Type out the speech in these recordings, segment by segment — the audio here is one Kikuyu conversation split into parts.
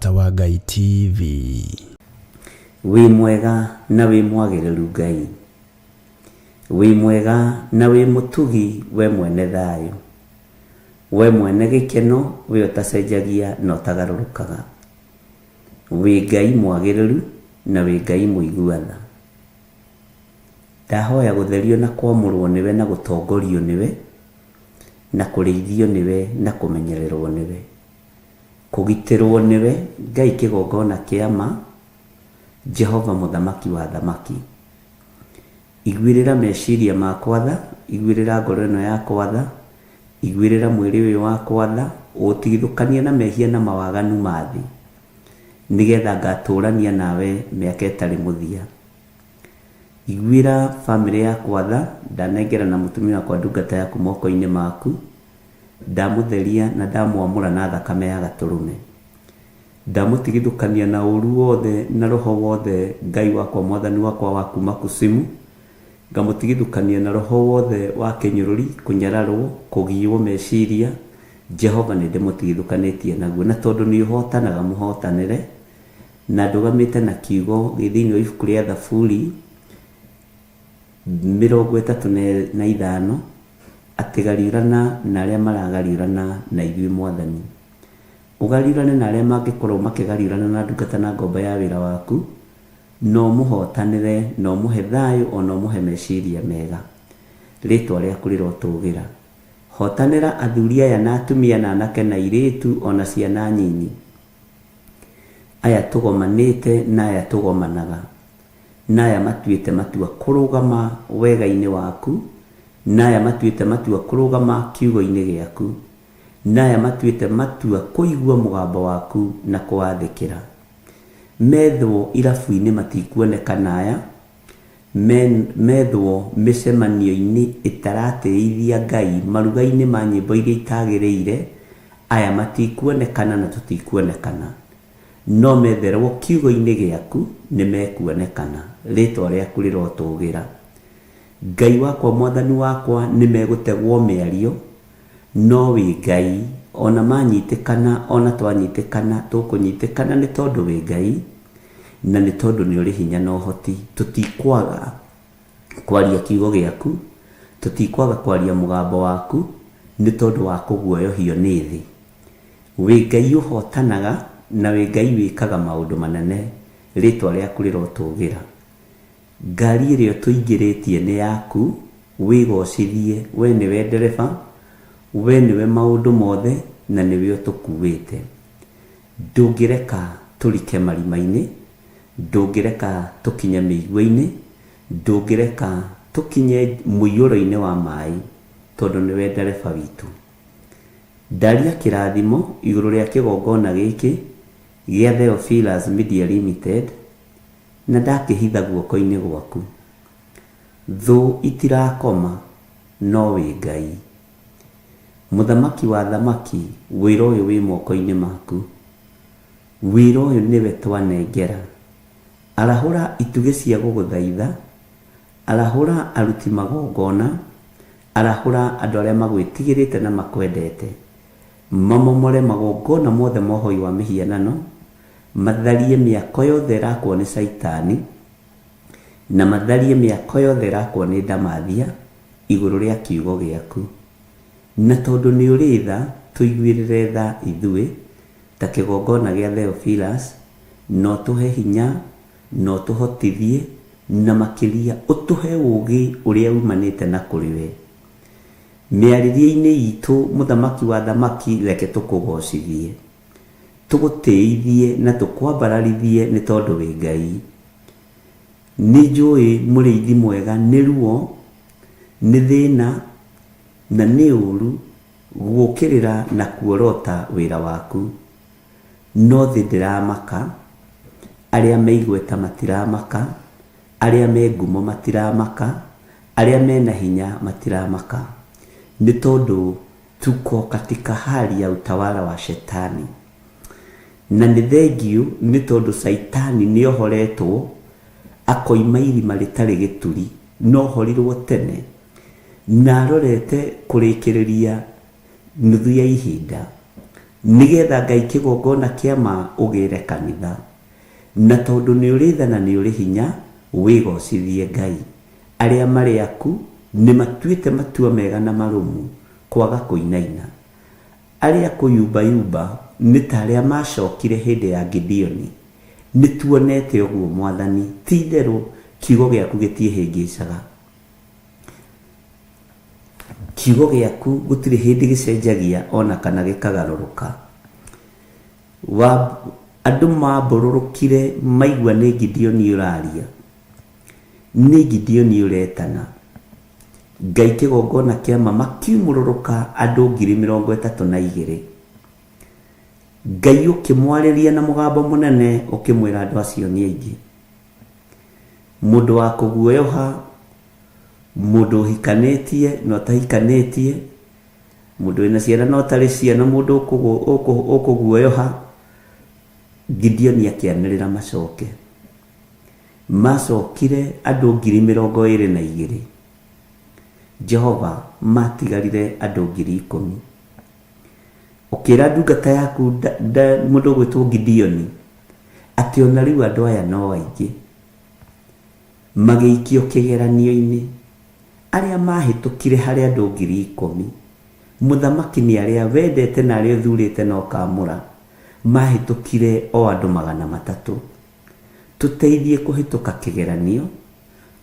Mũrata wa Ngai TV. Wĩ mwega na wĩ mwagĩrĩru Ngai. Wĩ mwega na wĩ mũtugi we mwene thayũ. We mwene gĩkeno we ũtacenjagia na ũtagarũrũkaga. Wĩ Ngai mwagĩrĩru na wĩ Ngai mũigua tha. Ndahoya gũtherio na kwamũrwo nĩwe na gũtongorio nĩwe, na kũrĩithio nĩwe na kũmenyererwo nĩwe. Kũgitĩrwo nĩwe, Ngai kĩgongona kĩa ma, Jehova mũthamaki wa athamaki. Iguĩrĩra meciria makwa tha, iguĩrĩra ngoro ĩno yakwa tha, iguĩrĩra mwĩrĩ ũyũ wakwa tha, ũũtigithũkanie na mehia na mawaganu ma thĩ, nĩgetha ngatũũrania nawe mĩaka ĩtarĩ mũthia. Iguĩra famĩlĩ yakwa tha, ndanengerana mũtumia wakwa ndungata yaku moko-inĩ maku, ndamũtheria na ndamwamũra na thakame ya Gatũrũme. Ndamũtigithũkania na ũũru wothe na roho wothe Ngai wakwa Mwathani wakwa wa kuuma Kusimu, ngamũtigithũkania na roho wothe wa kĩnyũrũri, kũnyararwo, kũgiywo meciria, Jehova nĩndĩmũtigithũkanĩtie naguo. Na tondũ nĩũhootanaga mũhootanĩre, na ndũgamĩte na kiugo gĩ thĩinĩ wa ibuku rĩa Thaburi 35, atĩ gariũrana na arĩa maragariũrana na ithuĩ Mwathani. Ũgariũrane na arĩa mangĩkorwo makĩgariũrana na ndungata na ngombo ya wĩra waku, na ũmũhootanĩre, na ũmũhe thayũ, o na ũmũhe meciria mega. Rĩĩtwa rĩaku rĩrotũũgĩra. Hootanĩra athuri aya na atumia na anake na airĩtu o na ciana nyinyi, aya tũgomanĩte na aya tũgomanaga, na aya matuĩte matua kũrũgama wega-inĩ waku, na aya matuĩte matua kũrũgama kiugo-inĩ gĩaku. Na aya matuĩte matua kũigua mũgambo waku na kũwathĩkĩra. Methwo irabu-inĩ matikuonekana aya, methwo mĩcemanio-inĩ ĩtaratĩithia Ngai, maruga-inĩ ma nyĩmbo iria itagĩrĩire, aya matikuonekana na tũtikuonekana. No metherwo kiugo-inĩ gĩaku nĩ mekuonekana. Rĩtwa rĩaku rĩrotũgĩra. Ngai wakwa Mwathani wakwa nĩ megũtegwo mĩario. No wĩ Ngai, o na manyitĩkana, o na twanyitĩkana, tũkũnyitĩkana nĩ tondũ wĩ Ngai, na nĩ tondũ nĩ ũrĩ hinya na ũhoti. Tũtikwaga kwaria kiugo gĩaku, tũtikwaga kwaria mũgambo waku, nĩ tondũ wa kũguoyohio nĩ thĩ. Wĩ Ngai ũhotanaga, na wĩ Ngai wĩkaga maũndũ manene, rĩtwa rĩaku rĩrotũgĩra. Ngari ĩrĩa ũtũingĩrĩtie nĩ yaku, wĩgocithie, we nĩwe ndereba, we nĩwe maũndũ mothe na nĩwe ũtũkuĩte. Ndũngĩreka tũrike marima-inĩ, ndũngĩreka tũkinye mĩigua-inĩ, ndũngĩreka tũkinye mũiyũro-inĩ wa maĩ tondũ nĩwe ndereba witũ. Ndaria kĩrathimo igũrũ rĩa kĩgongona gĩkĩ gĩa Theophilus Media Limited, Na ndakĩhitha guoko-inĩ gwaku. Thũ itirakoma, no wĩ Ngai. Mũthamaki wa athamaki, wĩra ũyũ wĩ moko-inĩ maku. Wĩra ũyũ nĩwe twanengera. Arahũra itugĩ cia gũgũthaitha, arahũra aruti magongona, arahũra andũ arĩa magwĩtigĩrĩte na makwendete. Mamomore magongona mothe ma ũhoi wa mĩhianano, matharie mĩako yothe ĩrakwo nĩ Caitani, na matharie mĩako yothe ĩrakwo nĩ ndamathia igũrũ rĩa kiugo gĩaku. Na tondũ nĩ ũrĩ tha, tũiguĩrĩre tha ithuĩ, ta kĩgongona gĩa Theophilus, na ũtũhe hinya, na ũtũhotithie, na makĩria ũtũhe ũũgĩ ũrĩa umanĩte na kũrĩ we. Mĩarĩrie-inĩ itũ, Mũthamaki wa athamaki, reke tũkũgoocithie. Tũgũtĩithie na tũkwambararithie nĩ tondũ wĩ Ngai. Nĩnjũĩ mũrĩithi mwega nĩ ruo, nĩ thĩna na nĩ ũũru gũũkĩrĩra na kuorota wĩra waku. No thĩ ndĩramaka, arĩa me igweta matiramaka, arĩa me ngumo matiramaka, arĩa me na hinya matiramaka. Nĩ tondũ Tuko katika hali ya utawala wa shetani. Na nĩ thengiũ nĩ tondũ Caitani nĩ ohoretwo akoima irima rĩtarĩ gĩturi, na ohorirwo tene, na arorete kũrĩkĩrĩria nuthu ya ihinda. Nĩgetha Ngai kĩgongona kĩa ma ũgĩre kanitha. Na tondũ nĩ ũrĩ tha na nĩ ũrĩ hinya, wĩgocithie Ngai. Arĩa marĩ aku nĩ matuĩte matua mega na marũmu kwaga kũinaina. Arĩa kũyumbayumba nĩ ta arĩa macokire hĩndĩ ya Gideoni. Nĩ tuonete ũguo Mwathani, ti itherũ kiugo gĩaku gĩtiĩhĩngĩcaga. Kiugo gĩaku gũtirĩ hĩndĩ gĩcenjagia ona kana gĩkagarũrũka. Wa, andũ mambũrũrũkire maigua nĩ Gideoni ũraria. Nĩ Gideoni ũretana. Ngai kĩgongona kĩa ma makiumũrũrũka andũ 32,000. Ngai ũkĩmwarĩria na mũgambo mũnene ũkĩmwĩra andũ acio nĩ aingĩ. Mũndũ wa kũguoyoha, mũndũ ũhikanĩtie na ũtahikanĩtie, mũndũ wĩna ciana na ũtarĩ ciana, mũndũ ũkũguoyoha. Gideoni akĩanĩrĩra macoke. Macokire andũ 22,000. Jehova, matigarire andũ 10,000. Ũkĩra ndungata yaku mũndũ ũgwĩtwo Gideoni atĩ ona rĩu andũ aya no aingĩ. Magĩikio kĩgeranio-inĩ. Arĩa mahĩtũkire harĩ andũ 10,000, mũthamaki nĩ arĩa wendete na arĩa ũthurĩte na ũkaamũra, mahĩtũkire o andũ 300. Tũteithie kũhĩtũka kĩgeranio,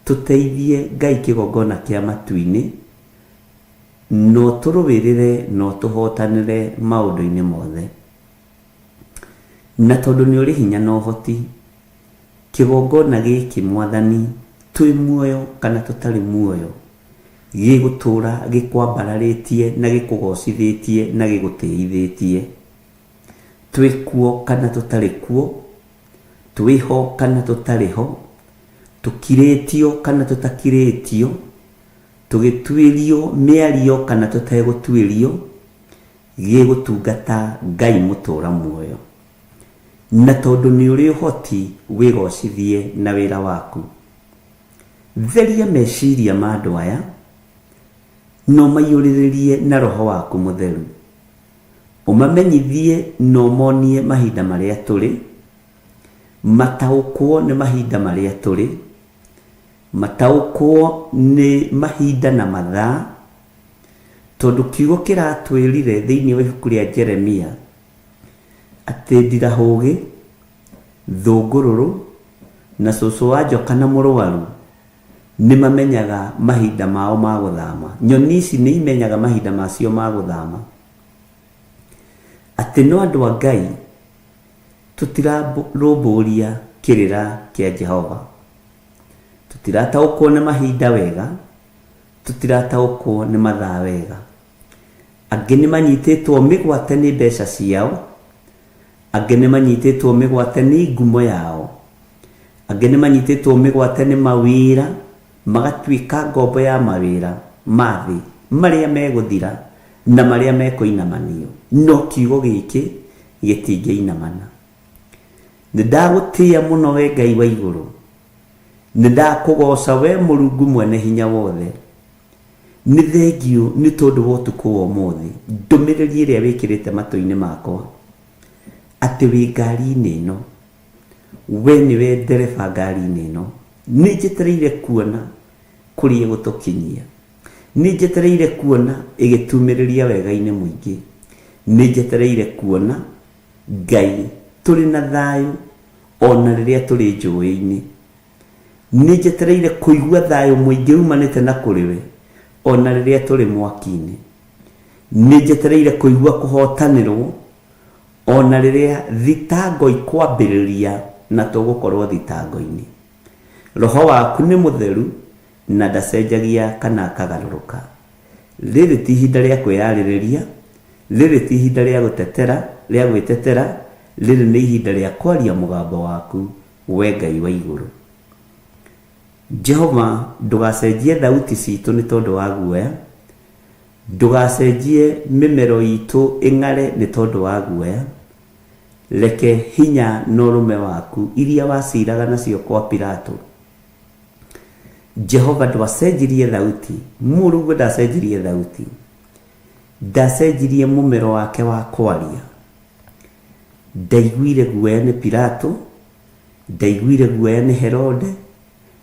tũteithie Ngai kĩgongona kĩa matu-inĩ, na ũtũrũĩrĩre na ũtũhotanĩre maũndũ-inĩ mothe. Na tondũ nĩ ũrĩ hinya na ũhoti, kĩgongona gĩkĩ Mwathani, twĩ muoyo kana tũtarĩ muoyo, gĩgũtũũra gĩkwambararĩtie na gĩkũgocithĩtie na gĩgũtĩithĩtie. Twĩ kuo kana tũtarĩ kuo, twĩ ho kana tũtarĩ ho, tũkirĩtio kana tũtakirĩtio, tũgĩtuĩrio mĩario kana tũtegũtuĩrio, gĩgũtungata Ngai mũtũũra muoyo. Na tondũ nĩ ũrĩ ũhoti, wĩgocithie na wĩra waku. Theria meciria ma andũ aya, na ũmaiyũrĩrĩrie na Roho waku Mũtheru. Ũmamenyithie na ũmonie mahinda marĩa tũrĩ, mataũkwo nĩ mahinda marĩa tũrĩ, mataũkwo nĩ mahinda na mathaa, tondũ kiugo kĩratwĩrire thĩinĩ wa ibuku rĩa Jeremia atĩ ndirahũgĩ, thũngũrũrũ, na cũcũ wa njoka na mũrwaru nĩ mamenyaga mahinda mao ma gũthama. Nyoni ici nĩ imenyaga mahinda macio ma gũthama. Atĩ no andũ a Ngai tũtirarũmbũria kĩrĩra kĩa Jehova. Tũtirataũkwo nĩ mahinda wega, tũtirataũkwo nĩ mathaa wega. Angĩ nĩ manyitĩtwo mĩgwate nĩ mbeca ciao, angĩ nĩ manyitĩtwo mĩgwate nĩ ngumo yao, angĩ nĩ manyitĩtwo mĩgwate nĩ mawĩra, magatuĩka ngombo ya mawĩra ma thĩ marĩa megũthira na marĩa mekũinamanio, no kiugo gĩkĩ gĩtingĩinamana. Nĩ ndagũtĩĩa mũno we Ngai wa igũrũ, nĩ ndakũgooca we Mũrungu mwene hinya wothe. Nĩ thengiũ nĩ tondũ wa ũtukũ wa ũmũthĩ, ndũmĩrĩri ĩrĩa wĩkĩrĩte matũ-inĩ makwa, atĩ wĩ ngari-inĩ ĩno, we nĩwe ndereba ngari-inĩ ĩno. Nĩ njetereire kuona kũrĩa ĩgũtũkinyia. Nĩ njetereire kuona ĩgĩtumĩrĩria wega-inĩ mũingĩ. Nĩ njetereire kuona Ngai tũrĩ na thayũ ona rĩrĩa tũrĩ njũĩ-inĩ. Nĩ njetereire kũigua thayũ mũingĩ umanĩte na kũrĩ we ona rĩrĩa tũrĩ mwaki-inĩ. Nĩ njetereire kũigua kũhotanĩrwo ona rĩrĩa thitango ikwambĩrĩria na tũgũkorwo thitango-inĩ. Roho waku nĩ mũtheru na ndacenjagia kana akagarũrũka. Rĩrĩ ti ihinda rĩa kwĩyarĩrĩria, rĩrĩ ti ihinda rĩa gũtetera, rĩa gwĩtetera, rĩrĩ nĩ ihinda rĩa kwaria mũgambo waku, we Ngai wa igũrũ. Jehova, ndũgacenjie thauti citũ nĩ tondũ wa guoya, ndũgacenjie mĩmero itũ ĩng'are nĩ tondũ wa guoya. Reke hinya na ũrũme waku iria waciraga nacio kwa Pilato. Jehova ndwacenjirie thauti, mũrũguo ndacenjirie thauti, ndacenjirie mũmero wake wa kwaria. Ndaiguire guoya nĩ Pilato, ndaiguire guoya nĩ Herode,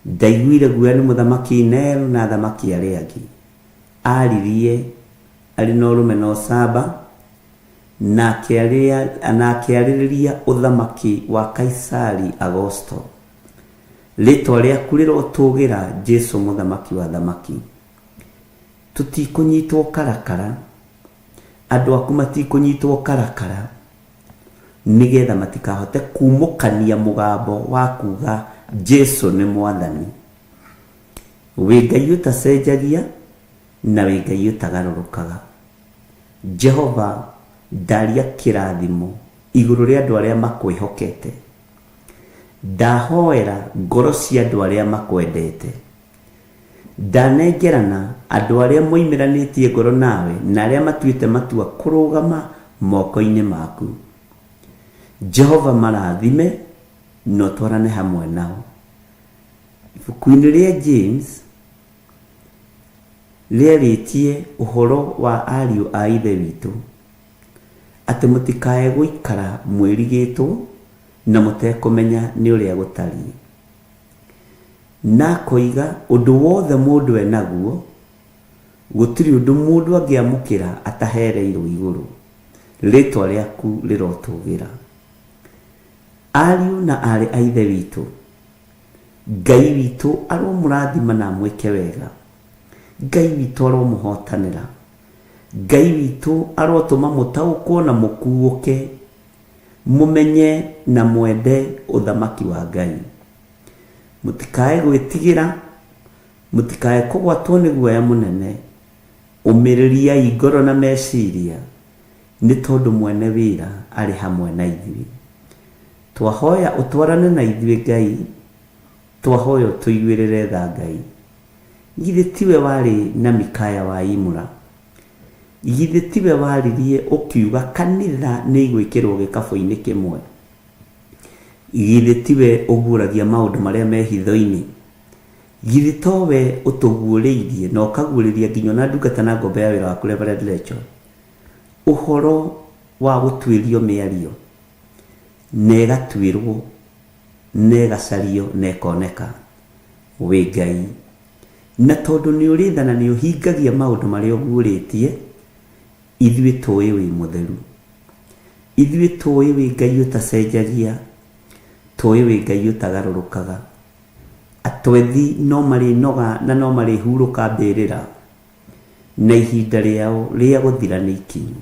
ndaiguire guoya nĩ mũthamaki Nero na athamaki arĩa angĩ. Aririe arĩ na ũrũme na ũcamba, na akĩarĩrĩria ũthamaki wa Kaisari Agosto. Rĩtwa rĩaku rĩrotũgĩra Jesu mũthamaki wa athamaki. Tũtikũnyitwo karakara, andũ aku matikũnyitwo karakara, nĩgetha matikahote kumũkania mũgambo wa kuga Jesu nĩ mwathani. Wĩ Ngai ũtacenjagia na wĩ Ngai ũtagarũrũkaga. Jehova ndaria kĩrathimo igũrũ rĩa andũ arĩa makwĩhokete. Ndahoera ngoro cia andũ arĩa makwendete. Ndanengerana andũ arĩa moimĩranĩtie ngoro nawe na arĩa matuĩte matua kũrũgama moko-inĩ maku. Jehova marathime na ũtwarane hamwe nao. Ibuku-inĩ rĩa James rĩarĩtie ũhoro wa ariũ a Ithe witũ, atĩ mũtikae gũikara mwĩrigĩtwo na mũtekũmenya nĩ ũrĩa gũtariĩ. Na akoiga ũndũ wothe mũndũ enaguo, gũtirĩ ũndũ mũndũ angĩamũkĩra atahereirwo igũrũ. Rĩtwa rĩaku rĩrotũgĩra. Ariũ na aarĩ a Ithe witũ, Ngai witũ aromũrathima na amwĩke wega. Ngai witũ aromũhotanĩra. Ngai witũ arotũma mũtaũkwo na mũkuũke, mũmenye na mwende ũthamaki wa Ngai. Mũtikae gwĩtigĩra, mũtikae kũgwatwo nĩ guoya mũnene. Ũmĩrĩriai ngoro na meciria, nĩ tondũ mwene wĩra arĩ hamwe na ithuĩ. Twahoya ũtwarane na ithuĩ Ngai, twahoya ũtũiguĩrĩre tha Ngai. Githĩ tiwe warĩ na Mikaya wa Imula? Githĩ tiwe waririe ũkiuga kanitha nĩ igwĩkĩrwo gĩkabũ-inĩ kĩmwe? Githĩ tiwe ũguũragia maũndũ marĩa me hitho-inĩ? Githĩ towe ũtũguũrĩirie na ũkaguũrĩria nginya ona ndungata na ngombo ya wĩra waku Reverend Rachel ũhoro wa gũtuĩrio mĩario na ĩgatuĩrwo na ĩgacario na ĩkoneka? Wĩ Ngai. Na tondũ nĩ ũrĩ tha na nĩ ũhingagia maũndũ marĩa ũguũrĩtie, ithuĩ tũĩ wĩ mũtheru. Ithuĩ tũĩ wĩ Ngai ũtacenjagia, tũĩ wĩ Ngai ũtagarũrũkaga. Atwethi no marĩnoga na no marĩhurũka mbĩrĩra, na ihinda rĩao rĩa gũthira nĩ ikinyu.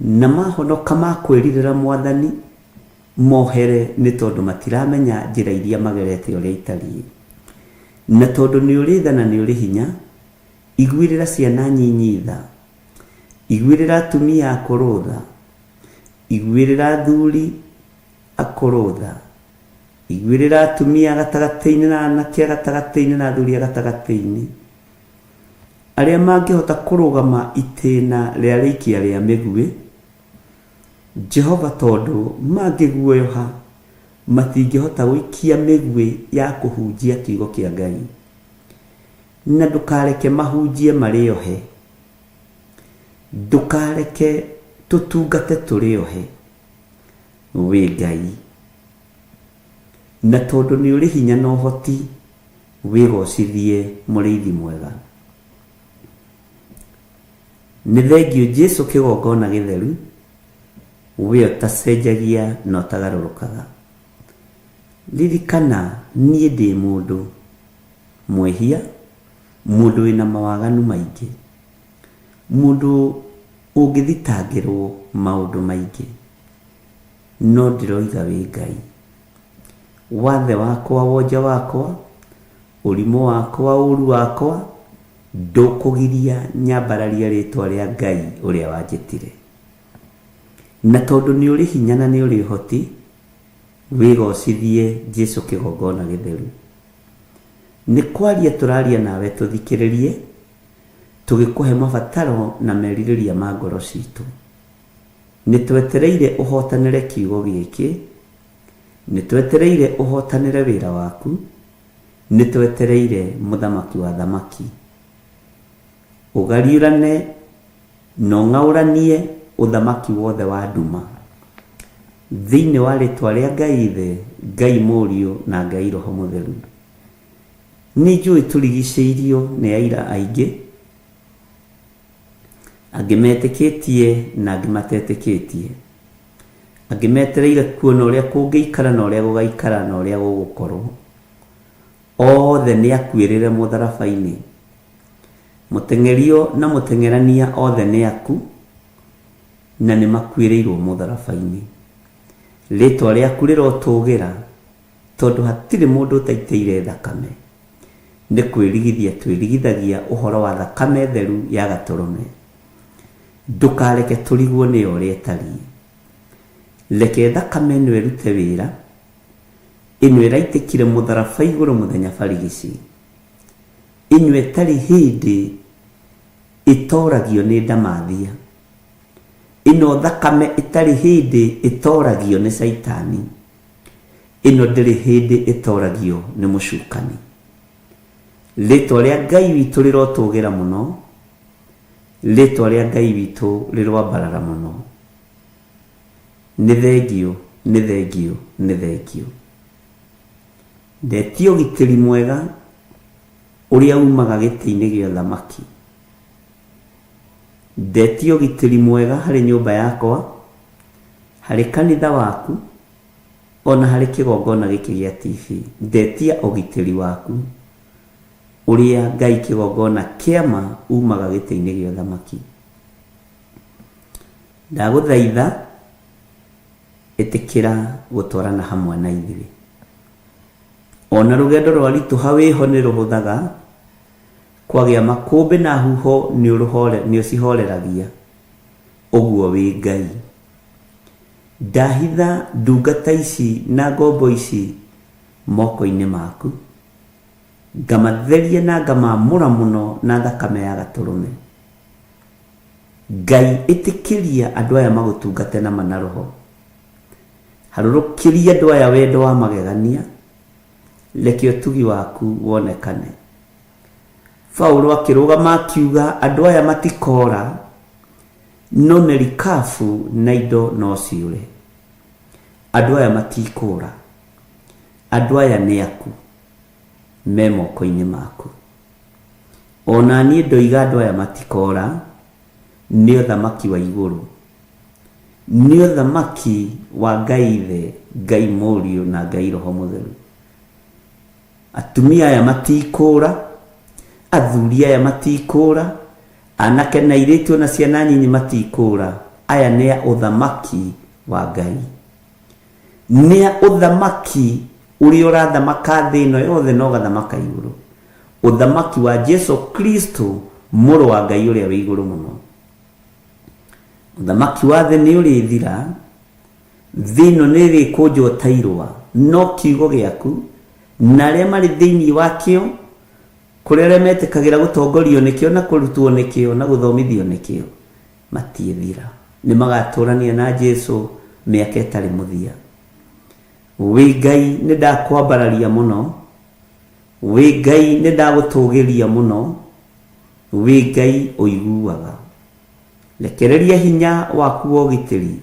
Na mahonoka makwĩrirĩra Mwathani, mohere nĩ tondũ matiramenya njĩra iria magerete ũrĩa itariĩ. Na tondũ nĩ ũrĩ tha na nĩ ũrĩ hinya, iguĩrĩra ciana nyinyi tha, iguĩrĩra atumia akũrũ tha, iguĩrĩra athuri akũrũ tha, iguĩrĩra atumia a gatagatĩ-inĩ na anake a gatagatĩ-inĩ na athuri a gatagatĩ-inĩ, arĩa mangĩhota kũrũgama itĩna rĩa rĩikia rĩa mĩguĩ, Jehova tondũ mangĩguoyoha matingĩhota gũikia mĩguĩ ya kũhunjia kiugo kĩa Ngai. Na ndũkareke mahunjie marĩ ohe. Ndũkareke tũtungate tũrĩ ohe. Wĩ Ngai. Na tondũ nĩ ũrĩ hinya na ũhoti, wĩgocithie mũrĩithi mwega. Nĩ thengiũ Jesu kĩgongona gĩtheru, we ũtacenjagia na ũtagarũrũkaga. Ririkana niĩ ndĩ mũndũ mwĩhia, mũndũ wĩna mawaganu maingĩ, mũndũ ũngĩthitangĩrwo maũndũ maingĩ, no ndĩroiga wĩ Ngai. Wathe wakwa, wonje wakwa, ũrimũ wakwa, ũru wakwa, ndũkũgiria nyambararie rĩtwa rĩa Ngai ũrĩa wanjĩtire. Na tondũ nĩ ũrĩ hinya na nĩ ũrĩ ũhoti, wĩgocithie Jesu kĩgongona gĩtheru. Nĩ kwaria tũraria nawe tũthikĩrĩrie, tũgĩkũhe mabataro na merirĩria ma ngoro citũ. Nĩ twetereire ũhotanĩre kiugo gĩkĩ, nĩ twetereire ũhotanĩre wĩra waku, nĩ twetereire mũthamaki wa athamaki. Ũgariũrane na ũng'aũranie ũthamaki wothe wa nduma. Thĩinĩ wa rĩtwa rĩa Ngai Ithe, Ngai Mũriũ na Ngai Roho Mũtheru. Nĩ njũĩ tũrigicĩirio nĩ aira aingĩ, angĩ metĩkĩtie na angĩ matetĩkĩtie, angĩ metereire kuona ũrĩa kũngĩikara na ũrĩa gũgaikara na ũrĩa gũgũkorwo. Othe nĩ akuĩrĩre mũtharaba-inĩ. Mũteng'erio na mũteng'erania othe nĩ aku, na nĩ makuĩrĩirwo mũtharaba-inĩ. Rĩtwa rĩaku rĩrotũgĩra, tondũ hatirĩ mũndũ ũtaitĩire thakame. Nĩ kwĩrigithia twĩrigithagia ũhoro wa thakame theru ya Gatũrũme. Ndũkareke tũrigwo nĩyo ũrĩa ĩtariĩ. Reke thakame ĩno ĩrute wĩra, ĩno ĩraitĩkire mũtharaba igũrũ mũthenya barigici, ĩno ĩtarĩ hĩndĩ ĩtoragio nĩ ndamathia, ĩno thakame ĩtarĩ hĩndĩ ĩtoragio nĩ Caitani, ĩno ndĩrĩ hĩndĩ ĩtoragio nĩ mũcukani. Rĩtwa rĩa Ngai witũ rĩrotũgĩra mũno, rĩtwa rĩa Ngai witũ rĩroambarara mũno. Nĩ thengiũ, nĩ thengiũ, nĩ thengiũ. Ndetia ũgitĩri mwega ũrĩa umaga gĩtĩ-inĩ gĩa ũthamaki. Ndetia ũgitĩri mwega harĩ nyũmba yakwa, harĩ kanitha waku, ona harĩ kĩgongona gĩkĩ gĩa TV. Ndetia ũgitĩri waku ũrĩa Ngai kĩgongona kĩa ma umaga gĩtĩ-inĩ gĩa ũthamaki. Ndagũthaitha ĩtĩkĩra gũtwarana hamwe na ithuĩ. Ona rũgendo rwaritũha wĩho nĩ rũhũthaga, kwagĩa makũmbĩ na huho nĩ ũcihoreragia, ũguo wĩ Ngai. Ndahitha ndungata ici na ngombo ici moko-inĩ maku, ngamatheria na ngamamũra mũno na thakame ya Gatũrũme. Ngai ĩtĩkĩria andũ aya magũtungate na ma na roho. Harũrũkĩria andũ aya wendo wa magegania, reke ũtugi waku wonekane. Paulo akĩrũgama akiuga andũ aya matikora, no merikabu na indo no ciũre. Andũ aya matikũra, andũ aya nĩ aku, me moko-inĩ maku. Ona niĩ ndoiga andũ aya matikora, nĩ ũthamaki wa igũrũ. Nĩ ũthamaki wa Ngai Ithe, Ngai Mũriũ na Ngai Roho Mũtheru. Atumia aya matikũra, athuri aya matikũra, anake na airĩtu ona ciana nyinyi matikũra. Aya nĩ a ũthamaki wa Ngai. Nĩ a ũthamaki ũrĩa ũrathamaka thĩ ĩno yothe na ũgathamaka igũrũ. Ũthamaki wa Jesu Kristo, mũrũ wa Ngai ũrĩa wĩ igũrũ mũno. Ũthamaki wa thĩ nĩ ũrĩthira, thĩ ĩno nĩ ĩrĩkũnjwo ta irũa, no kiugo gĩaku na arĩa marĩ thĩinĩ wakĩo, kũrĩ arĩa metĩkagĩra gũtongorio nĩkĩo na kũrutwo nĩkĩo na gũthomithio nĩkĩo, matiĩthira. Nĩ magatũrania na Jesu mĩaka ĩtarĩ mũthia. Wĩ Ngai nĩ ndakwambararia mũno, wĩ Ngai nĩ ndagũtũgĩria mũno, wĩ Ngai ũiguaga. Rekereria hinya waku wa ũgitĩri.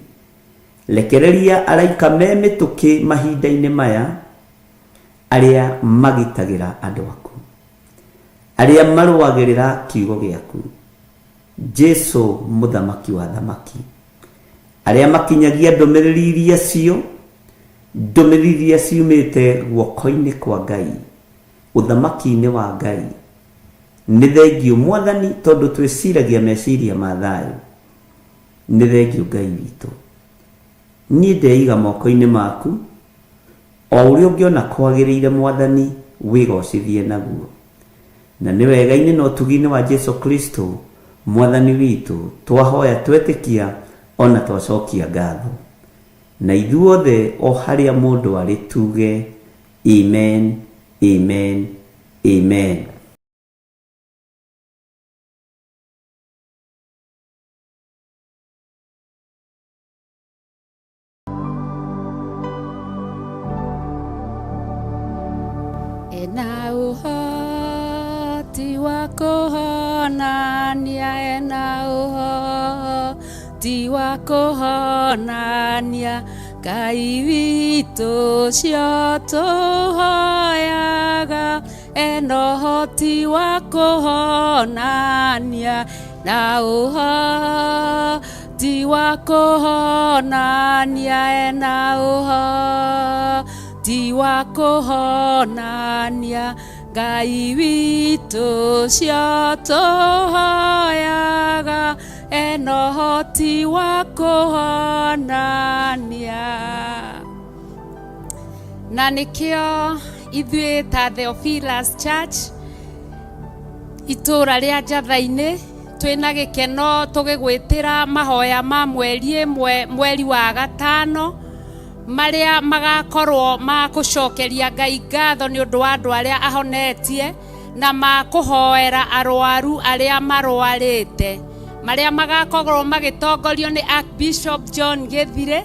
Rekereria araika me mĩtũkĩ mahinda-inĩ maya, arĩa magitagĩra andũ aku, arĩa marũagĩrĩra kiugo gĩaku. Jesu mũthamaki wa athamaki, arĩa makinyagia ndũmĩrĩri iria cio, ndũmĩrĩri iria ciumĩte guoko-inĩ kwa Ngai, ũthamaki-inĩ wa Ngai. Nĩ thengiũ Mwathani tondũ twĩciragia meciria ma thayũ. Nĩ thengiũ Ngai witũ. Niĩ ndeiga moko-inĩ maku, o ũrĩa ũngĩona kwagĩrĩire Mwathani wĩgocithie naguo. Na nĩ wega-inĩ na ũtugi-inĩ wa Jesu Kristo Mwathani witũ twahoya twetĩkia ona twacokia ngatho. Na ithuothe o harĩa mũndũ arĩ tuge Amen, Amen, Amen. Ena ũhoti wa kũhonania, ena ũhoti wa kũhonania. Ngai witũ ũcio tũhoyaga ena ũhoti wa kũhonania na ũhoti wa kũhonania ena ũhoti wa kũhonania Ngai witũ ũcio tũhoyaga ena ũhoti wa kũhonania. Na nĩkĩo ithuĩ ta Theophilus Church itũũra rĩa Njatha-inĩ twĩna gĩkeno tũgĩgwĩtĩra mahoya ma mweri ĩmwe mweri wa gatano marĩa magakorwo ma gũcokeria Ngai ngatho nĩ ũndũ wa andũ arĩa ahonetie na ma kũhoera arwaru arĩa marwarĩte marĩa magakorwo magĩtongorio nĩ Archbishop John Gĩthire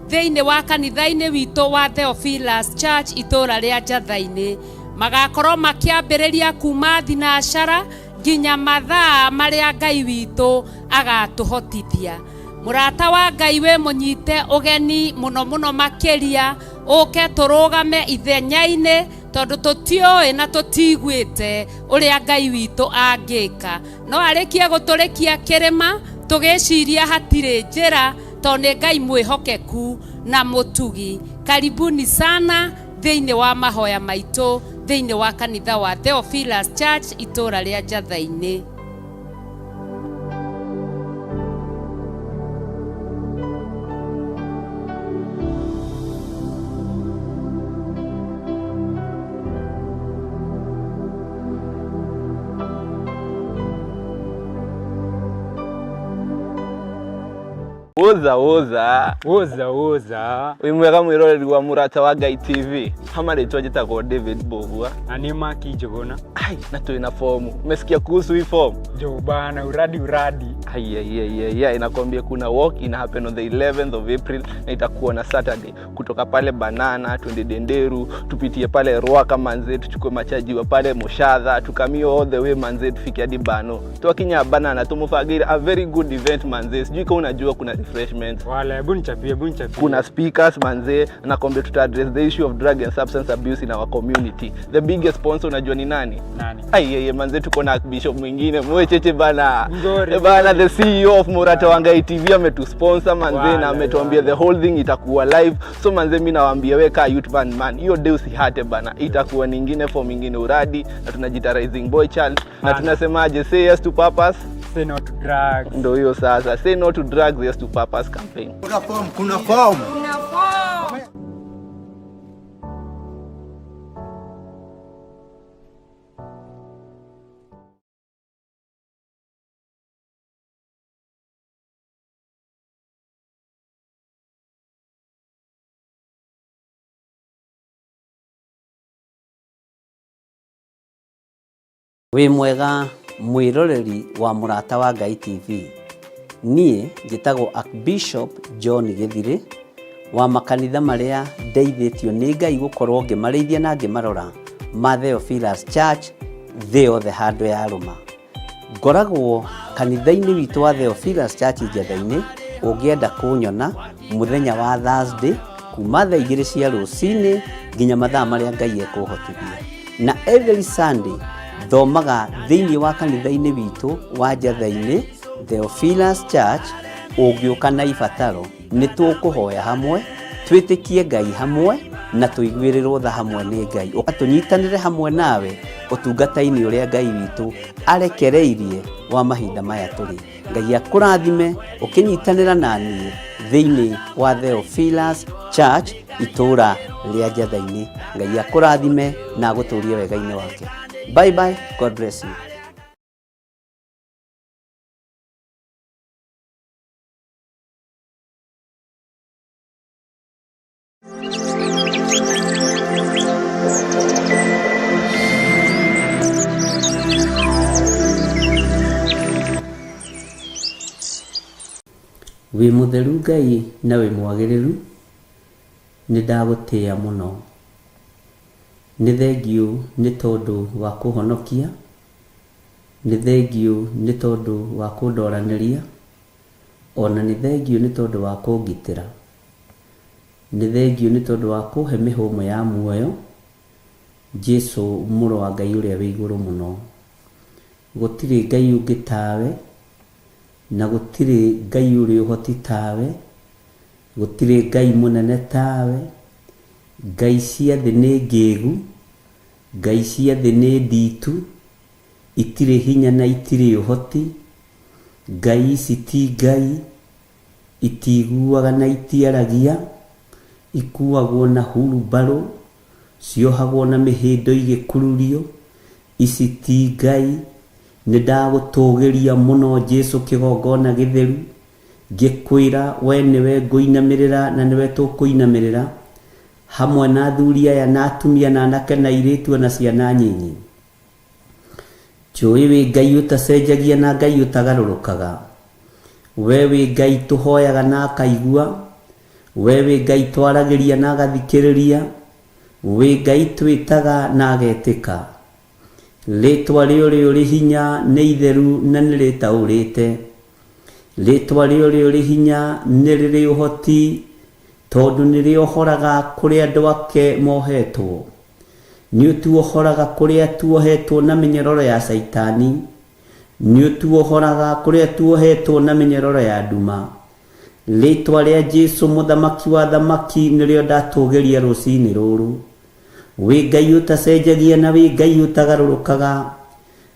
thĩinĩ wa kanitha-inĩ witũ wa Theophilus Church itũũra rĩa Njatha-inĩ. Magakorwo makĩambĩrĩria kuma thinacara nginya mathaa marĩa Ngai witũ agatũhotithia. Mũrata wa Ngai wĩ mũnyite ũgeni mũno mũno makĩria ũke tũrũgame ithenya-inĩ tondũ tũtiũĩ na tũtiguĩte ũrĩa Ngai witũ angĩka. No arĩkie gũtũrĩkia kĩrĩma tũgĩciria hatirĩ njĩra tondũ nĩ Ngai mwĩhokeku na mũtugi. Karibuni sana thĩinĩ wa mahoya maitũ thĩinĩ wa kanitha wa Theophilus Church itũũra rĩa Njatha-inĩ. Woza woza Woza woza. Wĩ mwega mwĩroreri wa Mũrata wa Ngai TV. Hama rĩtwa njĩtagwo David Mbũgua. Na nĩ Maki Njũgũna. Ai, na twĩ na fomu. Umesikia kuhusu hii fomu? Jo bana, uradi uradi. Ai, ai, ai, ai, ai, nakwambia kuna walk ina happen on the 11th of April na itakuwa na Saturday. Kutoka pale Banana twende Denderu, tupitie pale Ruaka manze, tuchukue machaji wa pale Moshadha, tukamio all the way manze, tufike hadi Bano. Twakinya Banana tumufagira a very good event manze. Sijui kama unajua kuna refreshments. Wala, hebu nichapie, hebu nichapie. Kuna speakers manze, nakwambia tuta address the issue of drug and substance abuse in our community. The biggest sponsor unajua ni nani? Nani? Ai, yeye manze, tuko na bishop mwingine mwecheche bana. Ngori. Bana, the CEO of Murata wa Ngai TV ametusponsor manze, Wala, na ametuambia the whole thing itakuwa live. So manze, mimi nawaambia we ka youth band man, hiyo day usihate bana, itakuwa nyingine form nyingine uradi, na tunajita Rising Boy Child na Bana. tunasemaje, say yes to purpose. Say no to drugs. Ndio hiyo sasa, say no to drugs, yes to purpose campaign. Kuna form, kuna form. Wĩ mwega mwĩroreri wa Mũrata wa Ngai TV. Niĩ njĩtagwo Archbishop John Gĩthirĩ wa makanitha marĩa ndeithĩtio nĩ Ngai gũkorwo ngĩmarĩithia na ngĩmarora ma Theophilus Church thĩ yothe handũ ya rũma. Ngoragwo kanitha-inĩ witũ wa Theophilus Church Njatha-inĩ. Ũngĩenda kũnyona mũthenya wa Thursday kuma thaa 2 cia rũcinĩ nginya mathaa marĩa Ngai ekũhotithia. Na every Sunday thomaga thĩinĩ wa kanitha-inĩ witũ wa Njatha-inĩ Theophilus Church. Ũngĩũka na ibataro nĩ tũkũhoya hamwe, twĩtĩkie Ngai hamwe na tũiguĩrĩrwo tha hamwe nĩ Ngai. Ũka tũnyitanĩre hamwe nawe ũtungata-inĩ ũrĩa Ngai witũ arekereirie wa mahinda maya tũrĩ. Ngai akũrathime ũkĩnyitanĩra na niĩ thĩinĩ wa Theophilus Church itũũra rĩa Njatha-inĩ. Ngai akũrathime na agũtũrie wega-inĩ wake. Bye bye, God bless you. Wĩ mũtheru Ngai na wĩ mwagĩrĩru, nĩ ndagũtĩĩa mũno. Nĩ thengiũ nĩ tondũ wa kũhonokia, nĩ thengiũ nĩ tondũ wa kũndoranĩria, ona nĩ thengiũ nĩ tondũ wa kũngitĩra. Nĩ thengiũ nĩ tondũ wa kũhe mĩhũmũ ya muoyo, Jesu mũrũ wa Ngai ũrĩa wĩ igũrũ mũno. Gũtirĩ Ngai ũngĩ tawe, na gũtirĩ Ngai ũrĩ ũhoti tawe, gũtirĩ Ngai mũnene tawe. Ngai cia thĩ nĩ ngĩgu, Ngai cia thĩ nĩ nditu, itirĩ hinya na itirĩ ũhoti. Ngai ici ti Ngai, itiiguaga na itiaragia, ikuagwo na hurumbarũ, ciohagwo na mĩhĩndo igĩkururio. Ici ti Ngai. Nĩ ndagũtũgĩria mũno Jesu kĩgongona gĩtheru, ngĩkwĩra we nĩwe ngũinamĩrĩra na nĩwe tũkũinamĩrĩra, hamwe na athuri aya na atumia na anake na airĩtu ona ciana nyinyi. Njũĩ wĩ Ngai ũtacenjagia na Ngai ũtagarũrũkaga. We wĩ Ngai tũhoyaga na akaigua, we wĩ Ngai twaragĩria na agathikĩrĩria, wĩ Ngai twĩtaga na agetĩka. Rĩtwa rĩa ũrĩa ũrĩ hinya nĩ itheru na nĩ rĩtaũrĩte. Rĩtwa rĩa ũrĩa ũrĩ hinya nĩ rĩrĩ ũhoti, tondũ nĩ rĩohoraga kũrĩa andũ ake mohetwo. Nĩ ũtuohoraga kũrĩa tuohetwo na mĩnyororo ya Caitani. Nĩ ũtuohoraga kũrĩa tuohetwo na mĩnyororo ya nduma. Rĩtwa rĩa Jesu mũthamaki wa athamaki nĩrĩo ndatũgĩria rũcinĩ rũrũ. Wĩ Ngai ũtacenjagia na wĩ Ngai ũtagarũrũkaga.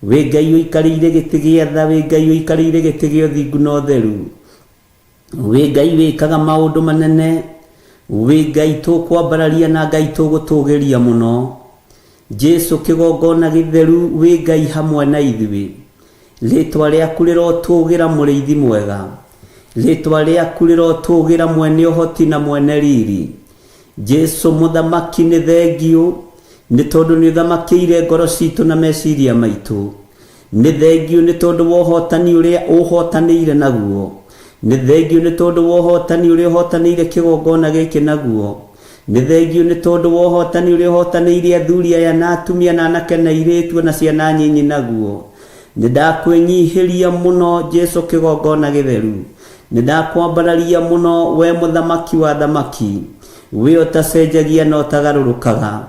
Wĩ Ngai ũikarĩire gĩtĩ gĩa tha, wĩ Ngai ũikarĩire gĩtĩ gĩa ũthingu na ũtheru. Wĩ Ngai wĩkaga maũndũ manene, wĩ Ngai tũkwambararia na Ngai tũgũtũgĩria mũno. Jesu kĩgongona gĩtheru, wĩ Ngai hamwe na ithuĩ. Rĩtwa rĩaku rĩrotũgĩra mũrĩithi mwega. Rĩtwa rĩaku rĩrotũgĩra mwene ũhoti na mwene riri. Jesu mũthamaki nĩ thengiũ, nĩ tondũ nĩ ũthamakĩire ngoro citũ na meciria maitũ. Nĩ thengiũ nĩ tondũ wa ũhotani ũrĩa ũhotanĩire naguo. Nĩ thengiũ nĩ tondũ wa ũhotani ũrĩa ũhotanĩire kĩgongona gĩkĩ naguo. Nĩ thengiũ nĩ tondũ wa ũhotani ũrĩa ũhotanĩire athuri aya na atumia na anake na airĩtu na ciana nyinyi naguo. Nĩ ndakwĩnyihĩria mũno Jesu kĩgongona gĩtheru. Nĩ ndakwambararia mũno we mũthamaki wa athamaki. We ũtacenjagia na ũtagarũrũkaga.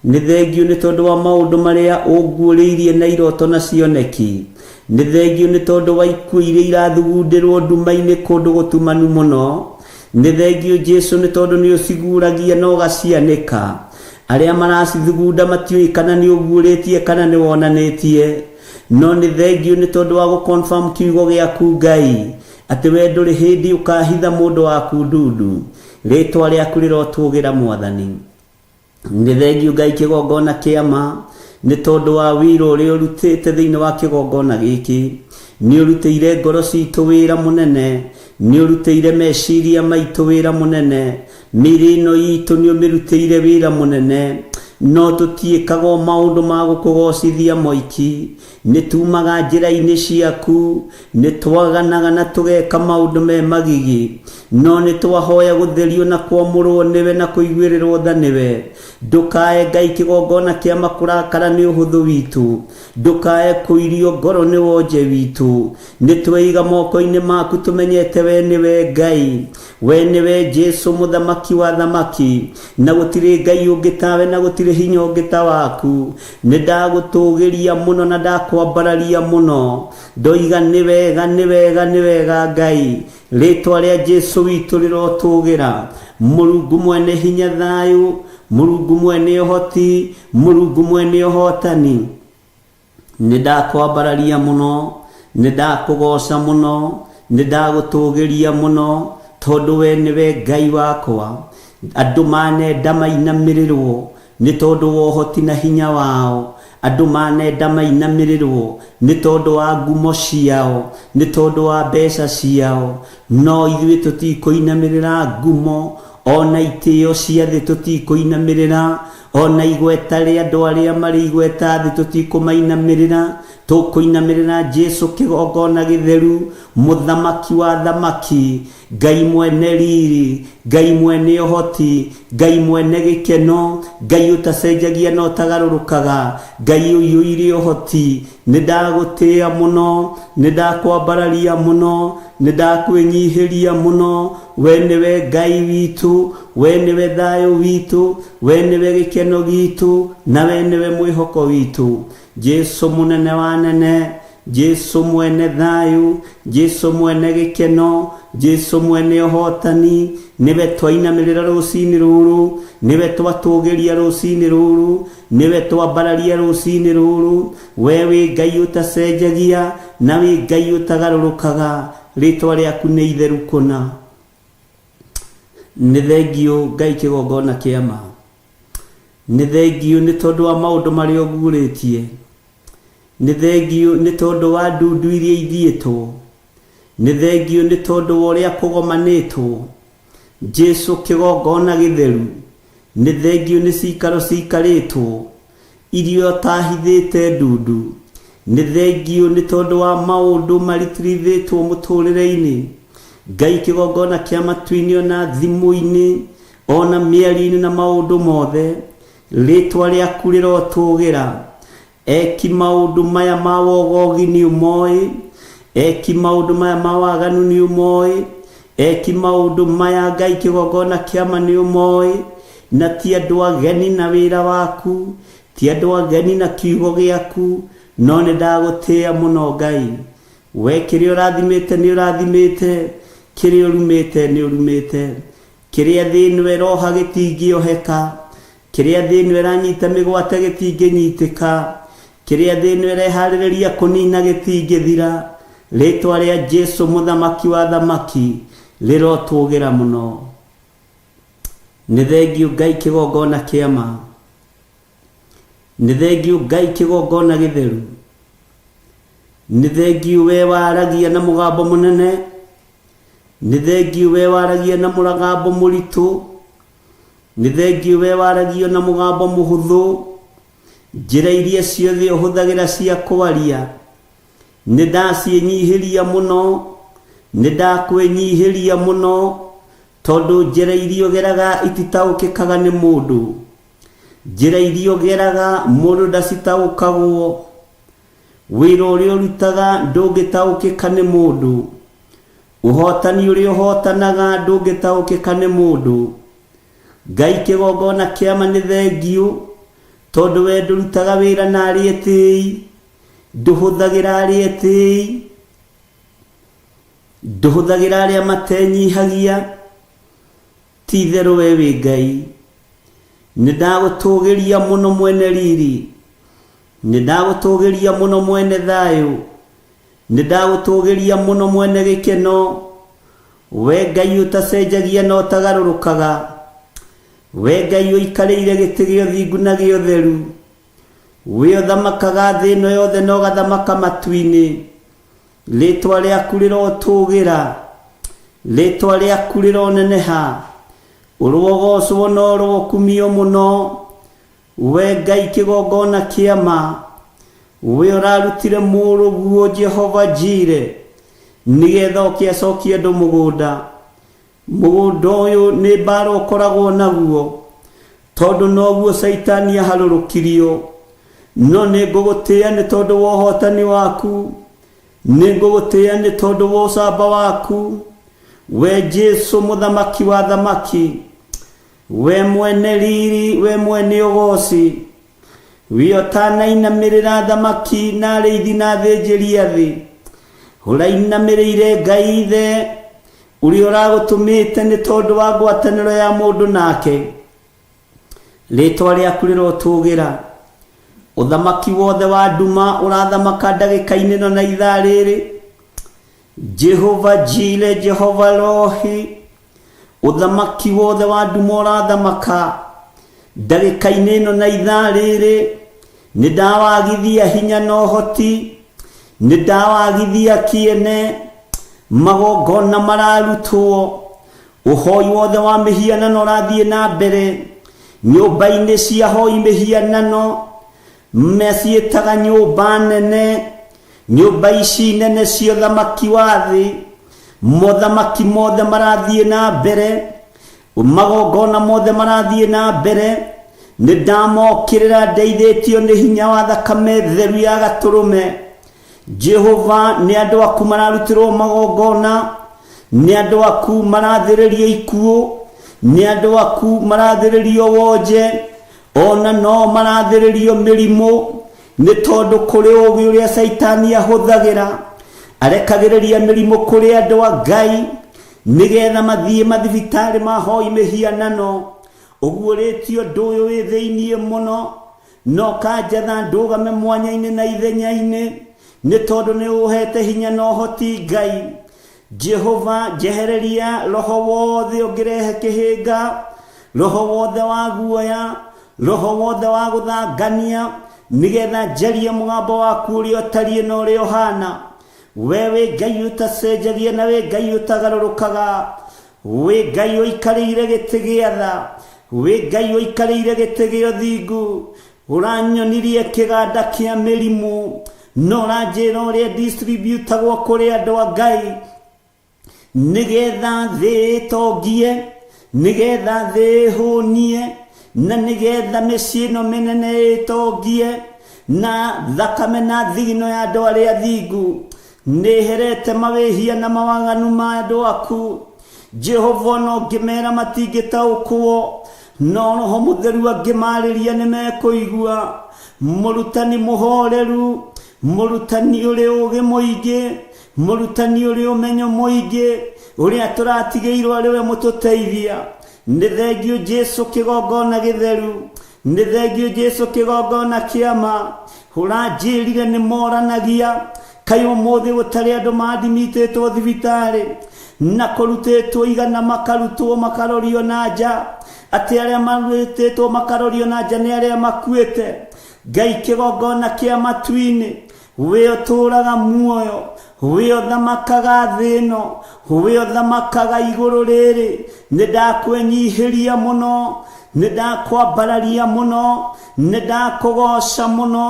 Nĩ thengiũ nĩ tondũ wa maũndũ marĩa ũnguũrĩirie na iroto na cioneki. Nĩ thengiũ nĩ tondũ wa ikuũ iria irathugundĩrwo nduma-inĩ kũndũ gũtumanu mũno. Nĩ thengiũ Jesu nĩ tondũ nĩ ũciguũragia na ũgacianĩka. Arĩa maracithugunda matiũĩ kana nĩ ũguũrĩtie kana nĩ wonanĩtie. No nĩ thengiũ nĩ tondũ wa gũ-confirm kiugo gĩaku Ngai, atĩ we ndũrĩ hĩndĩ ũkahitha mũndũ waku ndundu. Rĩtwa rĩaku rĩrotũgĩra Mwathani. Nĩ thengiũ Ngai kĩgongona kĩa ma, nĩ tondũ wa wĩra ũrĩa ũrutĩte thĩinĩ wa kĩgongona gĩkĩ. Nĩ ũrutĩire ngoro citũ wĩra mũnene, nĩ ũrutĩire meciria maitũ wĩra mũnene, mĩĩrĩ ĩno itũ nĩ ũmĩrutĩire wĩra mũnene. No tũtiĩkaga o maũndũ ma gũkũgocithia moiki, nĩ tumaga njĩra-inĩ ciaku, nĩ twaganaga na tũgeka maũndũ me magigi, no nĩ twahoya gũtherio na kwamũrwo nĩwe na kũiguĩrĩrwo tha nĩwe. Ndũkae Ngai kĩgongona kĩa makũrakara nĩ ũhũthũ witũ, ndũkae kũirio ngoro nĩ wonje witũ. Nĩ tweiga moko-inĩ maku tũmenyete we nĩwe Ngai, we nĩwe Jesu mũthamaki wa athamaki, na gũtirĩ Ngai ũngĩ tawe na gũtirĩ hinya ũngĩ ta waku. Nĩ ndagũtũgĩria mũno na ndakwambararia mũno. Ndoiga nĩ wega, nĩ wega, nĩ wega Ngai. Rĩtwa rĩa Jesu witũ rĩrotũgĩra. Mũrungu mwene hinya thayũ, Mũrungu mwene ũhoti, Mũrungu mwene ũhotani. Nĩ ndakwambararia mũno, nĩ ndakũgoca mũno, nĩ ndagũtũgĩria mũno, tondũ we nĩwe Ngai wakwa. Andũ manenda mainamĩrĩrwo nĩ tondũ wa ũhoti na hinya wao. Andũ manenda mainamĩrĩrwo nĩ tondũ wa ngumo ciao, nĩ tondũ wa mbeca ciao. No ithuĩ tũtikũinamĩrĩra ngumo, ona itĩo cia thĩ tũtikũinamĩrĩra, ona igweta rĩa andũ arĩa marĩ igweta thĩ tũtikũmainamĩrĩra. Tũkũinamĩrĩra Jesu kĩgongona gĩtheru, mũthamaki wa athamaki, Ngai mwene riri, Ngai mwene ũhoti, Ngai mwene gĩkeno, Ngai ũtacenjagia na ũtagarũrũkaga, Ngai ũiyũire ũhoti. Nĩ ndagũtĩĩa mũno, nĩ ndakwambararia mũno, nĩ ndakwĩnyihĩria mũno. We nĩwe Ngai witũ, we nĩwe thayũ witũ, we nĩwe gĩkeno gitũ, na we nĩwe mwĩhoko witũ. Jesu mũnene wa nene, Jesu mwene thayũ, Jesu mwene gĩkeno, Jesu mwene ũhotani, nĩwe twainamĩrĩra rũcinĩ rũrũ, nĩwe twatũgĩria rũcinĩ rũrũ, nĩwe twambararia rũcinĩ rũrũ. We wĩ Ngai ũtacenjagia na wĩ Ngai ũtagarũrũkaga, rĩtwa rĩaku nĩ itheru kũna. Nĩ thengiũ Ngai kĩgongona kĩa ma, nĩ thengiũ nĩ tondũ wa maũndũ marĩa ũguũrĩtie, nĩ thengiũ nĩ tondũ wa ndundu iria ithiĩtwo, nĩ thengiũ nĩ tondũ wa ũrĩa kũgomanĩtwo. Jesu kĩgongona gĩtheru, nĩ thengiũ nĩ cikaro cikarĩtwo iria ũtahithĩte ndundu, nĩ thengiũ nĩ tondũ wa maũndũ maritirithĩtwo mũtũrĩre-inĩ. Ngai kĩgongona kĩa matu-inĩ ona thimũ-inĩ ona mĩario-inĩ na maũndũ mothe, rĩtwa rĩaku rĩrotũgĩra. Eki maũndũ maya ma wogogi nĩ ũmoĩ, eki maũndũ maya ma waganu nĩ ũmoĩ, eki maũndũ maya Ngai kĩgongona kĩama nĩ ũmoĩ, na ti andũ ageni na wĩra waku, ti andũ ageni na kiugo gĩaku, no nĩ ndagũtĩĩa mũno Ngai. We kĩrĩa ũrathimĩte nĩ ũrathimĩte, kĩrĩa ũrumĩte nĩ ũrumĩte, kĩrĩa thĩ ĩno ĩroha gĩtingĩoheka, kĩrĩa thĩ ĩno ĩranyita mĩgwate gĩtingĩnyitĩka, kĩrĩa thĩ ĩno ĩreharĩrĩria kũnina gĩtingĩthira. Rĩtwa rĩa Jesu mũthamaki wa thamaki rĩrotũgĩra mũno. Nĩ thengiũ Ngai kĩgongona kĩa ma, nĩ thengiũ Ngai kĩgongona gĩtheru, nĩ thengiũ we waragia na mũgambo mũnene, nĩ thengiũ we waragia na mũgambo mũritũ, nĩ thengiũ we waragia na mũgambo mũhũthũ. Njĩra iria ciothe ũhũthagĩra cia kwaria nĩ ndaciĩnyihĩria mũno, nĩ ndakwĩnyihĩria mũno, tondũ njĩra iria ũgeraga ititaũkĩkaga nĩ mũndũ, njĩra iria ũgeraga mũndũ ndacitaũkagwo, wĩra ũrĩa ũrutaga ndũngĩtaũkĩka nĩ mũndũ, ũhotani ũrĩa ũhotanaga ndũngĩtaũkĩka nĩ mũndũ. Ngai kĩgongona kĩama nĩ thengiũ, tondũ we ndũrutaga wĩra na arĩa etĩĩi, ndũhũthagĩra arĩa etĩĩi, ndũhũthagĩra arĩa matenyihagia. Ti itherũ we wĩ Ngai. Nĩ ndagũtũgĩria mũno mwene riri, nĩ ndagũtũgĩria mũno mwene thayũ, nĩ ndagũtũgĩria mũno mwene gĩkeno. We Ngai ũtacenjagia na ũtagarũrũkaga, we Ngai ũikarĩire gĩtĩ gĩa ũthingu na gĩa ũtheru, we ũthamakaga thĩ ĩno yothe na ũgathamaka matu-inĩ, rĩtwa rĩaku rĩrotũgĩra, rĩtwa rĩaku rĩroneneha, ũrogocwo na ũrokumio mũno. We Ngai kĩgongona kĩa ma, we ũrarutire mũrũguo Jehova Jire, nĩgetha oke acokie andũ mũgũnda. Mũgũnda ũyũ nĩ mbara ũkoragwo naguo, tondũ noguo Caitani aharũrũkirio. No nĩ ngũgũtĩĩa nĩ tondũ wa ũhotani waku, nĩ ngũgũtĩĩa nĩ tondũ wa ũcamba waku. We Jesu mũthamaki wa thamaki, we mwene riri, we mwene ũgoci, we ũtanainamĩrĩra thamaki na arĩithi na athĩnjĩri a thĩ, ũrainamĩrĩire Ngai Ithe ũrĩa ũragũtũmĩte nĩ tondũ wa ngwatanĩro ya mũndũ nake. Rĩtwa rĩaku rĩrotũgĩra. Ũthamaki wothe wa nduma ũrathamaka ndagĩka-inĩ ĩno na ithaa rĩrĩ. Jehova Jire, Jehova Rohi, ũthamaki wothe wa nduma ũrathamaka ndagĩka-inĩ ĩno na ithaa rĩrĩ. Nĩ ndawagithia hinya na ũhoti, nĩ ndawagithia kĩene, magongona mararutwo, ũhoi wothe wa mĩhianano ũrathiĩ na mbere nyũmba-inĩ cia hoi mĩhianano, meciĩtaga nyũmba nene, nyũmba ici nene cia ũthamaki wa thĩ, mothamaki mothe marathiĩ na mbere, magongona mothe marathiĩ na mbere. Nĩ ndamokĩrĩra ndeithĩtio nĩ hinya wa thakame theru ya gatũrũme. Jehova, nĩ andũ aku mararutĩrwo magongona, nĩ andũ aku marathĩrĩrio ikuũ, nĩ andũ aku marathĩrĩrio wonje, ona no marathĩrĩrio mĩrimũ, nĩ tondũ kũrĩ ũũgĩ ũrĩa Caitani ahũthagĩra. Arekagĩrĩria mĩrimũ kũrĩ andũ a Ngai nĩgetha mathiĩ mathibitarĩ mahoi mĩhianano. Ũguũrĩtie ũndũ ũyũ wĩ thĩiniĩ mũno, na ũkanjatha ndũgame mwanya-inĩ na ithenya-inĩ, nĩ tondũ nĩ ũhete hinya na ũhoti Ngai. Jehova, njehereria roho wothe ũngĩrehe kĩhĩnga, roho wothe wa guoya, roho wothe wa gũthangania, nĩgetha njarie mũgambo waku ũrĩa ũtariĩ na ũrĩa ũhana. We wĩ Ngai ũtacenjagia na wĩ Ngai ũtagarũrũkaga, wĩ Ngai ũikarĩire gĩtĩ gĩa tha, wĩ Ngai ũikarĩire gĩtĩ gĩa ũthingu. Ũranyonirie kĩganda kĩa mĩrimũ, no ũranjĩra ũrĩa distributagwo kũrĩ andũ a Ngai, nĩgetha thĩ ĩtongie, nĩgetha thĩ ĩhũnie, na nĩgetha mĩciĩ ĩno mĩnene ĩtongie, na thakame na thigino ya andũ arĩa athingu. Nĩherete mawĩhia na mawaganu ma andũ aku. Jehova, ona ũngĩmera matingĩtaũkwo, no Roho Mũtheru angĩmarĩria nĩ mekũigua. Mũrutani mũhoreru, mũrutani ũrĩ ũũgĩ mũingĩ, mũrutani ũrĩ ũmenyo mũingĩ, ũrĩa tũratigĩirwo arĩ we mũtũteithia. Nĩ thengio Jesu kĩgongona gĩtheru, nĩ thengio Jesu kĩgongona kĩama. Ũranjĩrire nĩ moranagia, kaĩ ũmũthĩ gũtarĩ andũ mandimitĩtwo thibitarĩ na kũrutĩtwo igana makarutwo makarorio na nja, atĩ arĩa marutĩtwo makarorio na nja nĩ arĩa makuĩte. Ngai kĩgongona kĩa matu-inĩ, wĩ ũtũũraga muoyo, wĩ ũthamakaga thĩ ĩno, wĩ ũthamakaga igũrũ rĩrĩ, nĩ ndakwĩnyihĩria mũno, nĩ ndakwambararia mũno, nĩ ndakũgoca mũno,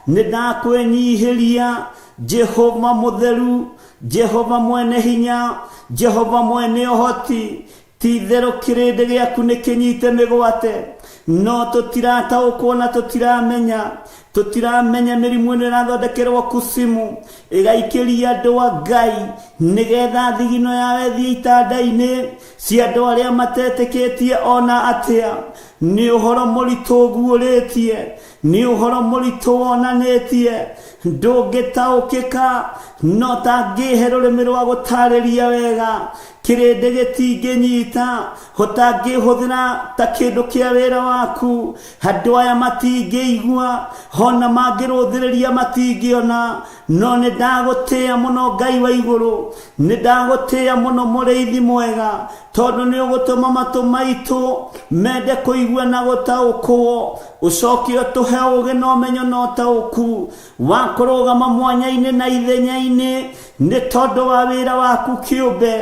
nĩ ndakwĩnyihĩria. Jehova mũtheru, Jehova mwene hinya, Jehova mwene ũhoti, ti itherũ kĩrĩndĩ gĩaku nĩ kĩnyite mĩgwate, no tũtirataũkwo na tũtiramenya, tũtiramenya mĩrimũ ĩno ĩrathondekerwo kusimu ĩgaikĩria andũ a Ngai, nĩgetha thigino yao ĩthiĩ itanda-inĩ cia andũ arĩa matetĩkĩtie ona atĩa. Nĩ ũhoro mũritũ ũguũrĩtie, nĩ ũhoro mũritũ wonanĩtie, ndũngĩtaũkĩka, no tangĩhe rũrĩmĩ rwa gũtarĩria wega, kĩrĩndĩ gĩtingĩnyita, ũtangĩhũthĩra ta kĩndũ kĩa wĩra waku, andũ aya matingĩigua, ona mangĩrũthĩrĩria matingĩona. No nĩ ndagũtĩĩa mũno Ngai wa igũrũ, nĩ ndagũtĩĩa mũno mũrĩithi mwega, tondũ nĩ ũgũtũma matũ maitũ mende kũigua na gũtaũkwo, ũcoke ũtũhe ũũgĩ na ũmenyo na ũtaũku wa kũrũgama mwanya-inĩ na ithenya-inĩ, nĩ tondũ wa wĩra waku kĩũmbe,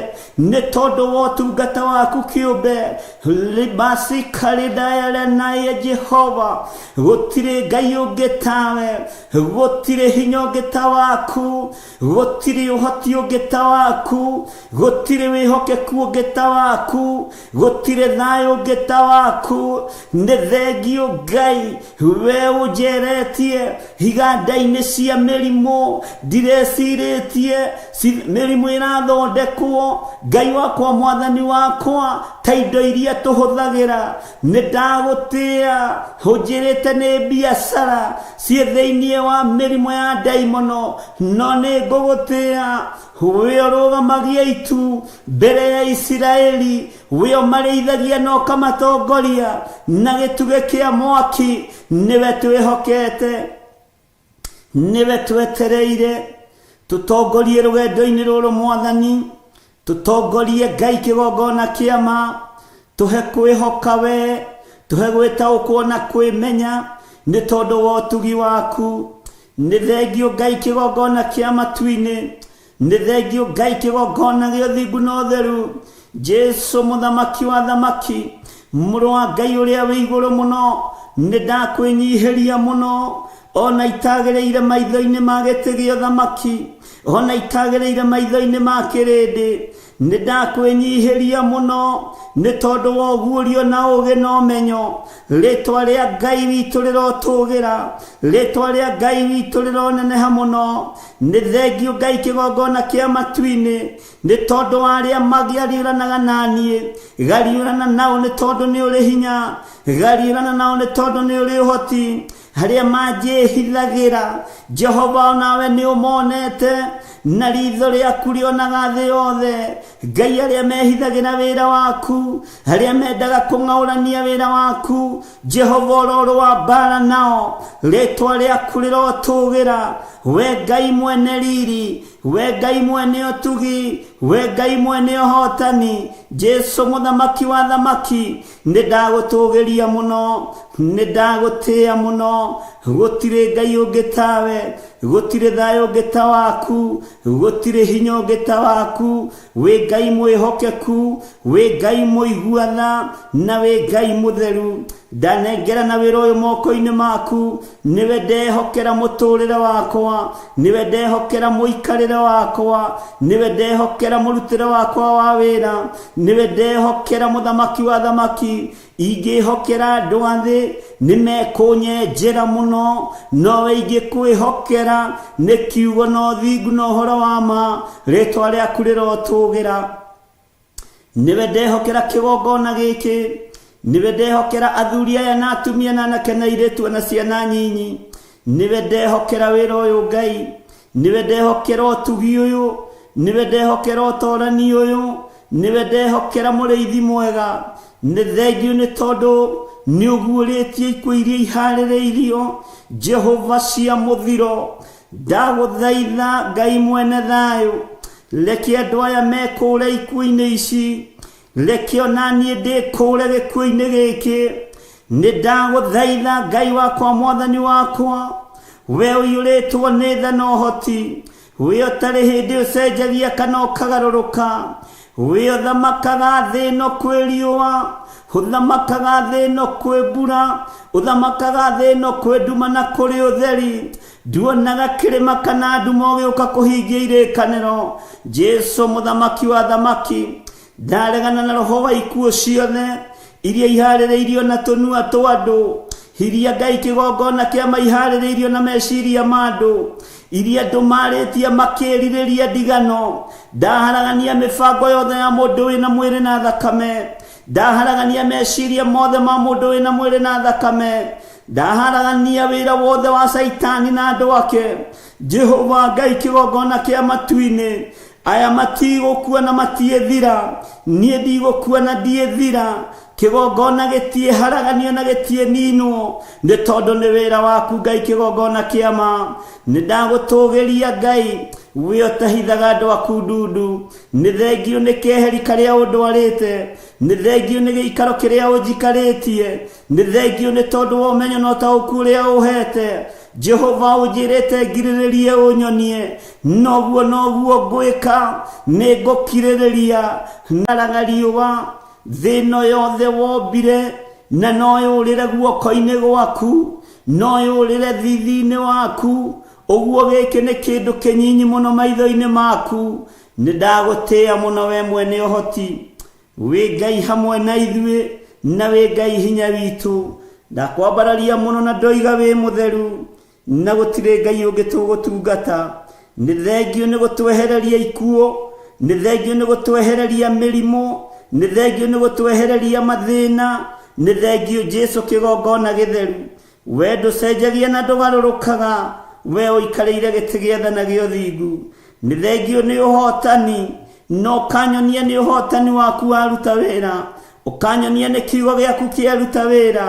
nĩ tondũ wa ũtungata waku kĩũmbe. Libasi karidayalenaye Jehova, gũtirĩ Ngai ũngĩ tawe, gũtirĩ hinya ũngĩ ta waku, gũtirĩ ũhoti ũngĩ ta waku, gũtirĩ wĩhokeku ũngĩ ta waku, gũtirĩ thayũ ũngĩ ta waku. Nĩ thengio Ngai, we ũnjeretie iganda-inĩ cia mĩrimũ, ndirecirĩtie mĩrimũ ĩrathondekwo. Ngai wakwa, mwathani wakwa, ta indo iria tũhũthagĩra, nĩ ndagũtĩĩa, ũnjĩrĩte nĩ biacara ciĩ thĩiniĩ wa mĩrimũ ya ndaimono, no nĩ ngũgũtĩĩa. We ũrũgamagia itu mbere ya Isiraeli, we ũmarĩithagia na ũkamatongoria na gĩtugĩ kĩa mwaki, nĩwe twĩhokete, nĩwe twetereire. Tũtongorie rũgendo-inĩ rũrũ mwathani, tũtongorie Ngai kĩgongona kĩa ma, tũhe kwĩhoka we, tũhe gwĩtaũkwo na kwĩmenya, nĩ tondũ wa ũtugi waku. Nĩ thengio Ngai kĩgongona kĩa matu-inĩ, nĩ thengio Ngai kĩgongona gĩa ũthingu na ũtheru. Jesu mũthamaki wa thamaki, mũrũ wa Ngai ũrĩa wĩ igũrũ mũno, nĩ ndakwĩnyihĩria mũno, ona itagĩrĩire maitho-inĩ ma gĩtĩ gĩa ũthamaki, ona itagĩrĩire maitho-inĩ ma kĩrĩndĩ. Nĩ ndakwĩnyihĩria mũno nĩ tondũ wa ũguũrio na ũũgĩ na ũmenyo. Rĩtwa rĩa Ngai witũ rĩrotũgĩra, rĩtwa rĩa Ngai witũ rĩroneneha mũno. Nĩ thengiũ Ngai kĩgongona kĩa matu-inĩ nĩ tondũ wa arĩa magĩariũranaga na niĩ. Gariũrana nao nĩ tondũ nĩ ũrĩ hinya, gariũrana nao nĩ tondũ nĩ ũrĩ ũhoti. Harĩa manjĩhithagĩra, Jehova onawe nĩ ũmonete, na ritho rĩaku rĩonaga thĩ yothe. Ngai, arĩa mehithagĩra wĩra waku, arĩa mendaga kũng'aũrania wĩra waku, Jehova ũrorũa mbara nao. Rĩtwa rĩaku rĩrotũgĩra, we Ngai mwene riri, we Ngai mwene ũtugi, we Ngai mwene ũhotani. Jesu mũthamaki wa thamaki, nĩ ndagũtũgĩria mũno, nĩ ndagũtĩĩa mũno. Gũtirĩ Ngai ũngĩ tawe, gũtirĩ thayũ ũngĩ ta waku, gũtirĩ hinya ũngĩ ta waku. Wĩ Ngai mwĩhokeku, wĩ Ngai mũigua tha, na wĩ Ngai mũtheru. Ndanengera na wĩra ũyũ moko-inĩ maku, nĩwe ndehokera mũtũrĩre wakwa, nĩwe ndehokera mũikarĩre wakwa, nĩwe ndehokera mũrutĩre wakwa wa wĩra, nĩwe ndehokera mũthamaki wa thamaki. Ingĩhokera andũ a thĩ nĩ mekũnyenjera mũno, nowe ingĩkwĩhokera nĩ kiugo na ũthingu na ũhoro wa ma. Rĩtwa rĩaku rĩrotũgĩra. Nĩwe ndehokera kĩgongona gĩkĩ, nĩwe ndehokera athuri aya na atumia na anake na airĩtu na ciana nyinyi. Nĩwe ndehokera wĩra ũyũ Ngai, nĩwe ndehokera ũtugi ũyũ, nĩwe ndehokera ũtorani ũyũ, nĩwe ndehokera mũrĩithi mwega. Nĩ thengiũ nĩ tondũ nĩ ũguũrĩtie ikuũ iria iharĩrĩirio Jehova cia mũthiro. Ndagũthaitha Ngai mwene thayũ, reke andũ aya mekũũre ikuũ-inĩ ici, reke ona niĩ ndĩkũũre gĩkuũ-inĩ gĩkĩ. Nĩ ndagũthaitha Ngai wakwa, mwathani wakwa, we ũiyũrĩtwo nĩ tha na ũhoti, we ũtarĩ hĩndĩ ũcenjagia kana ũkagarũrũka, we ũthamakaga thĩ ĩno kwĩ riũa, ũthamakaga thĩ ĩno kwĩ mbura, ũthamakaga thĩ ĩno kwĩ nduma na kũrĩ ũtheri. Nduonaga kĩrĩma kana nduma ũgĩũka kũhingia irĩkanĩro. Jesu mũthamaki wa thamaki, ndaregana na roho wa ikuũ ciothe iria iharĩrĩirio na tũnua twa andũ, iria Ngai kĩgongona kĩa maiharĩrĩirio na meciria ma andũ, iria andũ marĩtie makĩrirĩria ndigano. Ndaharagania mĩbango yothe ya mũndũ wĩna mwĩrĩ na thakame, ndaharagania meciria mothe ma mũndũ wĩna mwĩrĩ na thakame, ndaharagania wĩra wothe wa Caitani na andũ ake. Jehova Ngai kĩgongona kĩa matu-inĩ, aya matigũkua na matiĩthira, niĩ ndigũkua na ndiĩthira. Kĩgongona gĩtiĩharaganio na gĩtiĩninwo, nĩ tondũ nĩ wĩra waku Ngai kĩgongona kĩa ma. Nĩ ndagũtũgĩria Ngai, we ũtahithaga andũ aku ndundu. Nĩ thengiũ nĩ keheri karĩa ũndwarĩte, nĩ thengiũ nĩ gĩikaro kĩrĩa ũnjikarĩtie, nĩ thengiũ nĩ tondũ wa ũmenyo na ũtaũku ũrĩa ũhete. Jehova ũnjĩrĩte ngirĩrĩrie ũnyonie, noguo noguo ngwĩka, nĩ ngũkirĩrĩria. Naraga riũa, thĩ ĩno yothe wombire, na no yũrĩre guoko-inĩ gwaku, no yũrĩre thithi-inĩ waku. Ũguo gĩkĩ nĩ kĩndũ kĩnyinyi mũno maitho-inĩ maku. Nĩ ndagũtĩĩa mũno we mwene ũhoti, wĩ Ngai hamwe na ithuĩ, na wĩ Ngai hinya witũ. Ndakwambararia mũno na ndoiga wĩ mũtheru, na gũtirĩ Ngai ũngĩ tũgũtungata. Nĩ thengiũ nĩ gũtwehereria ikuũ, nĩ thengiũ nĩ gũtwehereria mĩrimũ, nĩ thengiũ nĩ gũtwehereria mathĩna, nĩ thengiũ Jesu kĩgongona gĩtheru. We ndũcenjagia na ndũgarũrũkaga, we ũikarĩire gĩtĩ gĩa tha na gĩa ũthingu. Nĩ thengiũ nĩ ũhotani, na ũkanyonia nĩ ũhotani waku waruta wĩra, ũkanyonia nĩ kiugo gĩaku kĩaruta wĩra.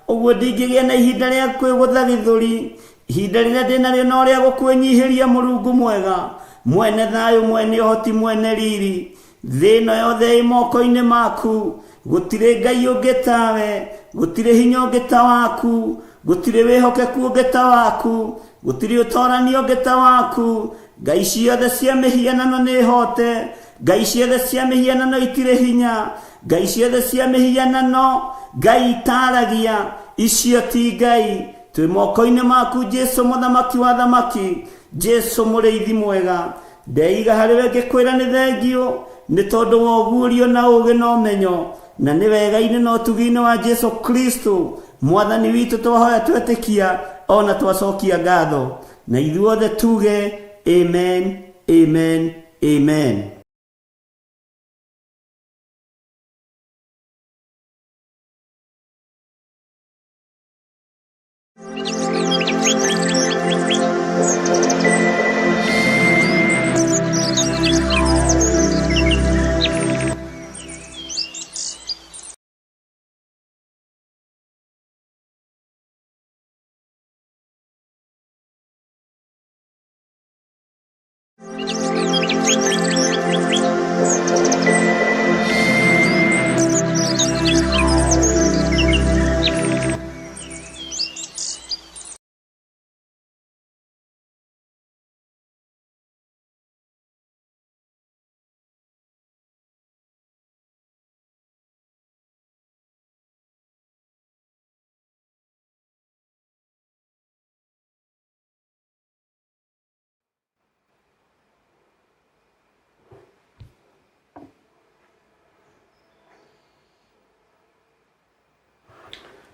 Ũguo ndingĩgĩa na ihinda rĩa kwĩgũtha gĩthũri, ihinda rĩrĩa ndĩnarĩo no rĩa gũkwĩnyihĩria Mũrungu mwega, mwene thayũ, mwene ũhoti, mwene riri. Thĩ ĩno yothe ĩ moko-inĩ maku, gũtirĩ Ngai ũngĩ tawe, gũtirĩ hinya ũngĩ ta waku, gũtirĩ wĩhokeku ũngĩ ta waku, gũtirĩ ũtorani ũngĩ ta waku. Ngai ciothe cia mĩhianano nĩ hote, Ngai ciothe cia mĩhianano itirĩ hinya, Ngai ciothe cia mĩhianano Ngai itaragia, icio ti Ngai. Twĩ moko-inĩ maku Jesu mũthamaki wa thamaki, Jesu mũrĩithi mwega. Ndeiga harĩ we ngĩkwĩra nĩ thengiũ, Nĩ tondũ wa ũguũrio na ũũgĩ na ũmenyo, na nĩ wega-inĩ na ũtugi-inĩ wa Jesu Kristo Mwathani witũ, twahoya twetĩkia ona twacokia ngatho, na ithuothe tuge amen, amen, amen.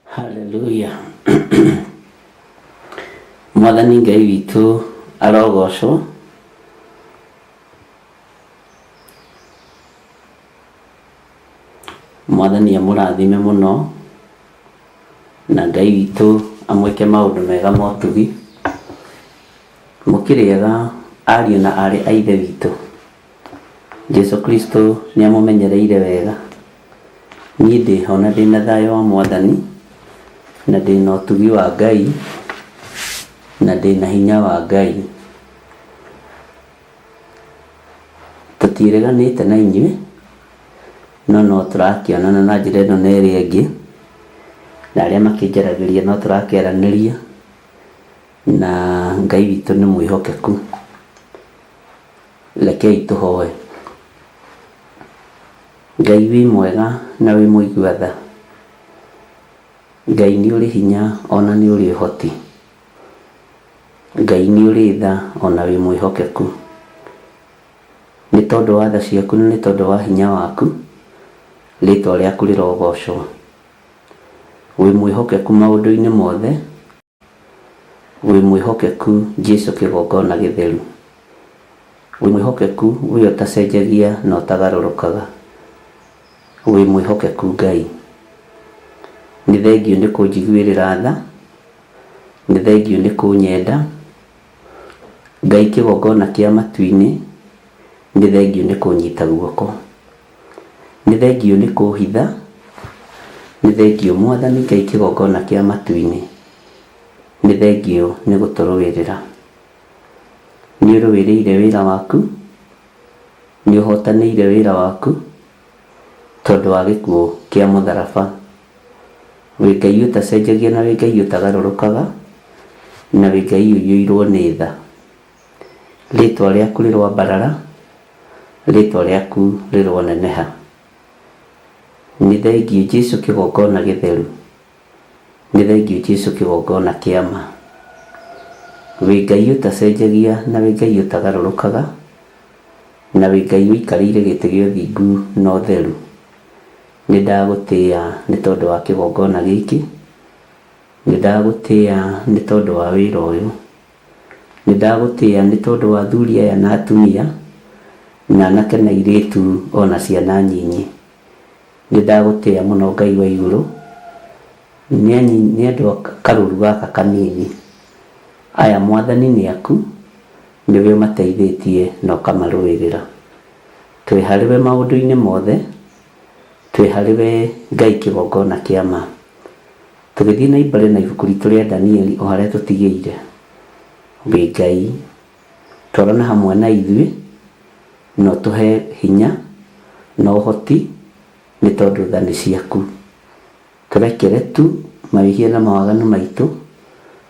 Haleluya. Mwathani Ngai witũ arogocwo. Mwathani amũrathime mũno, na Ngai witũ amwĩke maũndũ mega ma ũtugi. Mũkĩrĩ ega ariũ na aarĩ a Ithe witũ. Jesu Kristo nĩ amũmenyereire wega. Niĩ ndĩho na ndĩna thayũ wa Mwathani, na ndĩna ũtugi wa Ngai, na ndĩna hinya wa Ngai. Tũtiĩrĩganĩte na inyuĩ, no no tũrakĩonana na njĩra ĩno na ĩrĩa ĩngĩ, na arĩa makĩnjaragĩria no tũrakĩaranĩria, na Ngai witũ nĩ mwĩhokeku. Rekei tũhoe. Ngai wĩ mwega na wĩ mũigua tha. Ngai nĩ ũrĩ hinya ona nĩ ũrĩ ũhoti. Ngai nĩ ũrĩ tha ona wĩ mwĩhokeku. Nĩ tondũ wa tha ciaku na nĩ tondũ wa hinya waku, rĩtwa rĩaku rĩrogocwo. Wĩ mwĩhokeku maũndũ-inĩ mothe, wĩ mwĩhokeku Jesu kĩgongona gĩtheru. Wĩ mwĩhokeku we ũtacenjagia na ũtagarũrũkaga. Wĩ mwĩhokeku Ngai. Nĩ thengiũ nĩ kũnjiguĩrĩra tha, nĩ thengiũ nĩ kũnyenda. Ngai kĩgongona kĩa matu-inĩ, nĩ thengiũ nĩ kũnyita guoko. Nĩ thengiũ nĩ kũhitha, nĩ thengiũ Mwathani Ngai kĩgongona kĩa matu-inĩ, nĩ thengiũ nĩ gũtũrũĩrĩra. Nĩ ũrũĩrĩire wĩra waku, nĩ ũhotanĩire wĩra waku, tondũ wa gĩkuũ kĩa mũtharaba. Wĩ Ngai ũtacenjagia na wĩ Ngai ũtagarũrũkaga, na wĩ Ngai ũiyũirwo nĩ tha. Rĩtwa rĩaku rĩroambarara, rĩtwa rĩaku rĩroneneha. Nĩ thengiũ Jesu kĩgongona gĩtheru, nĩ thengiũ Jesu kĩgongona kĩa ma. Wĩ Ngai ũtacenjagia na wĩ Ngai ũtagarũrũkaga, na wĩ Ngai ũikarĩire gĩtĩ gĩa ũthingu na ũtheru. Nĩ ndagũtĩĩa nĩ tondũ wa kĩgongona gĩkĩ, nĩ ndagũtĩĩa nĩ tondũ wa wĩra ũyũ, nĩ ndagũtĩĩa nĩ tondũ wa athuri aya na atumia, na anake na airĩtu ona ciana nyinyi. Nĩ ndagũtĩĩa mũno Ngai wa igũrũ, nĩ andũ a karũru gaka kanini. Aya Mwathani nĩ aku, nĩwe ũmateithĩtie na ũkamarũĩrĩra. Twĩ harĩwe maũndũ-inĩ mothe, twĩ harĩwe Ngai kĩgongona kĩa ma. Tũgĩthiĩ na mbere na ibuku ritũ rĩa Danieli o harĩa tũtigĩire. Wĩ Ngai, twarana hamwe na ithuĩ, na ũtũhe hinya na ũhoti nĩ tondũ tha nĩ ciaku. Tũrekere tu mawĩhia na mawaganu maitũ,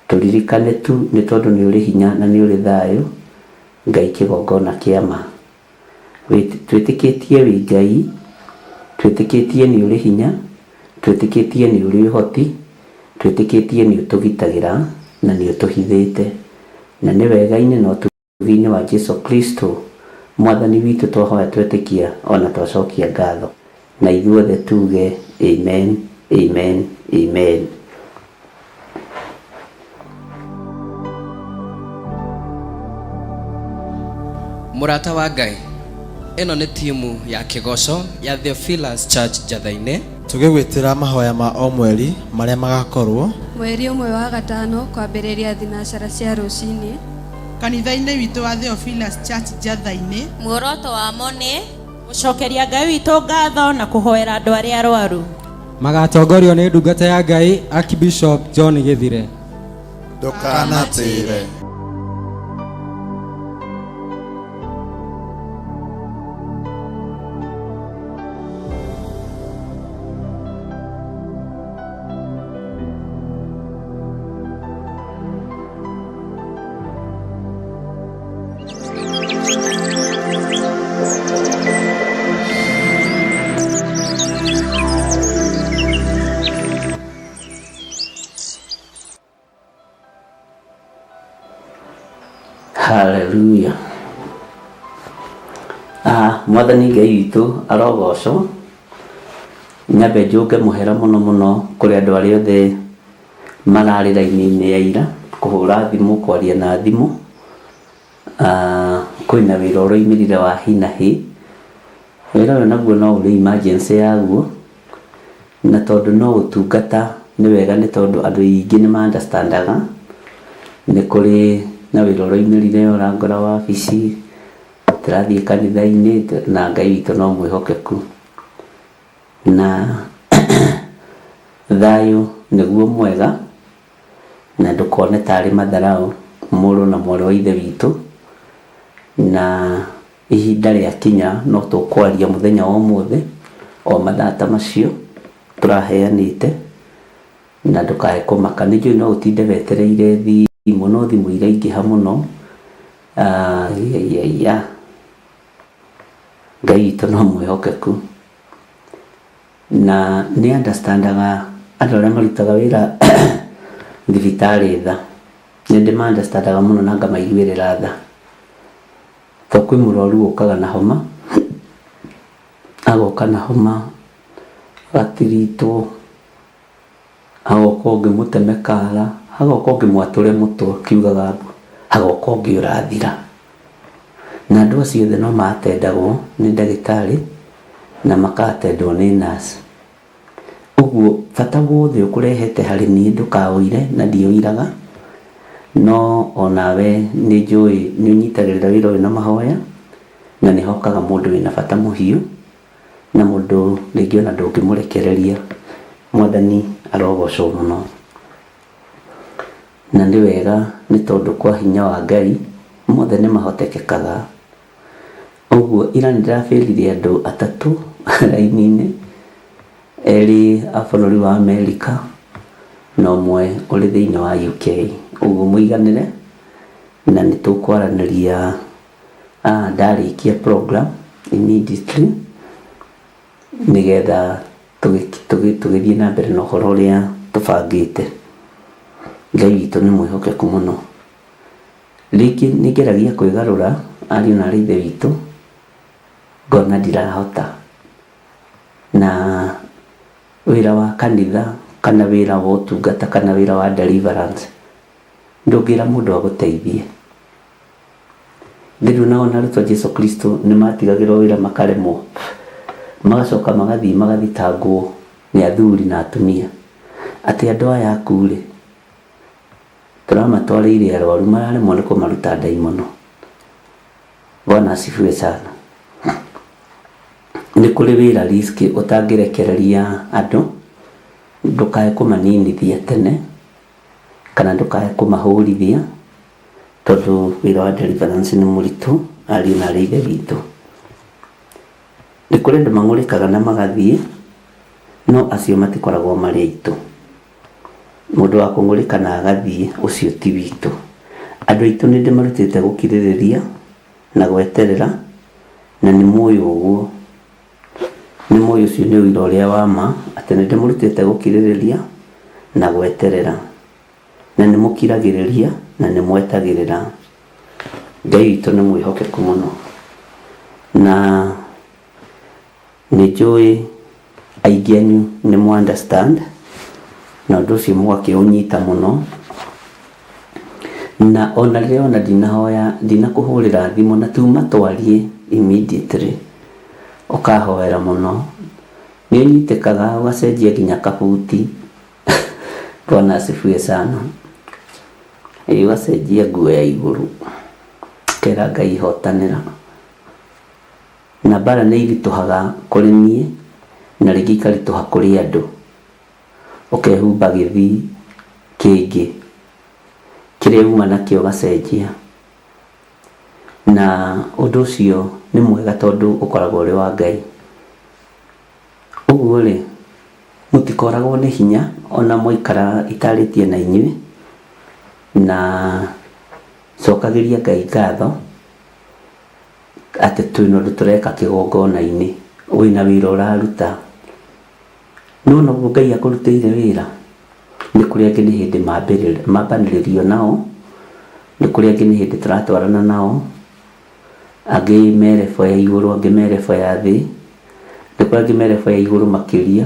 tũririkane tu nĩ tondũ nĩ ũrĩ hinya na nĩ ũrĩ thayũ, Ngai kĩgongona kĩa ma. Twĩtĩkĩtie wĩ Ngai, twĩtĩkĩtie nĩ ũrĩ hinya, twĩtĩkĩtie nĩ ũrĩ ũhoti, twĩtĩkĩtie nĩ ũtũgitagĩra na nĩ ũtũhithĩte. Na nĩ wega-inĩ na ũtugi-inĩ wa Jesu Kristo Mwathani witũ twahoya twetĩkia ona twacokia ngatho, na ithuothe tuge amen, amen, amen. Mũrata wa Ngai, ĩno nĩ timu ya kĩgoco ya Theophilus Church Njatha-inĩ. Tũgĩgwĩtĩra mahoya ma o mweri marĩa magakorwo Mweri ũmwe wa gatano kwambĩrĩria thinacara cia rũcinĩ. Kanitha-inĩ witũ wa Theophilus Church Njatha-inĩ. Muoroto wamo nĩ gũcokeria Ngai witũ ngatho na kũhoera andũ arĩa arwaru. Magatongorio nĩ ndungata ya Ngai Archbishop John Githire. Ndũkanatĩre. Haleluya. Mwathani Ngai witũ arogocwo. Nyambe njũnge mũhera mũno mũno kũrĩ andũ arĩa othe mararĩ raini-inĩ ya ira, kũhũra thimũ, kwaria na thimũ. Kwĩna wĩra ũroimĩrire wa hi na hi. Wĩra ũyũ naguo no ũrĩ emergency yaguo, na tondũ no ũtungata nĩ wega, nĩ tondũ andũ aingĩ nĩ ma understandaga. Nĩ kũrĩ na wĩra ũroimĩrire ũrangora wabici, tũrathiĩ kanitha-inĩ, na Ngai witũ no mwĩhokeku. Na thayũ nĩguo mwega, na ndũkone tarĩ matharau mũrũ na mwarĩ wa ithe witũ. Na ihinda rĩakinya no tũkwaria mũthenya wa ũmũthĩ o mathaa ta macio tũraheanĩte, na ndũkae kũmaka. Nĩ njũĩ no ũtinde wetereire thimũ, no thimũ iraingĩha mũno. Ya Ngai witũ no mwĩhokeku, na nĩ understandaga andũ arĩa marutaga wĩra thibitarĩ tha. Nĩ ndĩma understandaga mũno na ngamaiguĩrĩra tha, to kwĩ mũrwaru ũkaga na homa, agoka na homa agatiritwo, agoka ũngĩ mũteme kara, hagoka ũngĩ mwatũre mũtwe kiugaga mbu, hagoka ũngĩ ũrathira. Na andũ acio othe no matendagwo nĩ ndagĩtarĩ na makatendwo nĩ nurse. Ũguo bata wothe ũkũrehete harĩ niĩ ndũkaũire, na ndiũiraga, no onawe nĩ njũĩ nĩ ũnyitagĩrĩra wĩra ũyũ na mahoya, na nĩ hokaga mũndũ wĩna bata mũhiũ, na mũndũ rĩngĩ ona ndũngĩmũrekereria. Mwathani arogocwo mũno. Na nĩ wega, nĩ tondũ kwa hinya wa Ngai mothe nĩ mahotekekaga. Ũguo ira nĩ ndĩrabĩrire andũ atatũ raini-inĩ, erĩ a bũrũri wa Amerika na ũmwe ũrĩ thĩinĩ wa UK. Ũguo mũiganĩre, na nĩ tũkwaranĩria ndarĩkia program immediately, nĩgetha tũgĩthiĩ na mbere na ũhoro ũrĩa tũbangĩte. Ngai witũ nĩ mwĩhokeku mũno. Rĩngĩ nĩ ngeragia kwĩgarũra ariũ na aarĩ ithe witũ, ngona ndirahota. Na wĩra wa kanitha kana wĩra wa ũtungata kana wĩra wa deliverance ndũngĩra mũndũ agũteithie. Rĩu nao arutwo a Jesu Kristo nĩ matigagĩrwo wĩra makaremwo, magacoka magathiĩ magathitangwo nĩ athuri na atumia atĩ andũ aya aku rĩ, tũramatwarĩire arwaru mararemwo nĩ kũmaruta ndaimono. Bwana asifiwe sana. Nĩ kũrĩ wĩra risk ũtangĩrekereria andũ, ndũkae kũmaninithia tene kana ndũkae kũmahũrithia, tondũ wĩra wa deliverance nĩ mũritũ ariũ na arĩ ithe witũ. Nĩ kũrĩ andũ mang'ũrĩkaga na magathiĩ, no acio matikoragwo marĩ aitũ. Mũndũ wa kũng'ũrĩka na agathiĩ, ũcio ti witũ. Andũ aitũ nĩ ndĩmarutĩte gũkirĩrĩria na gweterera, na nĩ mũĩ ũguo. Nĩ mũĩ ũcio nĩ ũira ũrĩa wa ma, atĩ nĩ ndĩmũrutĩte gũkirĩrĩria na gweterera, na nĩ mũkiragĩrĩria na nĩ mwetagĩrĩra. Ngai witũ nĩ mwĩhokeku mũno. Na nĩ njũĩ aingĩ anyu nĩ mũ understand na ũndũ ũcio mũgakĩũnyita mũno. Na ona rĩrĩa ona ndinahoya, ndinakũhũrĩra thimũ na tuma twarie immediately, ũkahoera mũno. Nĩ ũnyitĩkaga ũgacenjia nginya kabuti. Bwana asifiwe sana. Ĩĩ, ũgacenjia nguo ya igũrũ, ũkera Ngai hotanĩra. Na mbara nĩ iritũhaga kũrĩ niĩ na rĩngĩ ikaritũha kũrĩ andũ. Ũkehumba gĩthii kĩngĩ kĩrĩa uma nakĩo ũgacenjia. Na ũndũ ũcio nĩ mwega tondũ ũkoragwo ũrĩ wa Ngai. Ũguo rĩ, mũtikoragwo nĩ hinya ona mwaikara itarĩtie na inyuĩ, na cokagĩria Ngai ngatho atĩ twĩna ũndũ tũreka kĩgongona-inĩ, wĩna wĩra ũraruta. Nĩwona ũguo Ngai akũrutĩire wĩra? Nĩ kũrĩ angĩ nĩ hĩndĩ mambanĩrĩrio nao, nĩ kũrĩ angĩ nĩ hĩndĩ tũratwarana nao, angĩ me level ya igũrũ, angĩ me level ya thĩ, nĩ kũrĩ angĩ me level ya igũrũ makĩria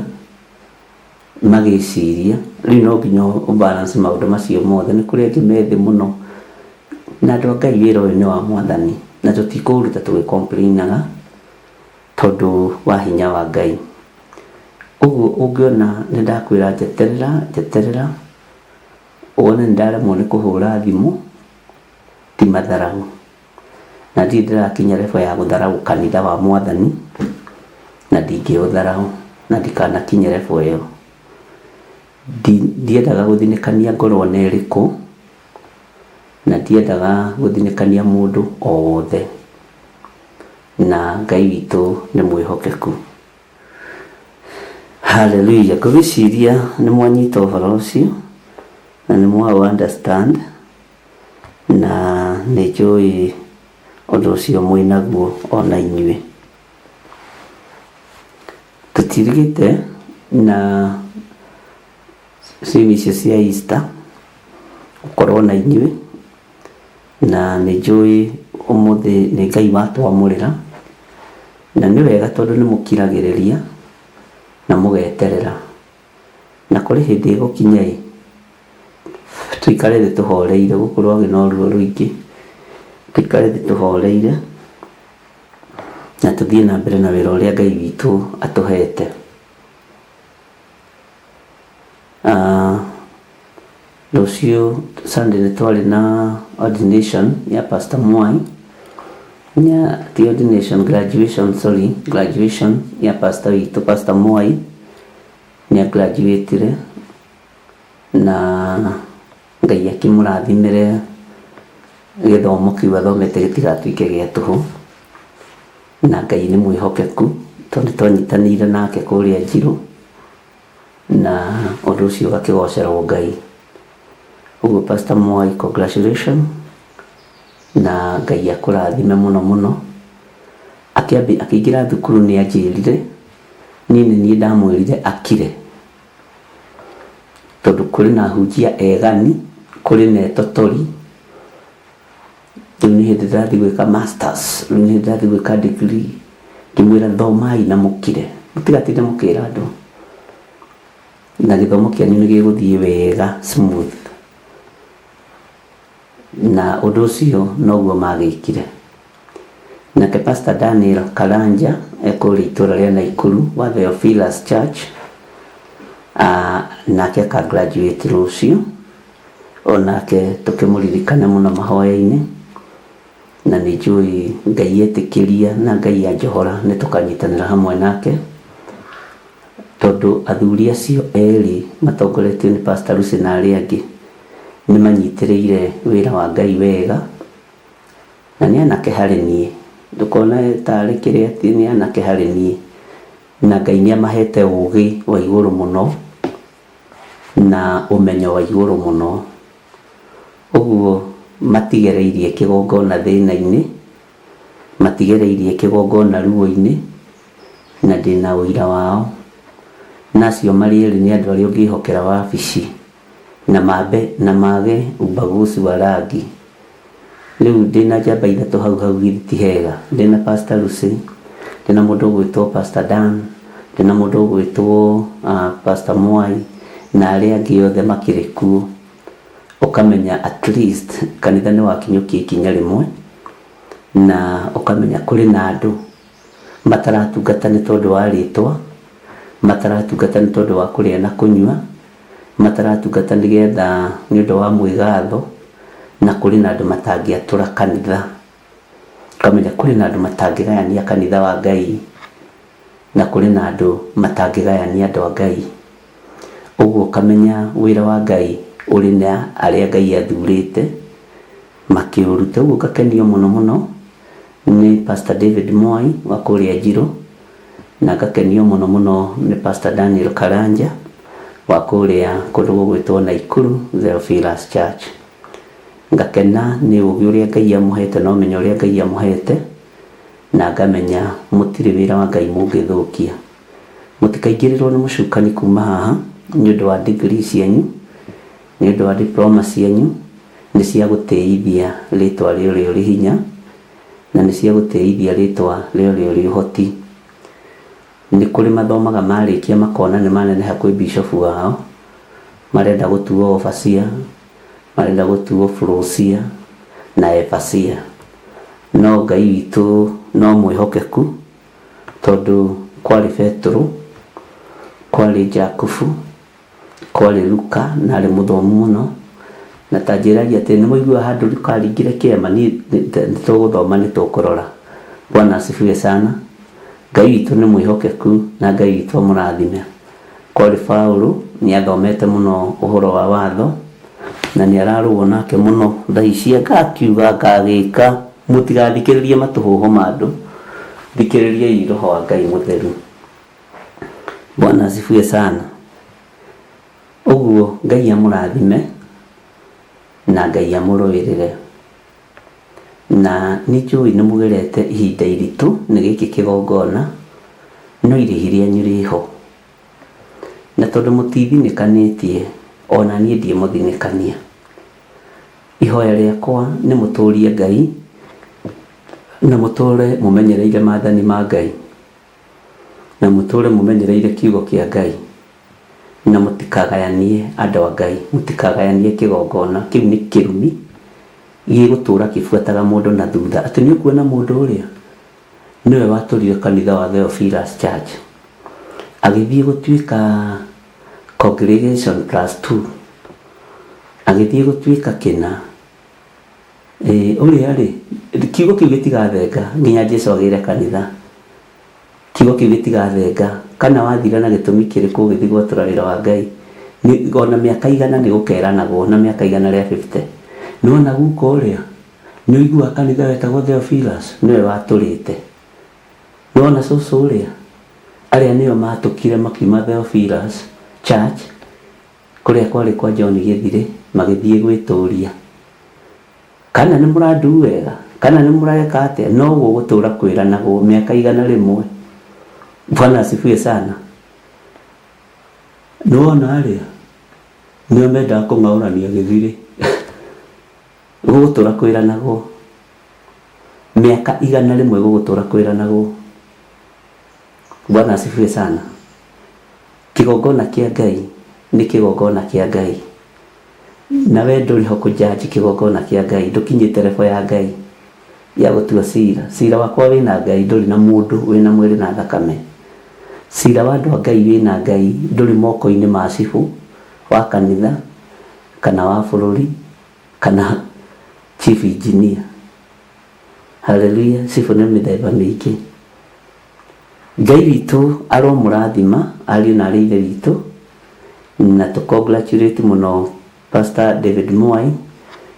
magĩciria. Rĩu no nginya ũ balance maũndũ macio mothe. Nĩ kũrĩ angĩ me thĩ mũno. Na andũ a Ngai, wĩra ũyũ nĩ wa Mwathani na tũtikũũruta tũgĩ complain aga tondũ wa hinya wa Ngai. Ũguo ũngĩona nĩ ndakwĩra njeterera, njeterera, wone nĩ ndaremwo nĩ kũhũra thimũ, ti matharaũ. Na ndirĩ ndĩrakinya level ya gũtharaũ kanitha wa Mwathani, na ndingĩũtharaũ, na ndikanakinye level ĩyo. Ndiendaga gũthinĩkania ngoro ona ĩrĩkũ, na ndiendaga gũthinĩkania mũndũ o wothe. Na Ngai witũ nĩ mwĩhokeku. Hallelujah. Ngũgĩciria nĩ mwanyita ũhoro ũcio na nĩ mwa understand, na nĩ njũĩ ũndũ ũcio mwĩnaguo ona inyuĩ. Tũtirigĩte na ciumia icio cia Easter gũkorwo na inyuĩ, na nĩ njũĩ ũmũthĩ nĩ Ngai watwamũrĩra, na nĩ wega tondũ nĩ mũkiragĩrĩria na mũgeterera, na kũrĩ hĩndĩ ĩgũkinya ĩ tũikare thĩ tũhoreire, gũkũ rwagĩ no ruo rũingĩ, tũikare thĩ tũhoreire na tũthiĩ na mbere na wĩra ũrĩa Ngai witũ atũhete. Rũciũ Sunday nĩ twarĩ na ordination ya Pastor Mwai, ya ti ordination, graduation, sorry, graduation ya pastor witũ Pastor Mwai. Nĩ graduatire na Ngai akĩmũrathimĩre gĩthomo kĩu athomete gĩtigatuĩke gĩa tũhũ. Na Ngai nĩ mwĩhokeku tondũ nĩ twanyitanĩire nake kũrĩa Njirũ, na ũndũ ũcio ũgakĩgocerwo Ngai. Ũguo Pastor Mwai, congratulations, na Ngai akũrathime mũno mũno. Akĩingĩra thukuru nĩ anjĩrire, niĩ nĩ niĩ ndamwĩrire akire, tondũ kũrĩ na ahunjia egani, kũrĩ na etotori. Rĩu nĩ hĩndĩ ndĩrathiĩ gwĩka masters, rĩu nĩ hĩndĩ ndĩrathiĩ gwĩka degree. Ngĩmwĩra thomai na mũkire, mũtigatinde mũkĩra andũ, na gĩthomo kĩanyu nĩ gĩgũthiĩ wega smooth. Na ũndũ ũcio noguo magĩkire. Nake Pastor Daniel Karanja ekũrĩa itũra rĩa Naikuru wa Theophilus Church, nake aka graduate rũciũ, onake tũkĩmũririkane mũno mahoya-inĩ, na nĩ njũĩ Ngai etĩkĩria na Ngai anjohora nĩ tũkanyitanĩra hamwe nake, tondũ athuri acio erĩ matongoretio nĩ Pastor Lucy na arĩa angĩ nĩ manyitĩrĩire wĩra wa Ngai wega, na nĩ anake harĩ niĩ, ndũkone tarĩ kĩrĩa, atĩ nĩ anake harĩ niĩ, na Ngai nĩ amahete ũgĩ wa igũrũ mũno na ũmenyo wa igũrũ mũno. Ũguo matigereirie kĩgongona thĩna-inĩ, matigereirie kĩgongona ruo-inĩ, na ndĩna ũira wao. Na acio marĩ erĩ nĩ andũ arĩa ũngĩhokera wabici na mambe na mage ubaguzi wa rangi. Rĩu ndĩna njamba ithatũ hau hau githĩ ti hega? Ndĩna Pastor Lucy, ndĩna mũndũ ũgwĩtwo Pastor Dan, ndĩna mũndũ ũgwĩtwo Pastor Mwai, na arĩa angĩ othe makĩrĩ kuo. Ũkamenya at least kanitha nĩ wakinyũkia ikinya rĩmwe, na ũkamenya kũrĩ na andũ mataratungata nĩ tondũ wa rĩtwa, mataratungata nĩ tondũ wa kũrĩa na kũnyua, mataratungata nĩgetha nĩ ũndũ wa mwĩgatho, na kũrĩ na andũ matangĩatũra kanitha. Ũkamenya kũrĩ na andũ matangĩgayania kanitha wa Ngai, na kũrĩ na andũ matangĩgayania andũ a Ngai. Ũguo ũkamenya wĩra wa Ngai ũrĩ na arĩa Ngai athurĩte makĩũruta. Ũguo ngakenio mũno mũno nĩ Pastor David Mwai wa kũrĩa Njirũ, na ngakenio mũno mũno nĩ Pastor Daniel Karanja wa kũrĩa kũndũ gũgwĩtwo Naikuru Theophilus Church. Ngakena nĩ ũgĩ ũrĩa Ngai amũhete na ũmenyo ũrĩa Ngai amũhete, na ngamenya mũtirĩ wĩra wa Ngai mũngĩthũkia. Mũtikaingĩrĩrwo nĩ mũcukani kuma haha nĩ ũndũ wa degree cianyu, nĩ ũndũ wa diploma cianyu, nĩ cia gũtĩithia rĩtwa rĩa ũrĩa ũrĩ hinya, na nĩ cia gũtĩithia rĩtwa rĩa ũrĩa ũrĩ ũhoti. Nĩ kũrĩ mathomaga marĩkia makona nĩ maneneha kwĩ bishop wao, marenda gũtuo overseer, marenda gũtuo frosia na evasia. No Ngai witũ no mwĩhokeku, tondũ kwarĩ Petero, kwarĩ Jakubu, kwarĩ Luka, na arĩ mũthomu mũno. Na ta njĩragia atĩ nĩ mũiguaga handũ Luka aringire kĩama, niĩ nĩ tũgũthoma nĩ tũkũrora. Bwana asifiwe sana. Ngai witũ nĩ mwĩhokeku na Ngai witũ amũrathime. Kwarĩ Paulo, nĩ athomete mũno ũhoro wa watho, na nĩ ararũo nake mũno thaa ici, ngakiuga ngagĩka. Mũtigathikĩrĩrie matũhũhũ ma andũ, thikĩrĩriai Roho wa Ngai mũtheru. Bwana asifiwe sana. Ũguo Ngai amũrathime na Ngai amũrũĩrĩre. Na nĩ njũĩ nĩ mũgerete ihinda iritũ nĩ gĩkĩ kĩgongona, no irĩhi rĩanyu rĩho. Na tondũ mũtithinĩkanĩtie, ona niĩ ndiĩmũthinĩkania. Ihoya rĩakwa nĩ mũtũrie Ngai na mũtũre mũmenyereire maathani ma Ngai, na mũtũre mũmenyereire kiugo kĩa Ngai, na mũtikagayanie andũ a Ngai, mũtikagayanie kĩgongona. Kĩu nĩ kĩrumi gĩgũtũra kĩbuataga mũndũ na thutha. Atĩ nĩ ũkuona mũndũ ũrĩa nĩwe watũrire kanitha wa Theophilus Church, agĩthiĩ gũtuĩka congregation plus 2, agĩthiĩ gũtuĩka kĩna. Ũrĩa rĩ, kiugo kĩu gĩtigathenga nginya Jesu agĩre kanitha. Kiugo kĩu gĩtigathenga. Kana wathira na gĩtũmi kĩrĩkũ ũgĩthiĩ gwatũra wĩra wa Ngai, ona mĩaka igana nĩ gũkeranagwo, na mĩaka igana rĩa 50. Nĩwona guka ũrĩa nĩ ũiguaga kanitha wetagwo Theophilus, nĩwe watũrĩte. Nĩwona cũcũ ũrĩa, arĩa nĩo matũkire makiuma Theophilus Church kũrĩa kwarĩ kwa John Gĩthirĩ, magĩthiĩ gwĩtũria. Kana nĩ mũrandu wega, kana nĩ mũreka atĩa, no gũgũtũra kwĩranagwo mĩaka igana rĩmwe. Bwana asifiwe sana. Nĩwona arĩa nĩo mendaga kũng'aũrania Gĩthirĩ, gũgũtũra kwĩranagwo mĩaka igana rĩmwe, gũgũtũra kwĩranagwo. Bwana asifiwe sana. Kĩgongona kĩa Ngai nĩ kĩgongona kĩa Ngai, na we ndũrĩ ho kũjaji kĩgongona kĩa Ngai, ndũkinyĩte level ya Ngai ya gũtua cira. Cira wakwa wĩna Ngai, ndũrĩ na mũndũ wĩna mwĩrĩ na thakame. Cira wa andũ a Ngai wĩna Ngai, ndũrĩ moko-inĩ ma cibũ wa kanitha kana wa bũrũri kana chief engineer. Haleluya. Cibũ nĩ mĩthemba mĩingĩ. Ngai witũ aromũrathima ariũ na arĩ ithe witũ, na tũ congratulate mũno Pastor David Mwai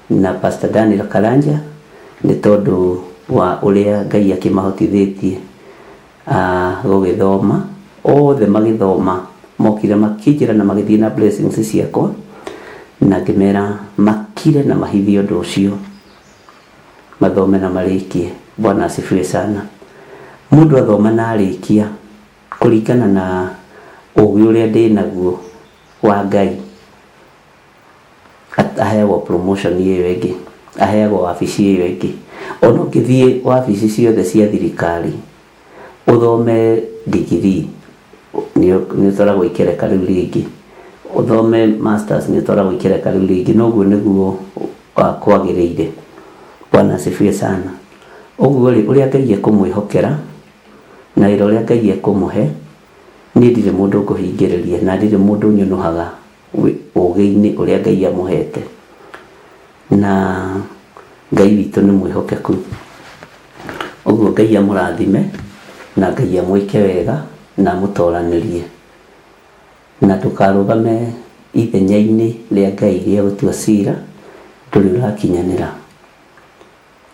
na Pastor Daniel Karanja nĩ tondũ wa ũrĩa Ngai akĩmahotithĩtie gũgĩthoma. Othe magĩthoma mokire makĩnjĩra na magĩthiĩ na blessings ciakwa, na ngĩmera makire na mahithie ũndũ ũcio, mathome na marĩkie. Bwana asifiwe sana. Mũndũ athoma na arĩkia, kũringana na ũgĩ ũrĩa ndĩ naguo wa Ngai, aheagwo promotion ĩyo ĩngĩ. Aheagwo wabici ĩyo ĩngĩ. Ona ũngĩthiĩ wabici ciothe cia thirikari ũthome degree, nĩ ũtwaragwo ikereka rĩu rĩngĩ, ũthome masters nĩ ũtwaragwo ikereka rĩu rĩngĩ. Noguo nĩguo kwagĩrĩire. Bwana asifiwe sana. Ũguo rĩ, ũrĩa Ngai ekũmwĩhokera na wĩra ũrĩa Ngai ekũmũhe, niĩ ndirĩ mũndũ ngũhingĩrĩria na ndirĩ mũndũ nyũnũhaga ũgĩ-inĩ ũrĩa Ngai amũhete. Na Ngai witũ nĩ mwĩhokeku. Ũguo Ngai amũrathime na Ngai amwĩke wega na amũtoranĩrie. Na ndũkarũgame ithenya-inĩ rĩa Ngai rĩa gũtua cira, ndũrĩ ũrakinyanĩra.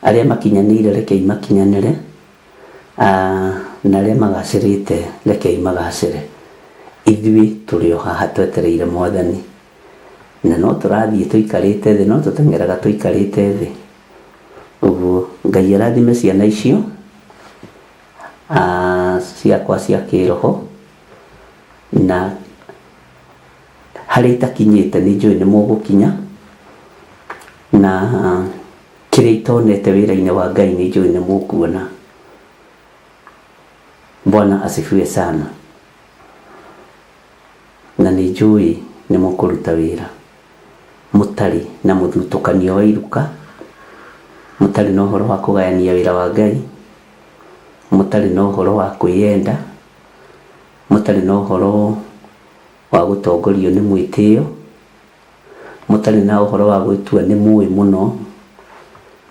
Arĩa makinyanĩire rekei makinyanĩre, na arĩa magacĩrĩte rekei magacĩre. Ithuĩ tũrĩ o haha twetereire Mwathani, na no tũrathiĩ tũikarĩte thĩ, no tũteng'eraga tũikarĩte thĩ. Ũguo Ngai arathime ciana icio ciakwa cia kĩroho, na harĩa itakinyĩte nĩ njũĩ nĩ mũgũkinya, na kĩrĩa itonete wĩra-inĩ wa Ngai nĩ njũĩ nĩ mũkuona. Bwana asifiwe sana. Na nĩ njũĩ nĩ mũkũruta wĩra mũtarĩ na mũthutũkanio wa iruka, mũtarĩ na ũhoro wa kũgayania wĩra wa Ngai, mũtarĩ na ũhoro wa kwĩyenda, mũtarĩ na ũhoro wa gũtongorio nĩ mwĩtĩo, mũtarĩ na ũhoro wa gwĩtua nĩ mũĩ mũno.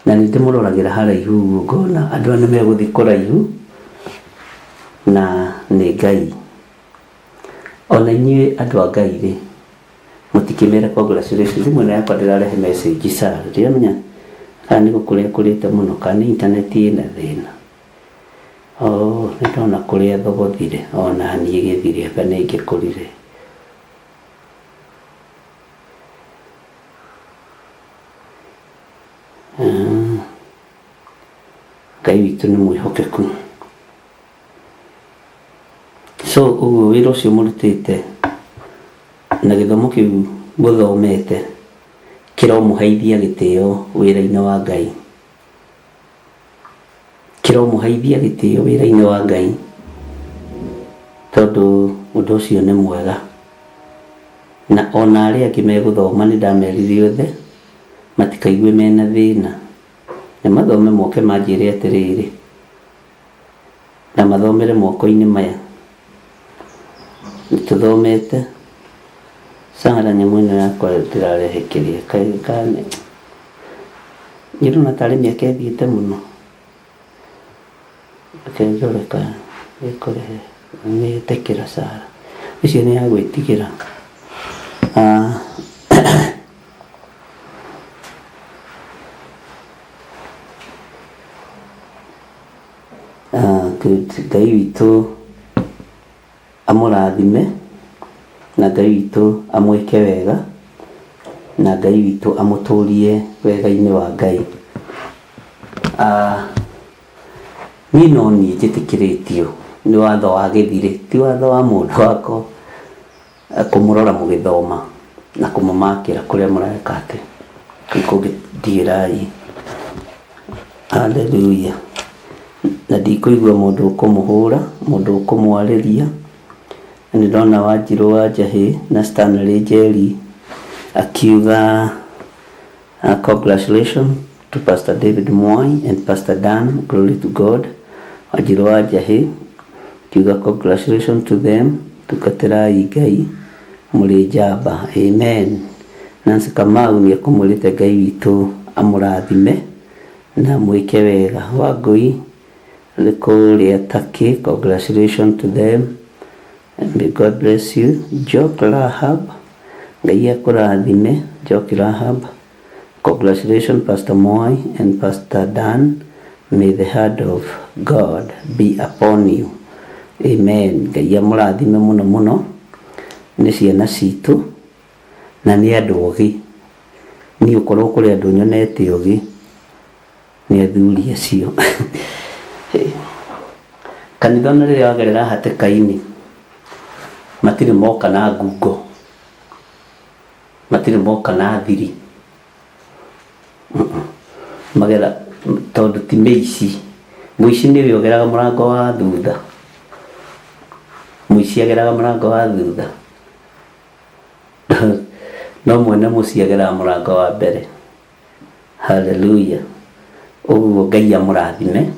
Na nĩ ndĩmũroragĩra haraihu ũguo ngona andũ aya nĩ megũthiĩ kũraihu, na nĩ Ngai. Ona inyuĩ andũ a Ngai rĩ, mũtikĩmere congratulations. Thimũ ĩno yakwa ndĩrarehe message sana, ndiramenya kana nĩ gũkũra ĩkũrĩte mũno kana nĩ internet ĩna thĩna. Oh, nĩ ndona kũrĩa thogothire, ona niĩ gĩthire anga nĩ ingĩkũrire. Ngai witũ nĩ mwĩhokeku. So ũguo wĩra ũcio mũrutĩte na gĩthomo kĩu mũthomete kĩromũheithia gĩtĩo wĩra-inĩ wa Ngai, kĩromũheithia gĩtĩo wĩra-inĩ wa Ngai, tondũ ũndũ ũcio nĩ mwega. Na ona arĩa angĩ megũthoma nĩ ndamerire othe matikaigue mena thĩna, nĩ mathome moke manjĩre atĩrĩrĩ, na mathomere moko-inĩ maya. Nĩtũthomete Sara, nyamũ ĩno yakwa ndĩrarehe kĩrĩa kane ndĩrona tarĩ mĩaka ĩthiĩte mũno. Reke ndore kana ĩkũrehe nĩ ĩtĩkĩra Sara, icio nĩ ya gwĩtigĩra. Good. Ngai witũ amũrathime, na Ngai witũ amwĩke wega, na Ngai witũ amũtũrie wega-inĩ wa Ngai. Niĩ no niĩ njĩtĩkĩrĩtio nĩ watho wa gĩthirĩ, ti watho wa mũndũ wakwa, kũmũrora mũgĩthoma na kũmũmakĩra kũrĩa mũreka atĩ kũu kũngĩ ndigĩrai. Hallelujah. Na ndikũigua mũndũ ũkũmũhũra, mũndũ ũkũmwarĩria. Na nĩ ndona Wanjirũ wa Njahĩ na Stanley Njeri akiuga, congratulations to Pastor David Mwai and Pastor Dan, glory to God. Wanjirũ wa Njahĩ akiuga congratulations to them, tungatĩrai Ngai mũrĩ njamba, amen. Nancy Kamau nĩ ekũmwĩrĩte Ngai witũ amũrathime na mwĩke wega. Wangũi nĩ kũrĩa Turkey, congratulations to them and may God bless you. Jock Rahab, Ngai akũrathime. Jock Rahab, congratulations Pastor Mwai and Pastor Dan, may the hand of God be upon you, amen. Ngai amũrathime mũno mũno. Nĩ ciana citũ na nĩ andũ ogĩ. Niĩ ũkorwo kũrĩ andũ nyonete ogĩ nĩ athuri acio. Kanitha ona rĩrĩa wagerera hatĩka-inĩ, matirĩ moka na ngungo, matirĩ moka na thiri. Magera tondũ ti mĩici. Mũici nĩwe ũgeraga mũrango wa thutha. Mũici ageraga mũrango wa thutha. No mwene mũciĩ ageraga mũrango wa mbere. Haleluya. Ũguo Ngai amũrathime.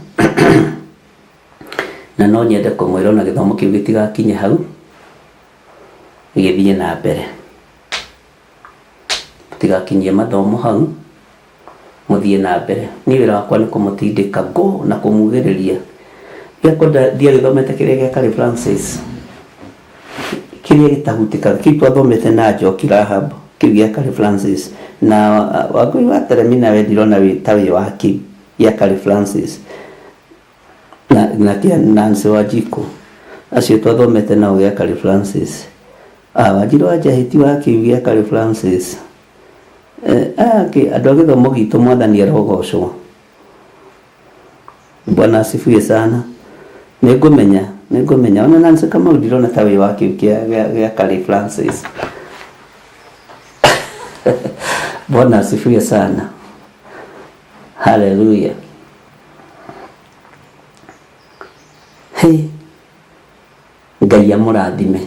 Na no nyende kũmwĩra ona gĩthomo kĩu gĩtigakinye hau, gĩthiĩ na mbere. Mũtigakinyie mathomo hau, mũthiĩ na mbere. Niĩ wĩra wakwa nĩ kũmũtindĩka go na kũmugĩrĩria. Gĩakwa ndiagĩthomete kĩrĩa gĩa Carey Francis. Kĩrĩa gĩtahutĩkaga, kĩu twathomete na Njoki Rahab, kĩu gĩa Carey Francis. Na Wangũi wa Teremina we ndirona wĩ ta wĩ wa kĩu gĩa Carey Francis. Na kĩa Nancy Wanjikũ. Acio twathomete nao gĩa Carey Francis. Wanjirũ wa Njahĩ ti wa kĩu gĩa Carey Francis. Aya angĩ andũ a gĩthomo gitũ Mwathani arogocwo. Bwana asifiwe sana. Nĩngũmenya, nĩngũmenya. Ona Nancy Kamau ndirona ta wĩ wa kĩu gĩa Carey Francis. Bwana asifiwe sana. Haleluya. Hey, Ngai amũrathime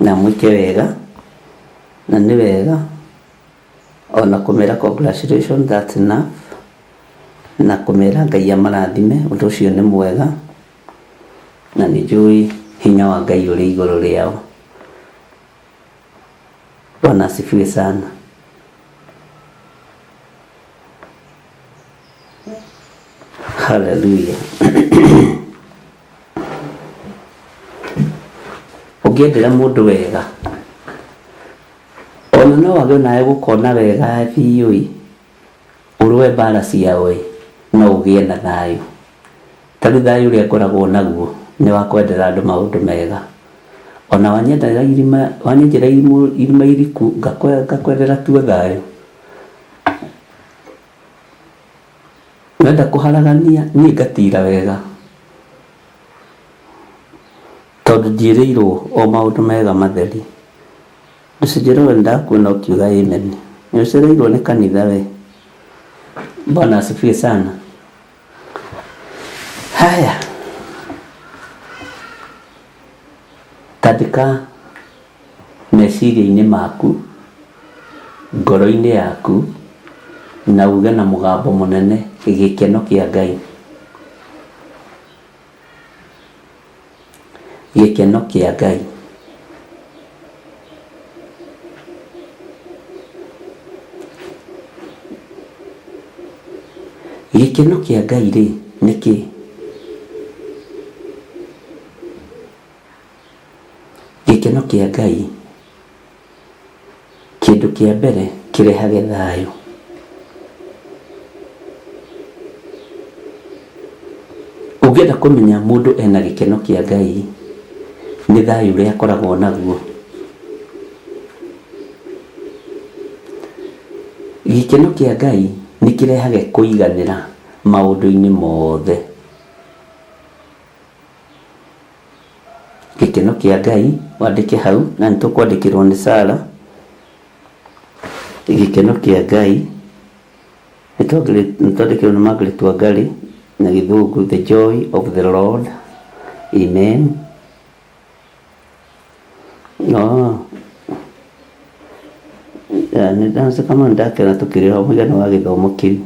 na mwĩke wega, na nĩ wega ona kũmera congratulations, that's enough, na kũmera Ngai amarathime, ũndũ ũcio nĩ mwega, na nĩ njũĩ hinya wa Ngai ũrĩ igũrũ rĩao. Bwana asifiwe sana. Haleluya. Ũngĩendera mũndũ wega, ona no wage onawe gũkona wega biũ ĩ, ũrũe mbara ciao ĩ, no ũgĩe na thayũ. Ta rĩu thayũ ũrĩa ngoragwo naguo nĩ wa kwendera andũ maũndũ mega. Ona wanyenjera irima, wanyenjera irima iriku, ngakwendera tuo thayũ. Wenda kũharagania, niĩ ngatira wega. Tondũ ndiĩrĩirwo o maũndũ mega matheri. Rũcinjĩ rũrũ ndakuona ũkiuga amen. Nĩ ũcereirwo nĩ kanitha we. Bwana asifiwe sana. Haya. Tandĩka meciria-inĩ maku, ngoro-inĩ yaku, na uge na mũgambo mũnene gĩkeno kĩa Ngai. Gĩkeno kĩa Ngai. Gĩkeno kĩa Ngai rĩ nĩ kĩ? Gĩkeno kĩa Ngai kĩndũ kĩa mbere kĩrehage thayũ. Ũngĩenda kũmenya mũndũ ena gĩkeno kĩa Ngai nĩ thayũ ũrĩa akoragwo naguo. Gĩkeno kĩa Ngai nĩ kĩrehage kũiganĩra maũndũ-inĩ mothe. Gĩkeno kĩa Ngai wandĩke hau, na nĩ tũkwandĩkĩrwo nĩ Sarah. Gĩkeno kĩa Ngai nĩ twandĩkĩrwo nĩ Margaret Wangari na gĩthũngũ, the joy of the Lord. Amen. Oh. Nĩ ndaca kama ndakena tũkĩrĩha mũigana wa gĩthomo kĩu.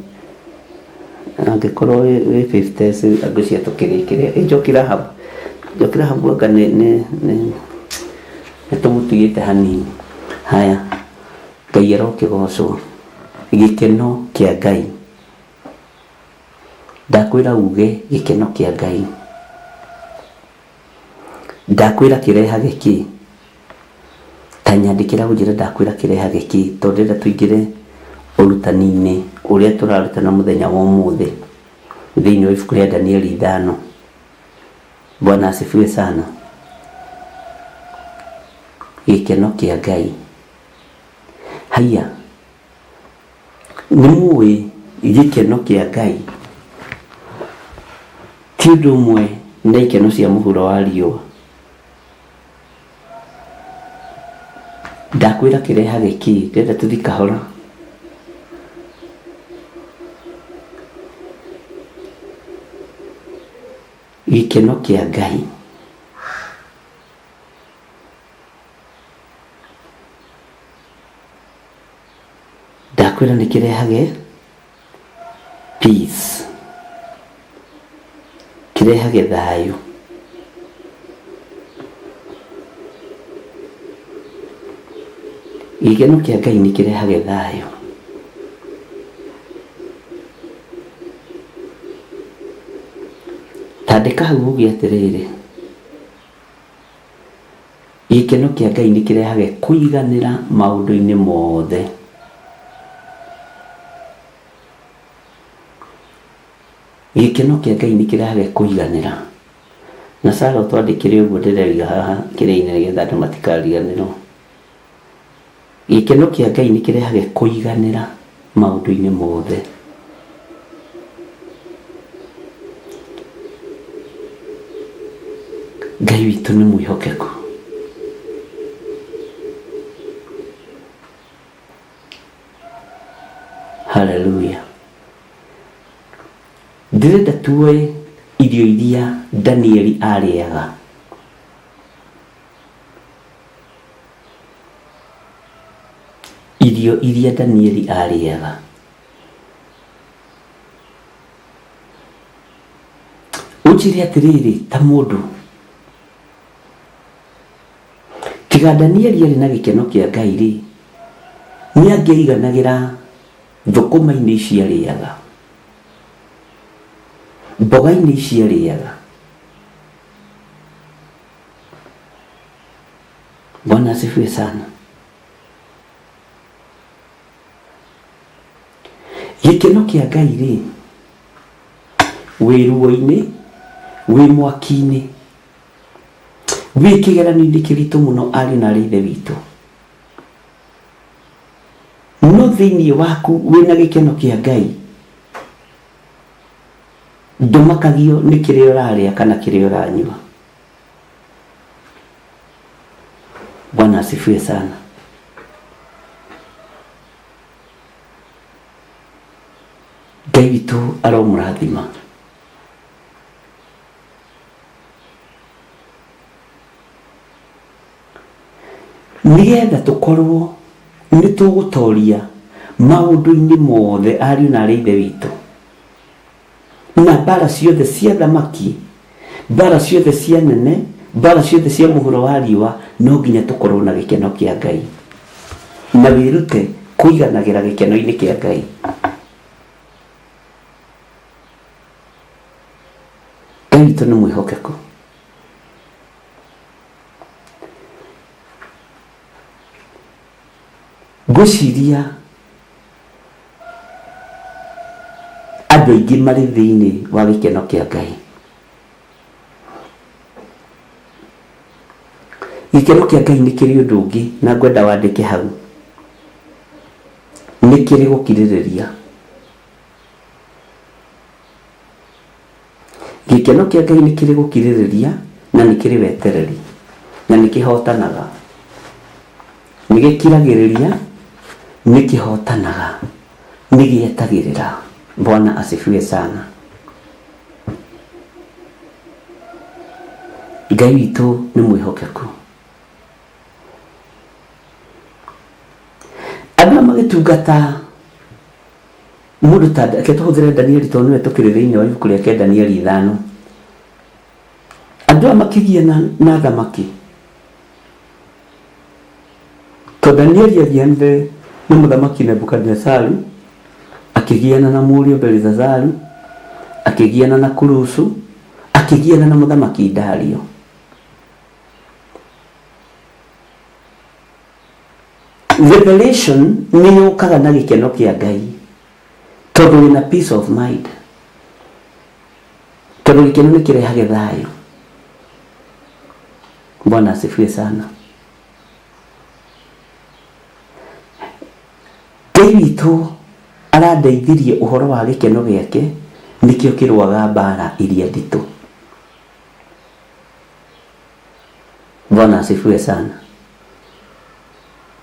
Angĩkorwo wĩ 50 ngwĩciria tũkĩrĩkĩrĩa. Njoki Rahab. Njoki Rahab anga nĩ tũmũtigĩte hanini. Haya, Ngai arokĩgocwo. Gĩkeno kĩa Ngai. Ndakwĩra uge gĩkeno kĩa Ngai. Ndakwĩra kĩrehage kĩ? Ta nyandĩkĩra ũnjĩre ndakwĩra kĩrehage kĩ, tondũ ndĩrenda tũingĩre ũrutani-inĩ ũrĩa tũrarutana mũthenya wa ũmũthĩ thĩinĩ wa ibuku rĩa Danieli 5. Bwana asifiwe sana. Gĩkeno kĩa Ngai. Haiya, nĩ mũĩ gĩkeno kĩa Ngai ti ũndũ ũmwe na ikeno cia mũhuro wa riũa. Ndakwĩra kĩrehage kĩ, ndĩrenda tũthiĩ kahora. Gĩkeno kĩa Ngai ndakwĩra nĩ kĩrehage peace, kĩrehage thayũ. Gĩkeno kĩa Ngai nĩ kĩrehage thayũ. Tandĩka hau uge atĩrĩrĩ, gĩkeno kĩa Ngai nĩ kĩrehage kũiganĩra maũndũ-inĩ mothe. Gĩkeno kĩa Ngai nĩ kĩrehage kũiganĩra. Na Sara ũtwandĩkĩre ũguo ndĩroiga haha kĩrĩa-inĩ nĩgetha andũ matikariganĩrwo. Gĩkeno kĩa Ngai nĩ kĩrehage kũiganĩra maũndũ-inĩ mothe. Ngai witũ nĩ mwĩhokeku. Haleluya. Ndĩrenda tuoe irio iria Danieli arĩaga. Irio iria Danieli arĩaga. Ũnjĩre atĩrĩrĩ ta mũndũ, tiga Danieli arĩ na gĩkeno kĩa Ngai rĩ, nĩ angĩaiganagĩra thũkũma-inĩ ici arĩaga, mboga-inĩ ici arĩaga. Bwana asifiwe sana. Gĩkeno kĩa Ngai rĩ, wĩ ruo-inĩ, wĩ mwaki-inĩ, wĩ kĩgeranio-inĩ kĩritũ mũno ariũ na arĩ ithe witũ, no thĩinĩ waku wĩna gĩkeno kĩa Ngai, ndũmakagio nĩ kĩrĩa ũrarĩa kana kĩrĩa ũranyua. Bwana asifiwe sana. Ngai witũ aromũrathima. Nĩgetha tũkorwo nĩ tũgũtoria maũndũ-inĩ mothe ariũ na arĩ ithe witũ, na mbara ciothe cia thamaki, mbara ciothe cia nene, mbara ciothe cia mũhuro wa riũa, no nginya tũkorwo na gĩkeno kĩa Ngai na wĩrute kũiganagĩra gĩkeno-inĩ kĩa Ngai. Ngai witũ nĩ mwĩhokeku. Ngwĩciria andũ aingĩ marĩ thĩinĩ wa gĩkeno kĩa Ngai. Gĩkeno kĩa Ngai nĩ kĩrĩ ũndũ ũngĩ na ngwenda wandĩke hau. Nĩ kĩrĩ gũkirĩrĩria. Gĩkeno kĩa Ngai nĩ kĩrĩ gũkirĩrĩria na nĩ kĩrĩ wetereri na nĩ kĩhotanaga. Nĩ gĩkiragĩrĩria, nĩ kĩhotanaga, nĩ gĩetagĩrĩra. Bwana asifiwe sana. Ngai witũ nĩ mwĩhokeku. Andũ aya magĩtungata mũndũ ta, reke tũhũthĩre Danieli tondũ nĩwe tũkĩrĩ thĩinĩ wa ibuku rĩake Danieli 5. Andũ aya makĩgiana na thamaki, tondũ Danieli agianire na mũthamaki Nebukadinezaru, akĩgiana na mũriũ Belizazaru, akĩgiana na Kurusu, akĩgiana na mũthamaki Dario. Revelation nĩ yũkaga na gĩkeno kĩa Ngai tondũ wĩna peace of mind, tondũ gĩkeno nĩ kĩrehage thayũ. Bwana asifiwe sana. Ngai witũ arandeithirie ũhoro wa gĩkeno gĩake, nĩkĩo kĩrũaga mbara iria nditũ. Bwana asifiwe sana.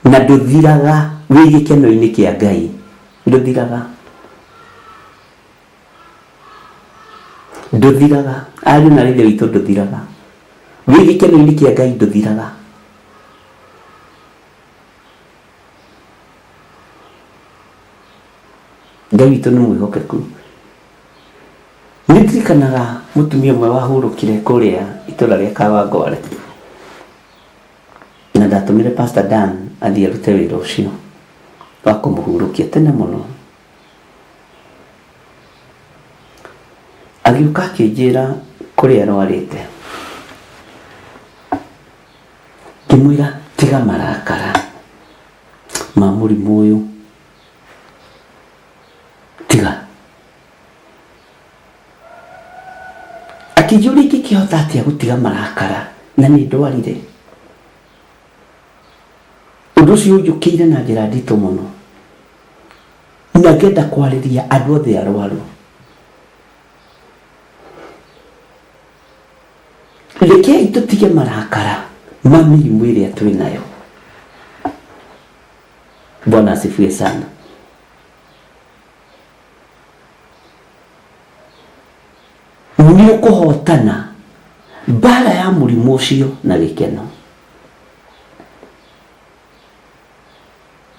Na ndũthiraga wĩ gĩkeno-inĩ kĩa Ngai, ndũthiraga. Ndũthiraga, ariũ na ithe witũ ndũthiraga. Wĩ gĩkeno-inĩ kĩa Ngai ndũthiraga. Ngai witũ nĩ mwĩhokeku. Nĩ ndirikanaga mũtumia ũmwe wahurũkire kũrĩa itũra rĩa Kawangware, na ndatũmire Pastor Dan athiĩ arute wĩra ũcio wa kũmũhurũkia tene mũno. Agĩũka akĩnjĩra kũrĩa arwarĩte. Ngĩmwĩra tiga marakara ma mũrimũ ũyũ, tiga. Akĩnjũria ingĩkĩhota atĩa gũtiga marakara na nĩ ndwarire. Ũndũ ũcio ũnjũkĩire na njĩra nditũ mũno, na ngenda kwarĩria andũ othe arwaru. Rekei tũtige marakara ma mĩrimũ ĩrĩa twĩ nayo. Bwana asifiwe sana. Nĩ ũkũhotana mbara ya mũrimũ ũcio na gĩkeno.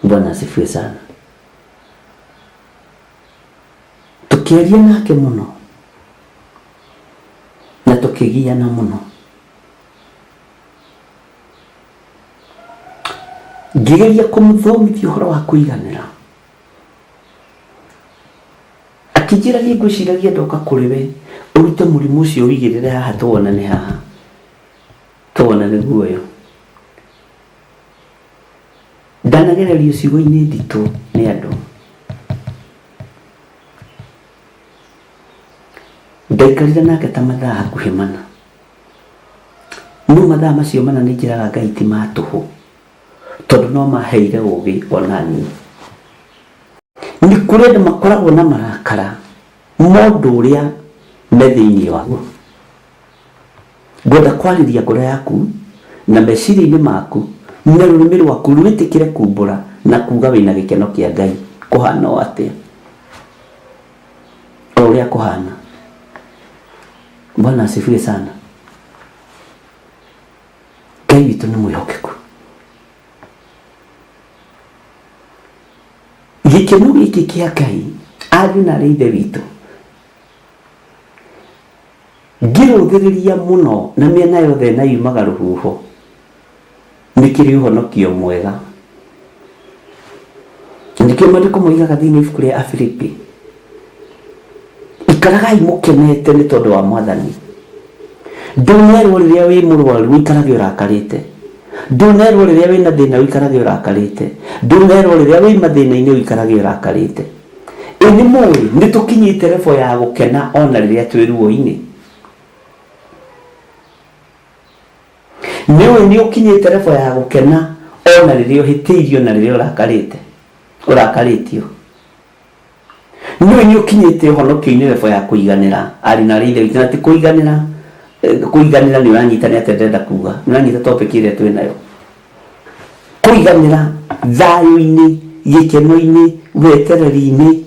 Bwana asifiwe sana. Tũkĩaria nake mũno na tũkĩgiana mũno. Ngĩgeria kũmũthomithia ũhoro wa kũiganĩra. Akĩnjĩra niĩ ngwĩciragia ndoka kũrĩ we ũrute mũrimũ ũcio ũigĩrĩre haha tũwonane haha tũwonane guoyo. Ndanagererio ciugo-inĩ nditũ nĩ andũ. Ndaikarire nake ta mathaa hakuhĩ mana. No mathaa macio mana nĩ njĩraga Ngai ti ma tũhũ, tondũ no maheire ũgĩ ona niĩ. Nĩ kũrĩ andũ makoragwo na marakara ma ũndũ ũrĩa me thĩinĩ waguo. Ngwenda kwarĩria ngoro yaku na meciria-inĩ maku na rũrĩmĩ rwaku rwĩtĩkĩre kumbũra na kuga wĩna gĩkeno kĩa Ngai. Kũhana o atĩa? O ũrĩa kũhana. Bwana asifiwe sana. Ngai witũ nĩ mwĩhokeku. Gĩkeno gĩkĩ kĩa Ngai, ariũ na arĩ ithe witũ, ngĩrũthĩrĩria mũno na mĩena yothe na yumaga rũhuho, nĩ kĩrĩ ũhonokio mwega. Na nĩkĩo maandĩko moigaga thĩinĩ wa ibuku rĩa Afilipi, ikaragai mũkenete nĩ tondũ wa Mwathani. Ndũnerwo rĩrĩa wĩ mũrwaru ũikarage ũrakarĩte. Ndũnerwo rĩrĩa wĩna thĩna ũikarage ũrakarĩte. Ndũnerwo rĩrĩa wĩ mathĩna-inĩ ũikarage ũrakarĩte. Ĩ nĩ mũĩ nĩ tũkinyĩte level ya gũkena ona rĩrĩa twĩ ruo-inĩ? Nĩ ũĩ nĩ ũkinyĩte level ya gũkena ona rĩrĩa ũhĩtĩirio na rĩrĩa ũrakarĩte, ũrakarĩtio? Nĩ ũĩ nĩ ũkinyĩte ũhonokio-inĩ level ya kũiganĩra, ariũ na aarĩ a Ithe witũ, na ti kũiganĩra, kũiganĩra nĩ ũranyita nĩ atĩa ndĩrenda kuga, nĩ ũranyita topic ĩrĩa twĩ nayo. Kũiganĩra thayũ-inĩ, gĩkeno-inĩ, wetereri-inĩ,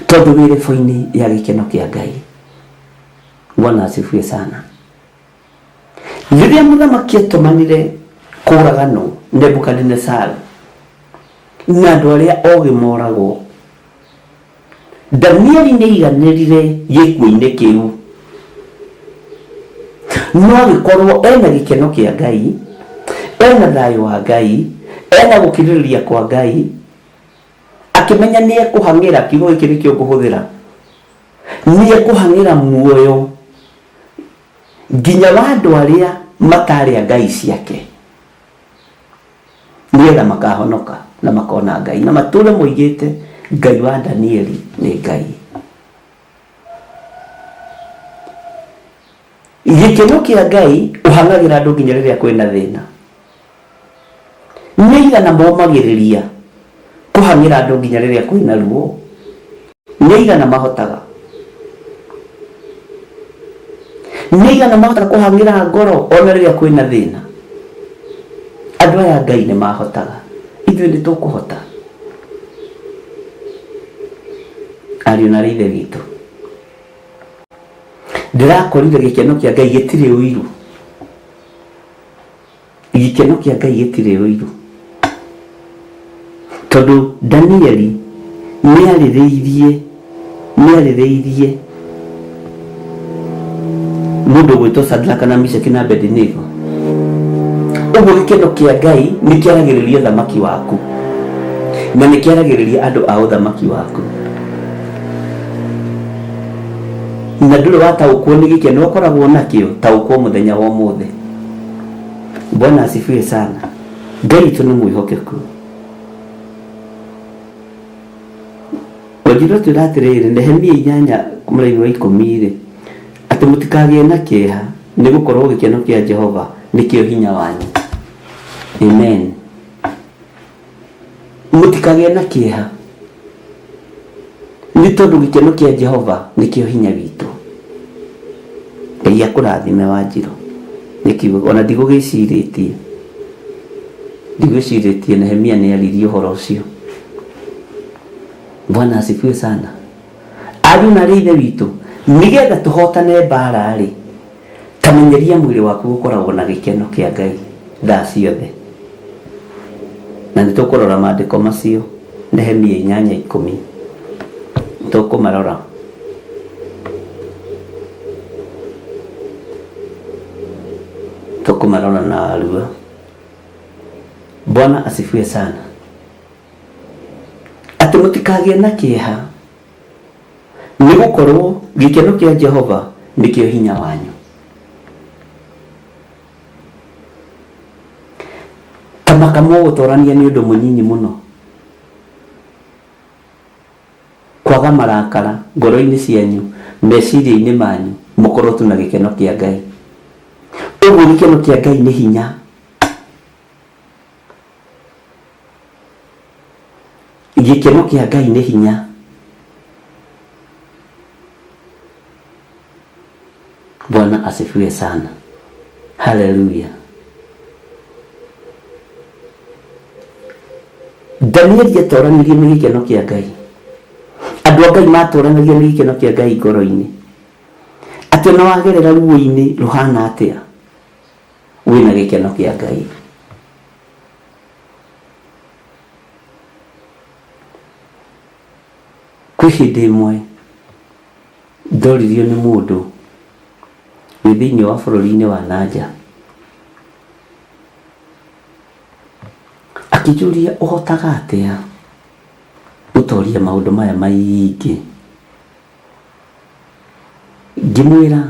tondũ wĩ level-inĩ ya gĩkeno kĩa Ngai. Bwana asifiwe sana. Rĩrĩa mũthamaki atũmanire kũraganwo Nebukadinesaru na andũ arĩa ogĩ moragwo, Danieli nĩ aiganĩrire gĩkuũ-inĩ kĩu. No agĩkorwo ena gĩkeno kĩa Ngai, ena thayũ wa Ngai, ena gũkirĩrĩria kwa Ngai, akĩmenya nĩ ekũhang'ĩra, kiugo gĩkĩ nĩkĩo ngũhũthĩra, nĩ ekũhang'ĩra muoyo nginya wa andũ arĩa matarĩ a ngai ciake, nĩgetha makahonoka na makona Ngai na matũre moigĩte Ngai wa Danieli nĩ Ngai. Gĩkeno kĩa Ngai ũhang'agĩra andũ nginya rĩrĩa kwĩna thĩna. Nĩ aigana momagĩrĩria kũhang'ĩra andũ nginya rĩrĩa kwĩna ruo? Nĩ aigana mahotaga? Nĩ aigana mahotaga kũhang'ĩra ngoro ona rĩrĩa kwĩna thĩna? Andũ aya a Ngai nĩ mahotaga, ithuĩ nĩ tũkũhota? Ariũ na aarĩ a Ithe witũ. Ndĩrakorire gĩkeno kĩa Ngai gĩtirĩ ũiru. Gĩkeno kĩa Ngai gĩtirĩ ũiru. Tondũ Danieli nĩarĩrĩirie mũndũ ũgwĩtwo Shadraka na Meshaki na Abednego. Ũguo gĩkeno kĩa Ngai nĩkĩaragĩrĩria ũthamaki waku na nĩkĩaragĩrĩria andũ a ũthamaki waku. Na ndũrĩ wataũkwo nĩ gĩkeno ũkoragwo nakĩo, taũkwo mũthenya wa ũmũthĩ. Bwana asifiwe sana. Ngai witũ nĩ mwĩhokeku. Wanjirũ atwĩra atĩrĩrĩ, Nehemia 8 mũraini wa 10 rĩ, atĩ mũtikagĩe na kĩeha nĩ gũkorwo gĩkeno kĩa Jehova nĩkĩo hinya wanyu. Amen. Mũtikagĩe na kĩeha nĩ tondũ gĩkeno kĩa Jehova nĩkĩo hinya witũ. Ngai akũrathime Wanjirũ. Nĩ kiugo ona ndigũgĩcirĩtie. Ndigwĩcirĩtie Nehemia nĩ aririe ũhoro ũcio. Bwana asifiwe sana. Ariũ na arĩ ithe witũ, nĩgetha tũhotane mbara rĩ, tamenyeria mwĩrĩ waku gũkoragwo na gĩkeno kĩa Ngai thaa ciothe. Na nĩ tũkũrora maandĩko macio Nehemia 8:10. Tũkũmarora. Tũkũmarora na arua. Bwana asifiwe sana. Atĩ mũtikagĩe na kĩeha nĩ gũkorwo gĩkeno kĩa Jehova nĩkĩo hinya wanyu. Ta maka mũgũtorania nĩ ũndũ mũnyinyi mũno. Kwaga marakara ngoro-inĩ cianyu, meciria-inĩ manyu, mũkorwo tu na gĩkeno kĩa Ngai. Ũguo gĩkeno kĩa Ngai nĩ hinya. Gĩkeno kĩa Ngai nĩ hinya. Bwana asifiwe sana. Haleluya. Danieli atoranirie nĩ gĩkeno kĩa Ngai. Andũ a Ngai matoranagia nĩ gĩkeno kĩa Ngai ngoro-inĩ. Atĩ ona wagerera ruo-inĩ rũhana atĩa, wĩna gĩkeno kĩa Ngai. Kwĩ hĩndĩ ĩmwe ndoririo nĩ mũndũ wĩ thĩinĩ wa bũrũri-inĩ wa nanja, akĩnjũria ũhotaga atĩa gũtoria maũndũ maya maingĩ. Ngĩmwĩra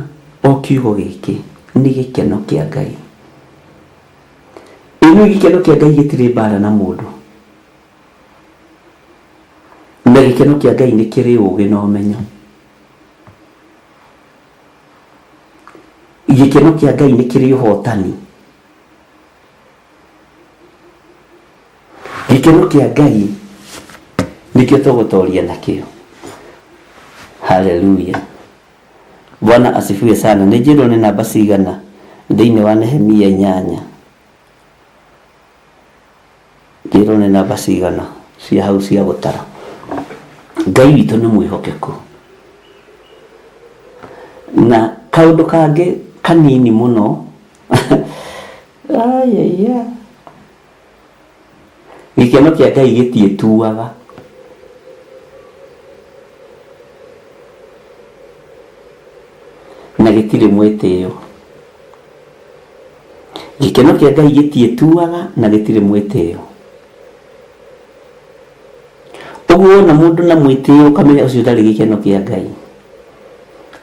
o kiugo gĩkĩ nĩ gĩkeno kĩa Ngai. Ĩno gĩkeno kĩa Ngai gĩtirĩ mbara na mũndũ. Na gĩkeno kĩa Ngai nĩ kĩrĩ ũũgĩ na ũmenyo. Gĩkeno kĩa Ngai nĩ kĩrĩ ũhotani. Gĩkeno kĩa Ngai nĩkĩo tũgũtoria nakĩo. Haleluya. Bwana asifiwe sana. Nĩ njĩrwo nĩ namba cigana thĩinĩ wa Nehemia 8. Njĩrwo nĩ namba cigana cia hau cia gũtara. Ngai witũ nĩ mwĩhokeku. Na kaũndũ kangĩ kanini mũno ayaya, gĩkeno kĩa Ngai gĩtiĩtuaga. Na gĩtirĩ mwĩtĩo. Gĩkeno kĩa Ngai gĩtiĩtuaga na gĩtirĩ mwĩtĩo. Ũguo wona mũndũ na mwĩtĩo ũkamenya ũcio ndarĩ gĩkeno kĩa Ngai.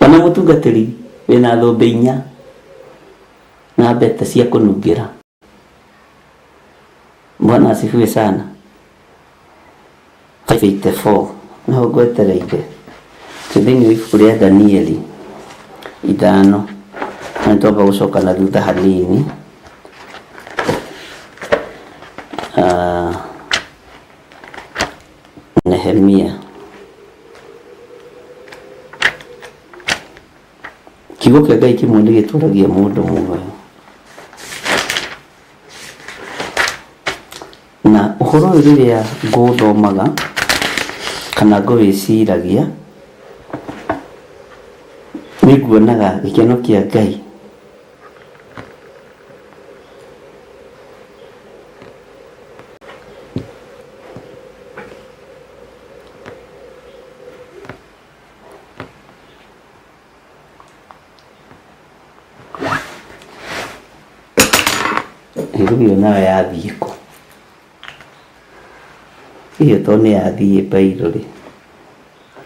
Ona mũtungatĩri wĩna thũmbĩ 4 na mbete cia kũnungĩra. Bwana asifiwe sana. 584 naho ngwetereire. Twĩ thĩinĩ wa ibuku rĩa Danieli 5. Na nĩtwamba gũcoka na thutha hanini. Nehemia. Kiugo kĩa Ngai kĩmwe nĩ gĩtũragia mũndũ muoyo. Na ũhoro ũyũ rĩrĩa ngũthomaga kana ngũwĩciragia, Nĩnguonaga gĩkeno kĩa Ngai Ĩyo nayo yathiĩ kũ? Ĩyo to nĩ yathiĩ bairo rĩ,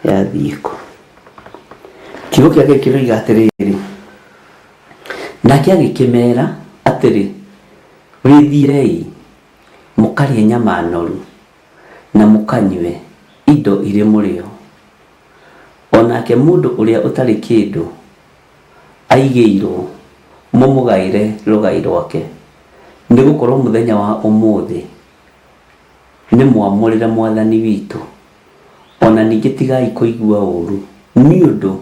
yathiĩ kũ? Kiugo kĩa Ngai kĩroiga atĩrĩrĩ, nake agĩkĩmera atĩrĩ, wĩthiĩrei mũkarĩe nyama noru na mũkanyue indo irĩ mũrĩo, o nake mũndũ ũrĩa ũtarĩ kĩndũ aigĩirwo mũmũgaĩre rũgai rwake, nĩ gũkorwo mũthenya wa ũmũthĩ nĩ mwamũrĩre Mwathani witũ, o na ningĩ tigai kũigua ũũru, nĩ ũndũ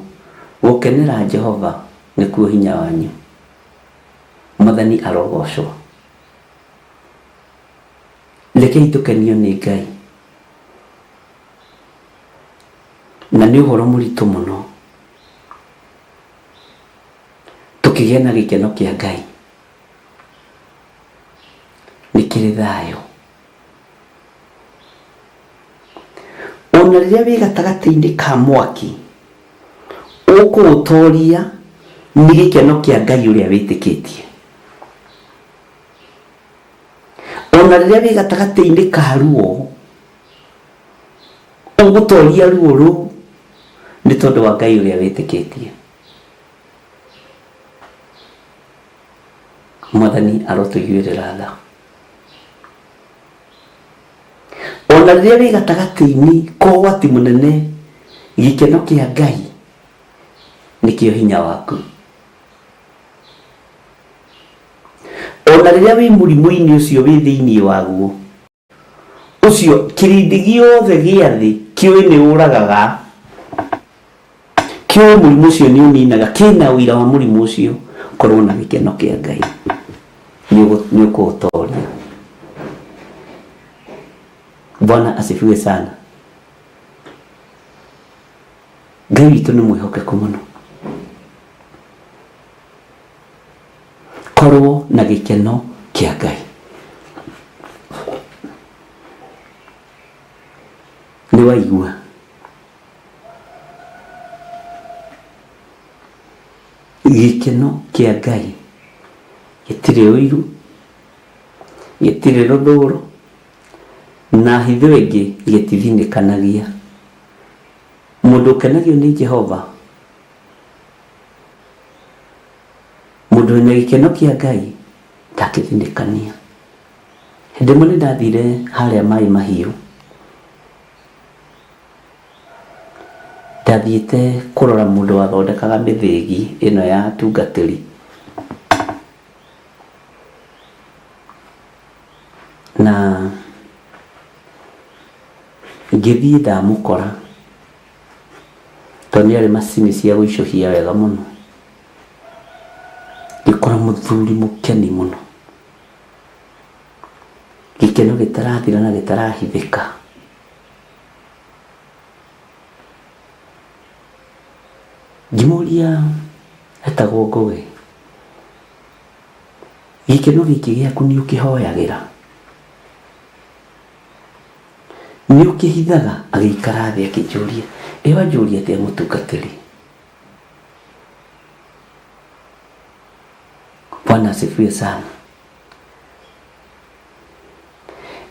gũkenera Jehova nĩkuo hinya wanyu. Mwathani arogocwo. Rekei tũkenio nĩ Ngai. Na nĩ ũhoro mũritũ mũno tũkĩgĩa na gĩkeno kĩa Ngai. Nĩ kĩrĩ thayũ. Ona rĩrĩa wĩ gatagatĩ-inĩ ka mwaki, ũkũũtoria nĩ gĩkeno kĩa Ngai ũrĩa wĩtĩkĩtie. Ona rĩrĩa wĩ gatagatĩ-inĩ ka ruo, ũgũtoria ruo rũu nĩ tondũ wa Ngai ũrĩa wĩtĩkĩtie. Mwathani arotũiguĩrĩra tha. Ona rĩrĩa wĩ gatagatĩ-inĩ ka ũgwati mũnene, gĩkeno kĩa Ngai nĩkĩo hinya waku. Ona rĩrĩa wĩ mũrimũ-inĩ ũcio wĩ thĩinĩ waguo, ũcio kĩrĩndĩ gĩothe gĩa thĩ kĩũĩ nĩ ũragaga, kĩũĩ mũrimũ ũcio nĩ ũninaga, kĩna ũira wa mũrimũ ũcio, korwo na gĩkeno kĩa Ngai nĩ ũkũũtoria. Bwana asifiwe sana. Ngai witũ nĩ mwĩhokeku mũno. Korwo na gĩkeno kĩa Ngai. Nĩ waigua? Gĩkeno kĩa Ngai gĩtirĩ ũiru, gĩtirĩ rũthũũro, na hitho ĩngĩ gĩtithinĩkanagia. Mũndũ ũkenagio nĩ Jehova, mũndũ wĩna gĩkeno kĩa Ngai ndangĩthinĩkania. Hĩndĩ ĩmwe nĩ ndathire harĩa Maĩ Mahiũ, ndathiĩte kũrora mũndũ wathondekaga mĩthĩgi ĩno ya atungatĩri. Na ngĩthiĩ ndamũkora, tondũ nĩ arĩ macini cia gũicũhia wega mũno. Ngĩkora mũthuri mũkeni mũno, gĩkeno gĩtarathira na gĩtarahithĩka. Ngĩmũria etagwo Ngũgĩ, gĩkeno gĩkĩ gĩaku nĩ ũkĩhoyagĩra? Nĩ ũkĩhithaga? Agĩikara thĩ akĩnjũria, ĩ wanjũria atĩa mũtungatĩri? Bwana asifiwe sana.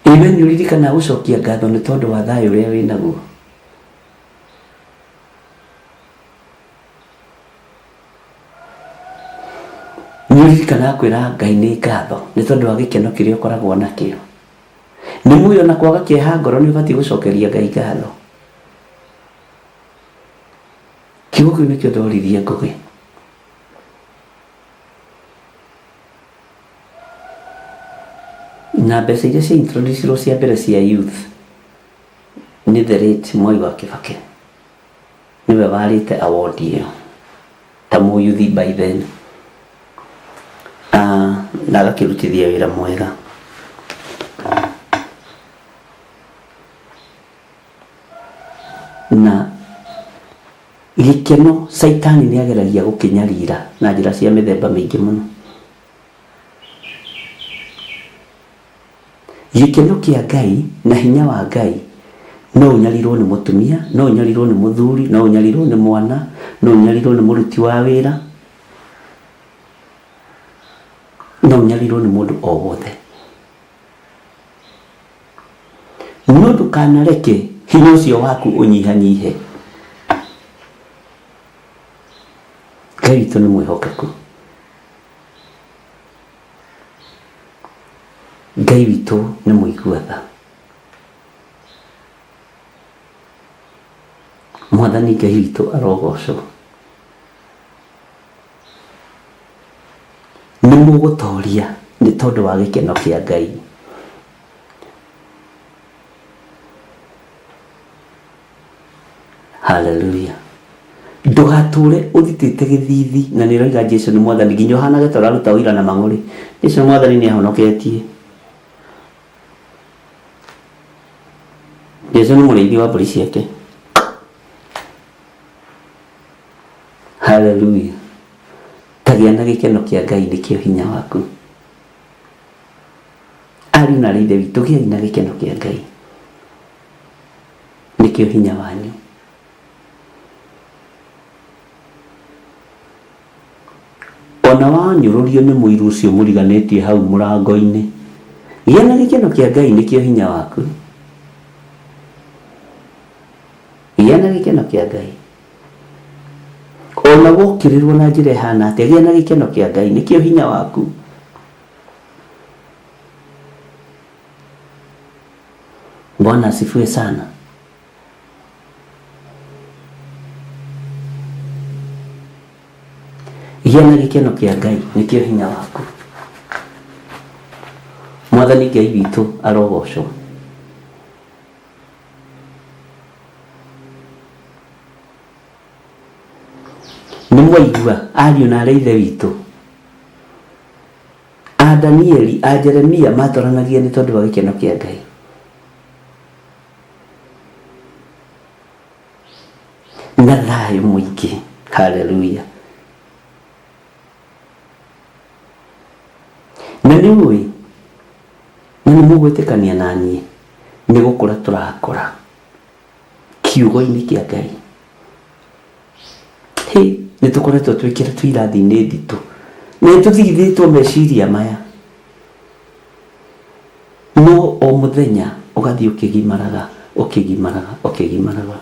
Ĩ we nĩ ũririkanaga gũcokia ngatho nĩ tondũ wa thayũ ũrĩa wĩ naguo? Nĩ ũririkanaga kwĩra Ngai nĩ ngatho nĩ tondũ wa gĩkeno kĩrĩa ũkoragwo nakĩo? Nĩ mũĩ ona kwaga kĩeha ngoro nĩ ũbatiĩ gũcokeria Ngai ngatho? Kiugo kĩu nĩkĩo ndoririe Ngũgĩ. Na mbeca iria cia introducirwo cia mbere cia youth nĩ the late Mwai wa Kibaki nĩwe warĩte award ĩyo ta mũyuthi by then. Na agakĩrutithia wĩra mwega. Na Gĩkeno caitani nĩ ageragia gũkĩnyarira na njĩra cia mĩthemba mĩingĩ mũno. Gĩkeno kĩa Ngai na hinya wa Ngai no ũnyarirwo nĩ mũtumia, no ũnyarirwo nĩ mũthuri, no ũnyarirwo nĩ mwana, no ũnyarirwo nĩ mũruti wa wĩra, no ũnyarirwo nĩ mũndũ o wothe. No ndũkanareke hinya ũcio waku ũnyihanyihe. Ngai witũ nĩ mwĩhokeku. Ngai witũ nĩ mũigua tha. Mwathani Ngai witũ arogocwo. Nĩ mũgũtoria nĩ tondũ wa gĩkeno kĩa Ngai. Haleluya. Ndũgatũre ũthitĩte gĩthithi na nĩ ũroiga Jesu nĩ mwathani nginya ũhanage ta ũraruta ũira na mang'ũrĩ. Jesu nĩ mwathani nĩ ahonoketie. Jesu nĩ mũrĩithi wa mbũri ciake. Haleluya. Tagĩa na gĩkeno kĩa Ngai nĩkĩo hinya waku. Ariũ na aarĩ a Ithe witũ gĩai na gĩkeno kĩa Ngai nĩkĩo hinya wanyu. Ona wanyũrũrio nĩ mũiru ũcio mũriganĩtie hau mũrango-inĩ, gĩa na gĩkeno kĩa Ngai nĩkĩo hinya waku. Gĩa na gĩkeno kĩa Ngai. Ona wokĩrĩrwo na njĩra ĩhana atĩa, gĩa na gĩkeno kĩa Ngai nĩkĩo hinya waku. Bwana asifiwe sana. Gĩa na gĩkeno kĩa Ngai nĩkĩo hinya waku. Mwathani Ngai witũ arogocwo. Nĩ mwaigua ariũ na arĩ ithe witũ a Danieli a Jeremia matoranagia nĩ tondũ wa gĩkeno kĩa Ngai. Na thayũ mũingĩ. Haleluya. Na nĩ ũĩ na nĩ mũgwĩtĩkania na niĩ nĩ gũkũra tũrakũra kiugo-inĩ kĩa Ngai. Hĩ, nĩ tũkoretwo twĩkĩrĩtwo irathi-inĩ nditũ na nĩ tũthigithĩtwo meciria maya, no o mũthenya ũgathiĩ ũkĩgimaraga ũkĩgimaraga ũkĩgimaraga.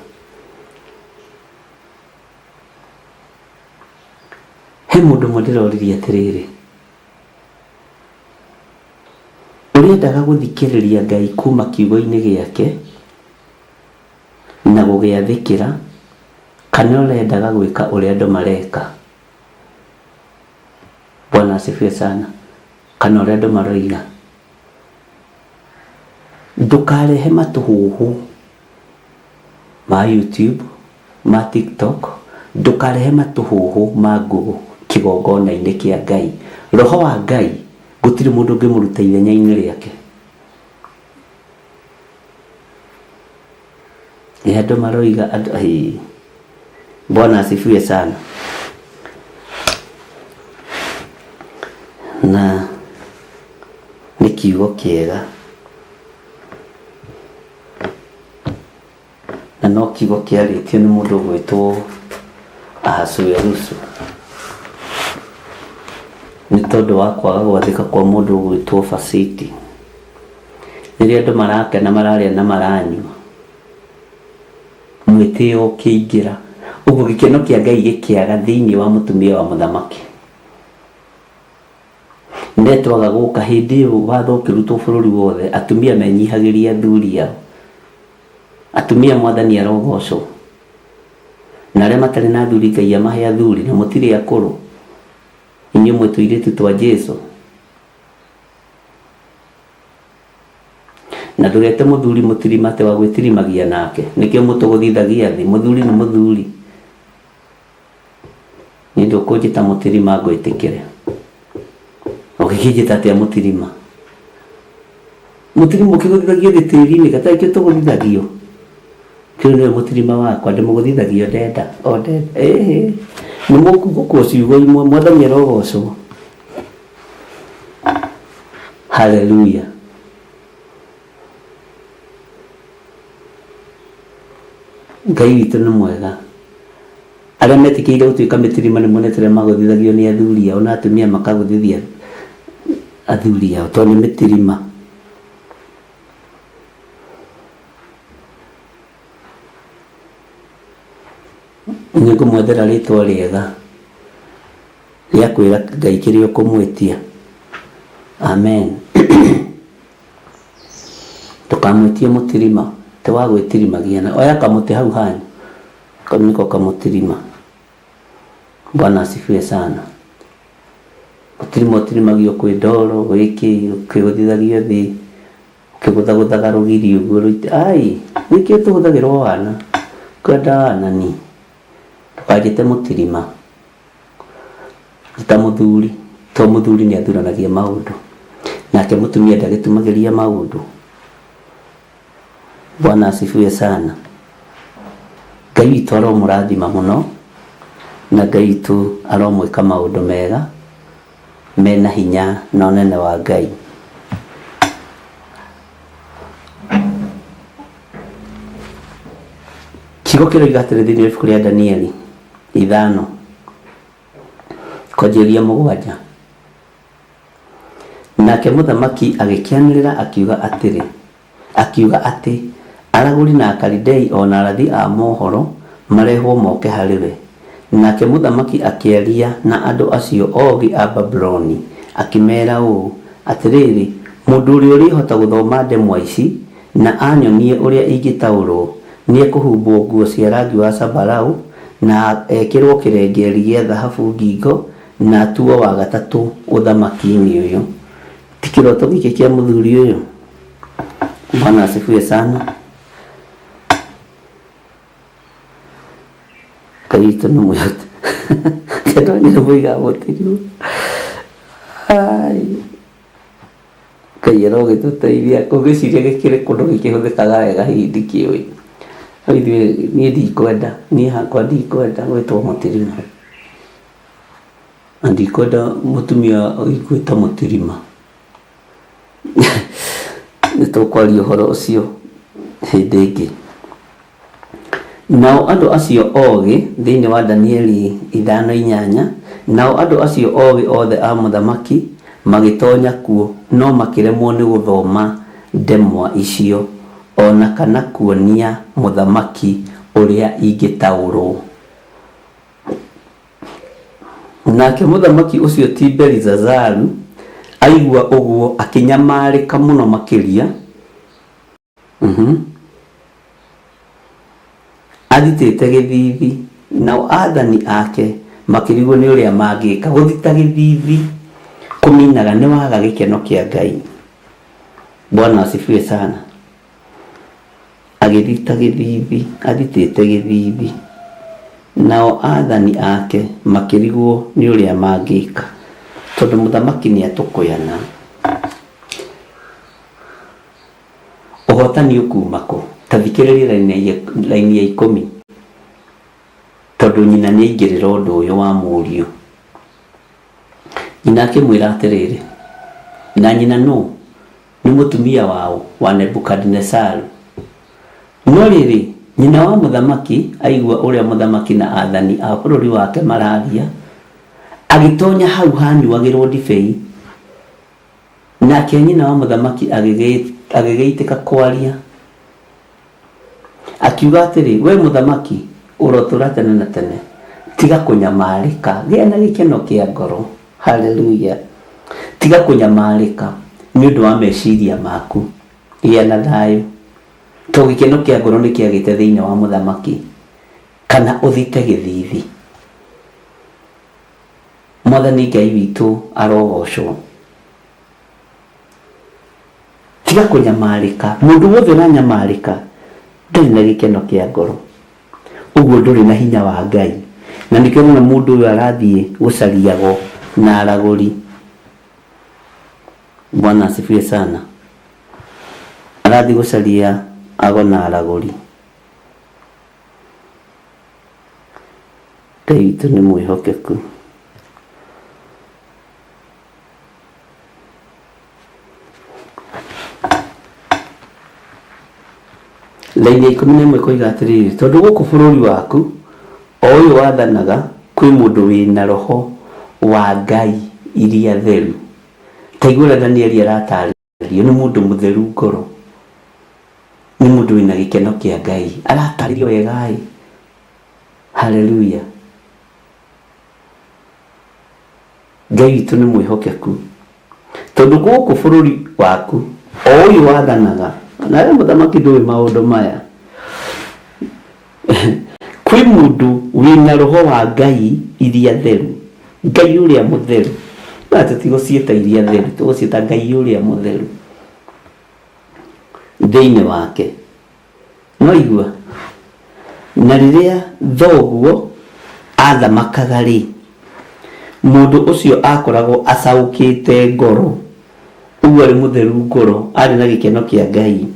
He mũndũ ũmwe ndĩroririe atĩrĩrĩ, ũrĩendaga gũthikĩrĩria Ngai kuma kiugo-inĩ gĩake na gũgĩathĩkĩra, kana ũrendaga gwĩka ũrĩa andũ mareka? Bwana asifiwe sana. Kana ũrĩa andũ maroiga. Ndũkarehe matũhũhũ ma YouTube, ma TikTok, ndũkarehe matũhũhũ ma Google kĩgongona-inĩ kĩa Ngai. Roho wa Ngai gũtirĩ mũndũ ũngĩmũruta ithenya-inĩ rĩake. Nĩ andũ maroiga andũ hĩ. Bwana asifiwe sana. Na nĩ kiugo kĩega na no kiugo kĩarĩtio nĩ mũndũ ũgwĩtwo Ahasuerusu nĩ tondũ wa kwaga gwathĩka kwa mũndũ ũgwĩtwo Fasiti. Rĩrĩa andũ marakena mararĩa na maranyua, mwĩtĩo ũkĩingĩra, ũguo gĩkeno kĩa Ngai gĩkĩaga thĩinĩ wa mũtumia wa mũthamaki. Netwaga gũka hĩndĩ ĩyo watho ũkĩrutwo bũrũri wothe, atumia menyihagĩria athuri ao. Atumia mwathani arogocwo. Na arĩa matarĩ na athuri Ngai amahe athuri, na mũtirĩ akũrũ. Inyuĩ mwĩ tũirĩtu twa Jesu. Na ndũgete mũthuri mũtirima atĩ wa gwĩtirimagia nake. Nĩkĩo mũtũgũthithagia thĩ. Mũthuri nĩ mũthuri. Niĩ ndũkũnjĩta mũtirima ngwĩtĩkĩre. Ũgĩkĩnjĩta atĩa mũtirima? Mũtirima ũkĩgũthithagio thĩ tĩri-inĩ, gatarĩ kĩo tũgũthithagio. Kĩu nĩwe mũtirima wakwa ndĩmũgũthithagia o ndenda o ndenda ĩhĩ nĩ mũkugũkwo ciugo imwe mwathani arogocwo haleluya Ngai witũ nĩ mwega arĩa metĩkĩire gũtuĩka mĩtirima nĩ monete ũrĩa magũthithagio nĩ athuri ao na atumia makagũthithia athuri ao tondũ nĩ mĩtirima nĩ ngũmwethera rĩtwa rĩega rĩa kwĩra Ngai kĩrĩa ũkũmwĩtia amen ndũkamwĩtie mũtirima te wa gwĩtirimagia na oya kamũtĩ hau hanyu kau nĩko kamũtirima bwana asifiwe sana mũtirima ũtirimagio kwĩ ndoro gwĩ kĩ ũkĩgũthithagio thĩ ũkĩgũthagũthaga rũgiri ũguo rũite ai nĩkĩo tũhũthagĩrwo wana kwenda wana ni ndũkanjĩte mũtirima ta mũthuri to mũthuri nĩ athuranagia maũndũ nake mũtumia ndagĩtumagĩria maũndũ bwana asifiwe sana Ngai witũ aromũrathima mũno na Ngai witũ aromwĩka maũndũ mega mena hinya na ũnene wa Ngai kiugo kĩroiga atĩrĩ thĩinĩ wa ibuku rĩa Danieli 5 kwanjĩrĩria 7 nake mũthamaki agĩkĩanĩrĩra akiuga atĩrĩ akiuga atĩ aragũri na Akalidei o na arathi a mohoro marehwo moke harĩ we nake mũthamaki akĩaria na andũ acio ogĩ a Babuloni akĩmeera ũũ atĩrĩrĩ mũndũ ũrĩa ũrĩhota gũthoma ndemwa ici na anyonie ũrĩa ingĩtaũrwo nĩekũhumbwo nguo cia rangi wa zambarau na ekĩrwo kĩrengeeri gĩa thahabu ngingo na atuo wa gatatũ ũthamaki-inĩ ũyũ ti kĩroto gĩkĩ kĩa mũthuri ũyũ Bwana asifiwe sana Ngai witũ nĩ mwega ndonire mũigaga mũtirima ai Ngai arogĩtũteithia ũngĩciria gĩkĩrĩ kũndũ gĩkĩhũthĩkaga wega hihi ndikĩũĩ no ithuĩ niĩ ndikwenda niĩ hakwa ndikwenda gwĩtwo mũtirima na ndikwenda mũtumia ũgwĩta mũtirima nĩ tũkwaria ũhoro ũcio hĩndĩ ĩngĩ nao andũ acio ogĩ thĩinĩ wa Danieli 5:8 nao andũ acio ogĩ othe a mũthamaki magĩtonya kuo no makĩremwo nĩ gũthoma ndemwa icio o na kana kuonia mũthamaki ũrĩa ingĩtaũrwo nake mũthamaki ũcio ti Belizazaru aigua ũguo akĩnyamarĩka mũno makĩria athitĩte gĩthithi nao athani ake makĩrigwo nĩ ũrĩa mangĩka gũthita gĩthithi kũminaga nĩ waga gĩkeno kĩa Ngai Bwana asifiwe sana agĩthita gĩthithi athitĩte gĩthithi nao athani ake makĩrigwo nĩ ũrĩa mangĩka tondũ mũthamaki nĩ atũkũyana ũhotani ũkuma kũ ta thikĩrĩria raini ya 10 tondũ nyina nĩ aingĩrĩra ũndũ ũyũ wa mũriũ nyina akĩmwĩra atĩrĩrĩ na nyina nũ nĩ mũtumia wao wa Nebukadinesaru no rĩrĩ nyina wa mũthamaki aigua ũrĩa mũthamaki na athani a bũrũri wake mararia agĩtonya hau hanyuagĩrwo ndibei nake nyina wa mũthamaki agĩgĩitĩka kwaria akiuga atĩrĩ we mũthamaki ũrotũra tene na tene tiga kũnyamarĩka gĩa na gĩkeno kĩa ngoro haleluya tiga kũnyamarĩka nĩ ũndũ wa meciria maku gĩa na thayũ to gĩkeno kĩa ngoro nĩ kĩagĩte thĩinĩ wa mũthamaki kana ũthite gĩthithi mwathani Ngai witũ arogocwo tiga kũnyamarĩka mũndũ wothe ũranyamarĩka ndarĩ na gĩkeno kĩa ngoro ũguo ndũrĩ na hinya wa Ngai na nĩkĩo ũrona mũndũ ũyũ arathiĩ gũcariago na aragũri Bwana asifiwe sana arathiĩ gũcaria ago na aragũri Ngai witũ nĩ mwĩhokeku. Raini ya 11 koiga atĩrĩrĩ, tondũ gũkũ bũrũri waku o ũyũ wathanaga kwĩ mũndũ wĩna roho wa ngai iria theru. Ta igua ũrĩa Danieli aratarĩrio, nĩ mũndũ mũtheru ngoro, nĩ mũndũ wĩna gĩkeno kĩa Ngai, aratarĩrio wega ĩ. Haleluya. Ngai witũ nĩ mwĩhokeku, tondũ gũkũ bũrũri waku o ũyũ wathanaga, nawe mũthamaki ndũĩ maũndũ maya, kwĩ mũndũ wĩna roho wa ngai iria theru, Ngai ũrĩa mũtheru. Na tũtigũciĩta iria theru, tũgũciĩta Ngai ũrĩa mũtheru thĩinĩ wake. No igua, na rĩrĩa thoguo athamakaga rĩ, mũndũ ũcio akoragwo acaũkĩte ngoro, ũguo arĩ mũtheru ngoro, arĩ na gĩkeno kĩa Ngai,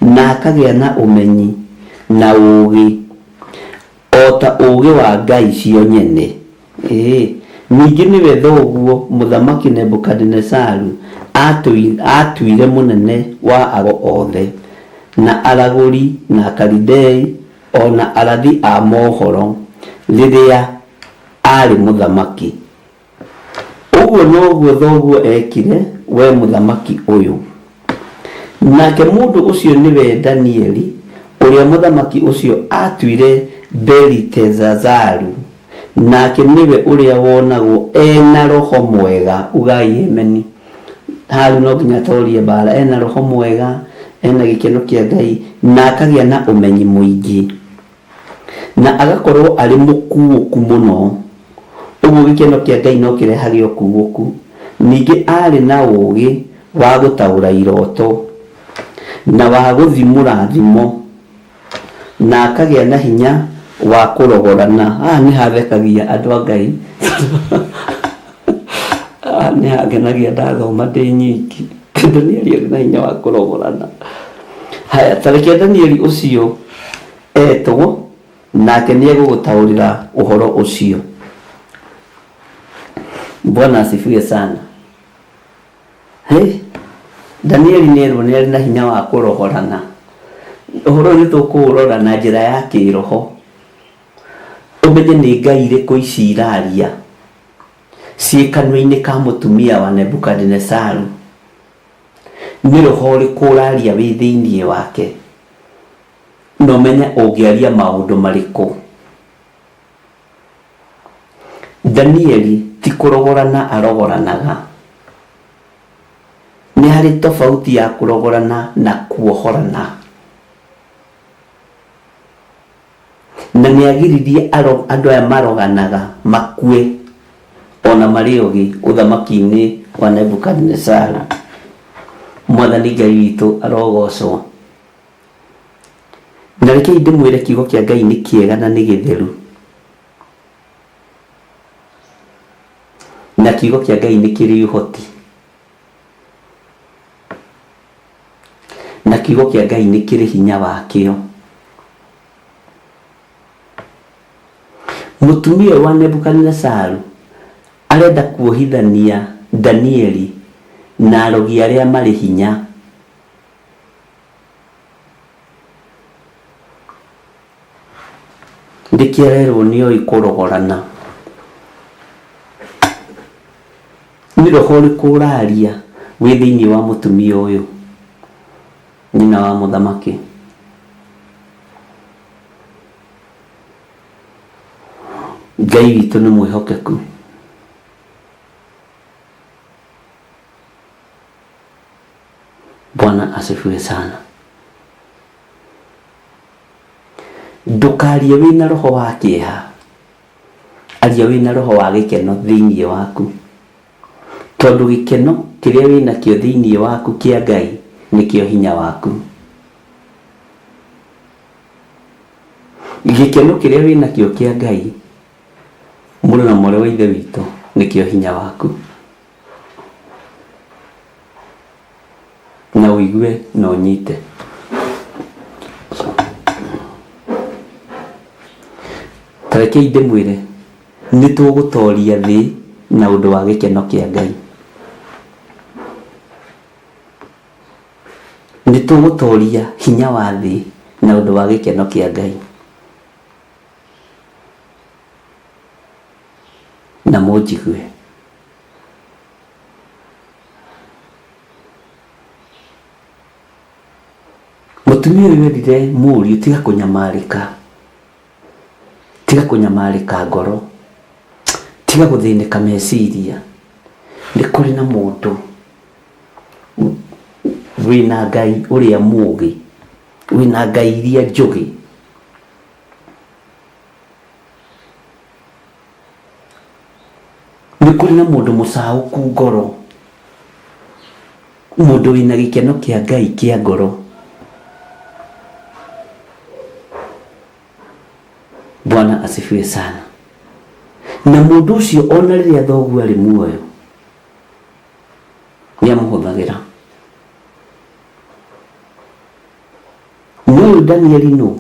na akagĩa na ũmenyi na ũũgĩ o ta ũũgĩ wa ngai cio nyene. Ĩĩ, ningĩ nĩwe thoguo mũthamaki Nebukadinezaru aatuire mũnene wa ago othe, na aragũri, na Akalidei, o na arathi a mohoro, rĩrĩa aarĩ mũthamaki. Ũguo noguo thoguo eekire, wee mũthamaki ũyũ. Nake mũndũ ũcio nĩwe Danieli, ũrĩa mũthamaki ũcio aatuire Beliteshazaru, nake nĩwe ũrĩa wonagwo e na roho mwega. Ugai ameni. Haru no nginya atorie mbara, ena roho mwega, ena gĩkeno kĩa Ngai, na akagĩa na ũmenyi mũingĩ, na agakorwo arĩ mũkuũku mũno. Ũguo gĩkeno kĩa Ngai no kĩrehage ũkuũku. Ningĩ aarĩ na ũũgĩ wa gũtaũra iroto, na wa gũthimũra thimo, na akagĩa na hinya wa kũrogorana. Haha nĩ hathekagia andũ a Ngai. Haha nĩ hangenagia ndathoma ndĩ nyiki. Danieli arĩ na hinya wa kũrogorana. Haya, ta reke Danieli ũcio etwo, nake nĩ egũgũtaũrĩra ũhoro ũcio. Bwana asifiwe sana. Hey, Danieli nĩ erwo nĩ arĩ na hinya wa kũrogorana. Ũhoro ũyũ nĩ tũkũũrora na njĩra ya kĩroho, ũmenye nĩ ngai irĩkũ ici iraria ciĩ kanua-inĩ ka mũtumia wa Nebukadinezaru, nĩ roho ũrĩkũ ũraria wĩ thĩinĩ wake, na ũmenye ũngĩaria maũndũ marĩkũ. Danieli ti kũrogorana arogoranaga. Nĩ harĩ tofauti ya kũrogorana na kuohorana. Na nĩ agiririe andũ aya maroganaga makue ona marĩ ogĩ ũthamaki-inĩ wa Nebukadinezaru. Mwathani Ngai witũ arogocwo. Na rekei ndĩmwĩre kiugo kĩa Ngai nĩ kĩega na nĩ gĩtheru. Na kiugo kĩa Ngai nĩ kĩrĩ ũhoti. Na kiugo kĩa Ngai nĩ kĩrĩ hinya wakĩo. Mũtumia ũyũ wa Nebukadinezaru arenda kuohithania Danieli na arogi arĩa marĩ hinya. Nĩkĩo arerwo nĩ oĩ kũrogorana. Nĩ roho ũrĩkũ ũraria wĩ thĩinĩ wa mũtumia ũyũ, nyina wa mũthamaki? Ngai witũ nĩ mwĩhokeku. Bwana asifiwe sana. Ndũkarie wĩna roho wa kĩeha, aria wĩna roho wa gĩkeno thĩinĩ waku, tondũ gĩkeno kĩrĩa wĩnakĩo thĩinĩ waku kĩa Ngai nĩkĩo hinya waku. Gĩkeno kĩrĩa wĩnakĩo kĩa Ngai, mũrũ na mwarĩ wa Ithe witũ, nĩkĩo hinya waku. Na ũigue na ũnyite. Ta rekei ndĩmwĩre, Nĩ tũgũtoria thĩ na ũndũ wa gĩkeno kĩa Ngai. Nĩ tũgũtoria hinya wa thĩ na ũndũ wa gĩkeno kĩa Ngai. Na mũnjigue. Mũtumia ũyũ erire mũriũ tiga kũnyamarĩka, tiga kũnyamarĩka ngoro, tiga gũthĩnĩka meciria. Nĩ kũrĩ na mũndũ wĩna Ngai ũrĩa mũũgĩ, wĩna Ngai iria njũgĩ. Nĩ kũrĩ na mũndũ mũcaũku ngoro, mũndũ wĩna gĩkeno kĩa Ngai kĩa ngoro. Bwana asifiwe sana. Na mũndũ ũcio ona rĩrĩa thoguo arĩ muoyo nĩ amũhũthagĩra. No ũyũ Danieli nũ?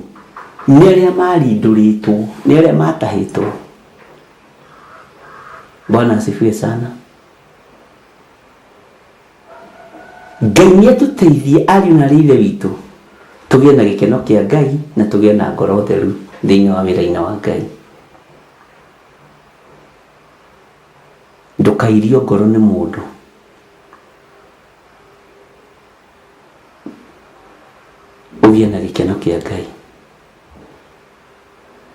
Nĩ arĩa marindũrĩtwo, nĩ arĩa matahĩtwo. Bwana asifiwe sana. Ngai nĩ atũteithie ariũ na arĩ ithe witũ tũgĩe na gĩkeno kĩa Ngai na tũgĩe na ngoro theru thĩinĩ wa wĩra-inĩ wa Ngai. Ndũkairio ngoro nĩ mũndũ. Ũgĩe na gĩkeno kĩa Ngai.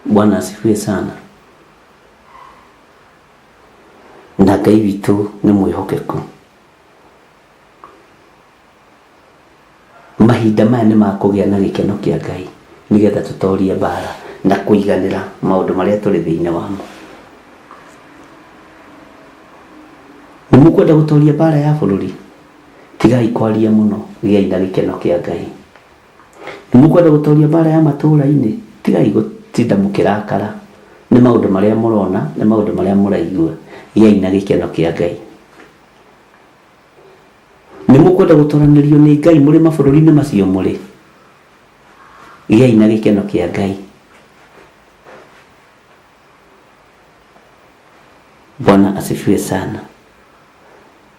Bwana asifiwe sana. Na Ngai witũ nĩ mwĩhokeku. Mahinda maya nĩ ma kũgĩa na gĩkeno kĩa Ngai nĩgetha tũtorie mbara na kũiganĩra maũndũ marĩa tũrĩ thĩinĩ wamo. Nĩ mũkwenda gũtoria mbara ya bũrũri? Tigai kwaria mũno, gĩai na gĩkeno kĩa Ngai. Nĩ mũkwenda gũtoria mbara ya matũũra-inĩ? Tigai gũtinda mũkĩrakara nĩ maũndũ marĩa mũrona, nĩ maũndũ marĩa mũraigua. Gĩai na gĩkeno kĩa Ngai. Nĩ mũkwenda gũtoranĩrio nĩ Ngai mũrĩ mabũrũri-inĩ macio mũrĩ? Gĩai na gĩkeno kĩa Ngai. Bwana asifiwe sana.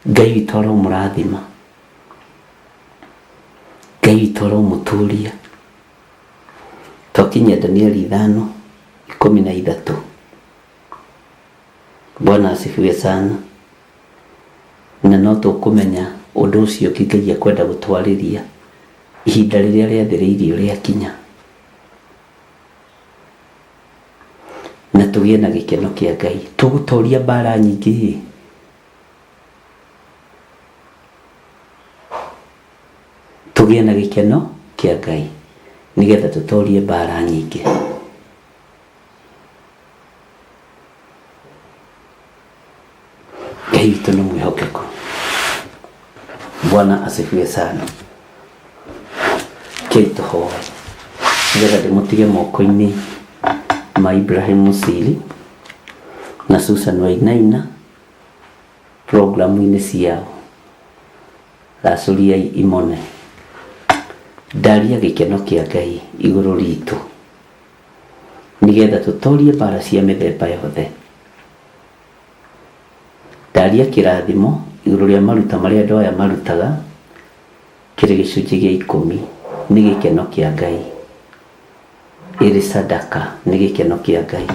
Ngai witũ aromũrathima. Ngai witũ aromũtũria. Twakinyia Danieli 5:13. Bwana asifiwe sana. Na no tũkũmenya ũndũ ũcio ũngĩ Ngai ekwenda gũtwarĩria ihinda rĩrĩa rĩathĩrĩirio rĩakinya. Na tũgĩe na gĩkeno kĩa Ngai. Tũgũtoria mbara nyingĩ ĩ. Tũgĩe na gĩkeno kĩa Ngai nĩgetha tũtorie mbara nyingĩ. Ngai witũ nĩ mwĩhokeku. Bwana asifiwe sana. Kei tũhoe nĩgetha ndĩmũtige moko-inĩ ma Ibrahim Musili na Susan Wainaina programu-inĩ ciao. Racũriai imone. Ndaria gĩkeno kĩa Ngai igũrũ ritũ nĩgetha tũtorie mbara cia mĩthemba yothe. Ndaria kĩrathimo igũrũ rĩa maruta marĩa andũ aya marutaga kĩrĩ gĩcunjĩ gĩa 10 nĩ gĩkeno kĩa Ngai. Ĩrĩ sadaka nĩ gĩkeno kĩa Ngai.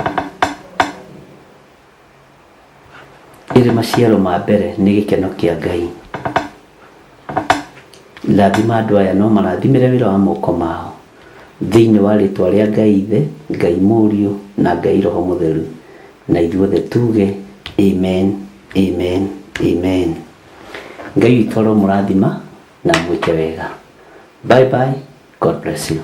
Ĩrĩ maciaro ma mbere nĩ gĩkeno kĩa Ngai. Rathima andũ aya no marathimĩre wĩra wa moko mao thĩinĩ wa rĩtwa rĩa Ngai Ithe, Ngai Mũriũ na Ngai Roho Mũtheru. Na ithuothe tuge amen, amen, amen. Ngai witũ aromũrathima na amwĩke wega. Bye bye. God bless you.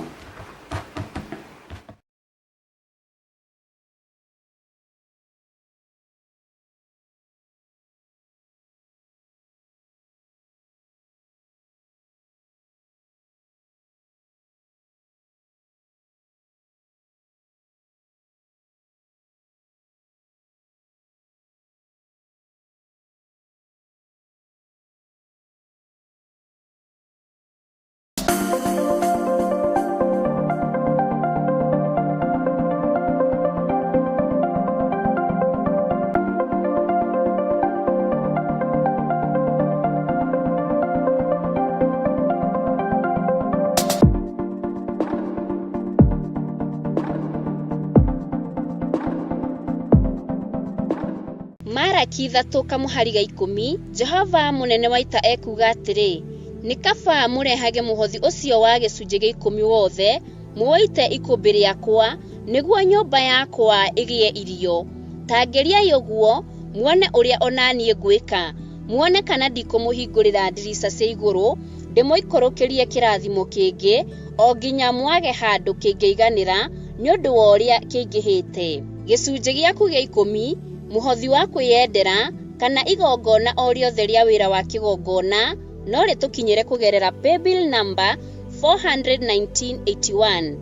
Malaki 3:10, Jehova mũnene wa ita ekuuga atĩrĩ, nĩ kaba mũrehage mũhothi ũcio wa gĩcunjĩ gĩa 10 wothe, mũũite ikũmbĩ rĩakwa, nĩguo nyũmba yakwa ĩgĩe irio. Ta ngeriai ũguo, muone ũrĩa o na niĩ ngwĩka, muone kana ndikũmũhingũrĩra ndirica cia igũrũ, ndĩmũikũrũkĩrie kĩrathimo kĩngĩ, o nginya mwage handũ kĩngĩiganĩra nĩ ũndũ wa ũrĩa kĩingĩhĩte. Gĩcunjĩ gĩaku gĩa 10, mũhothi wa kwĩyendera, kana igongona o rĩothe rĩa wĩra wa kĩgongona, no rĩtũkinyĩre kũgerera paybill number 41981.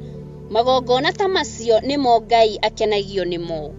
Magongona ta macio nĩmo Ngai akenagio nĩmo.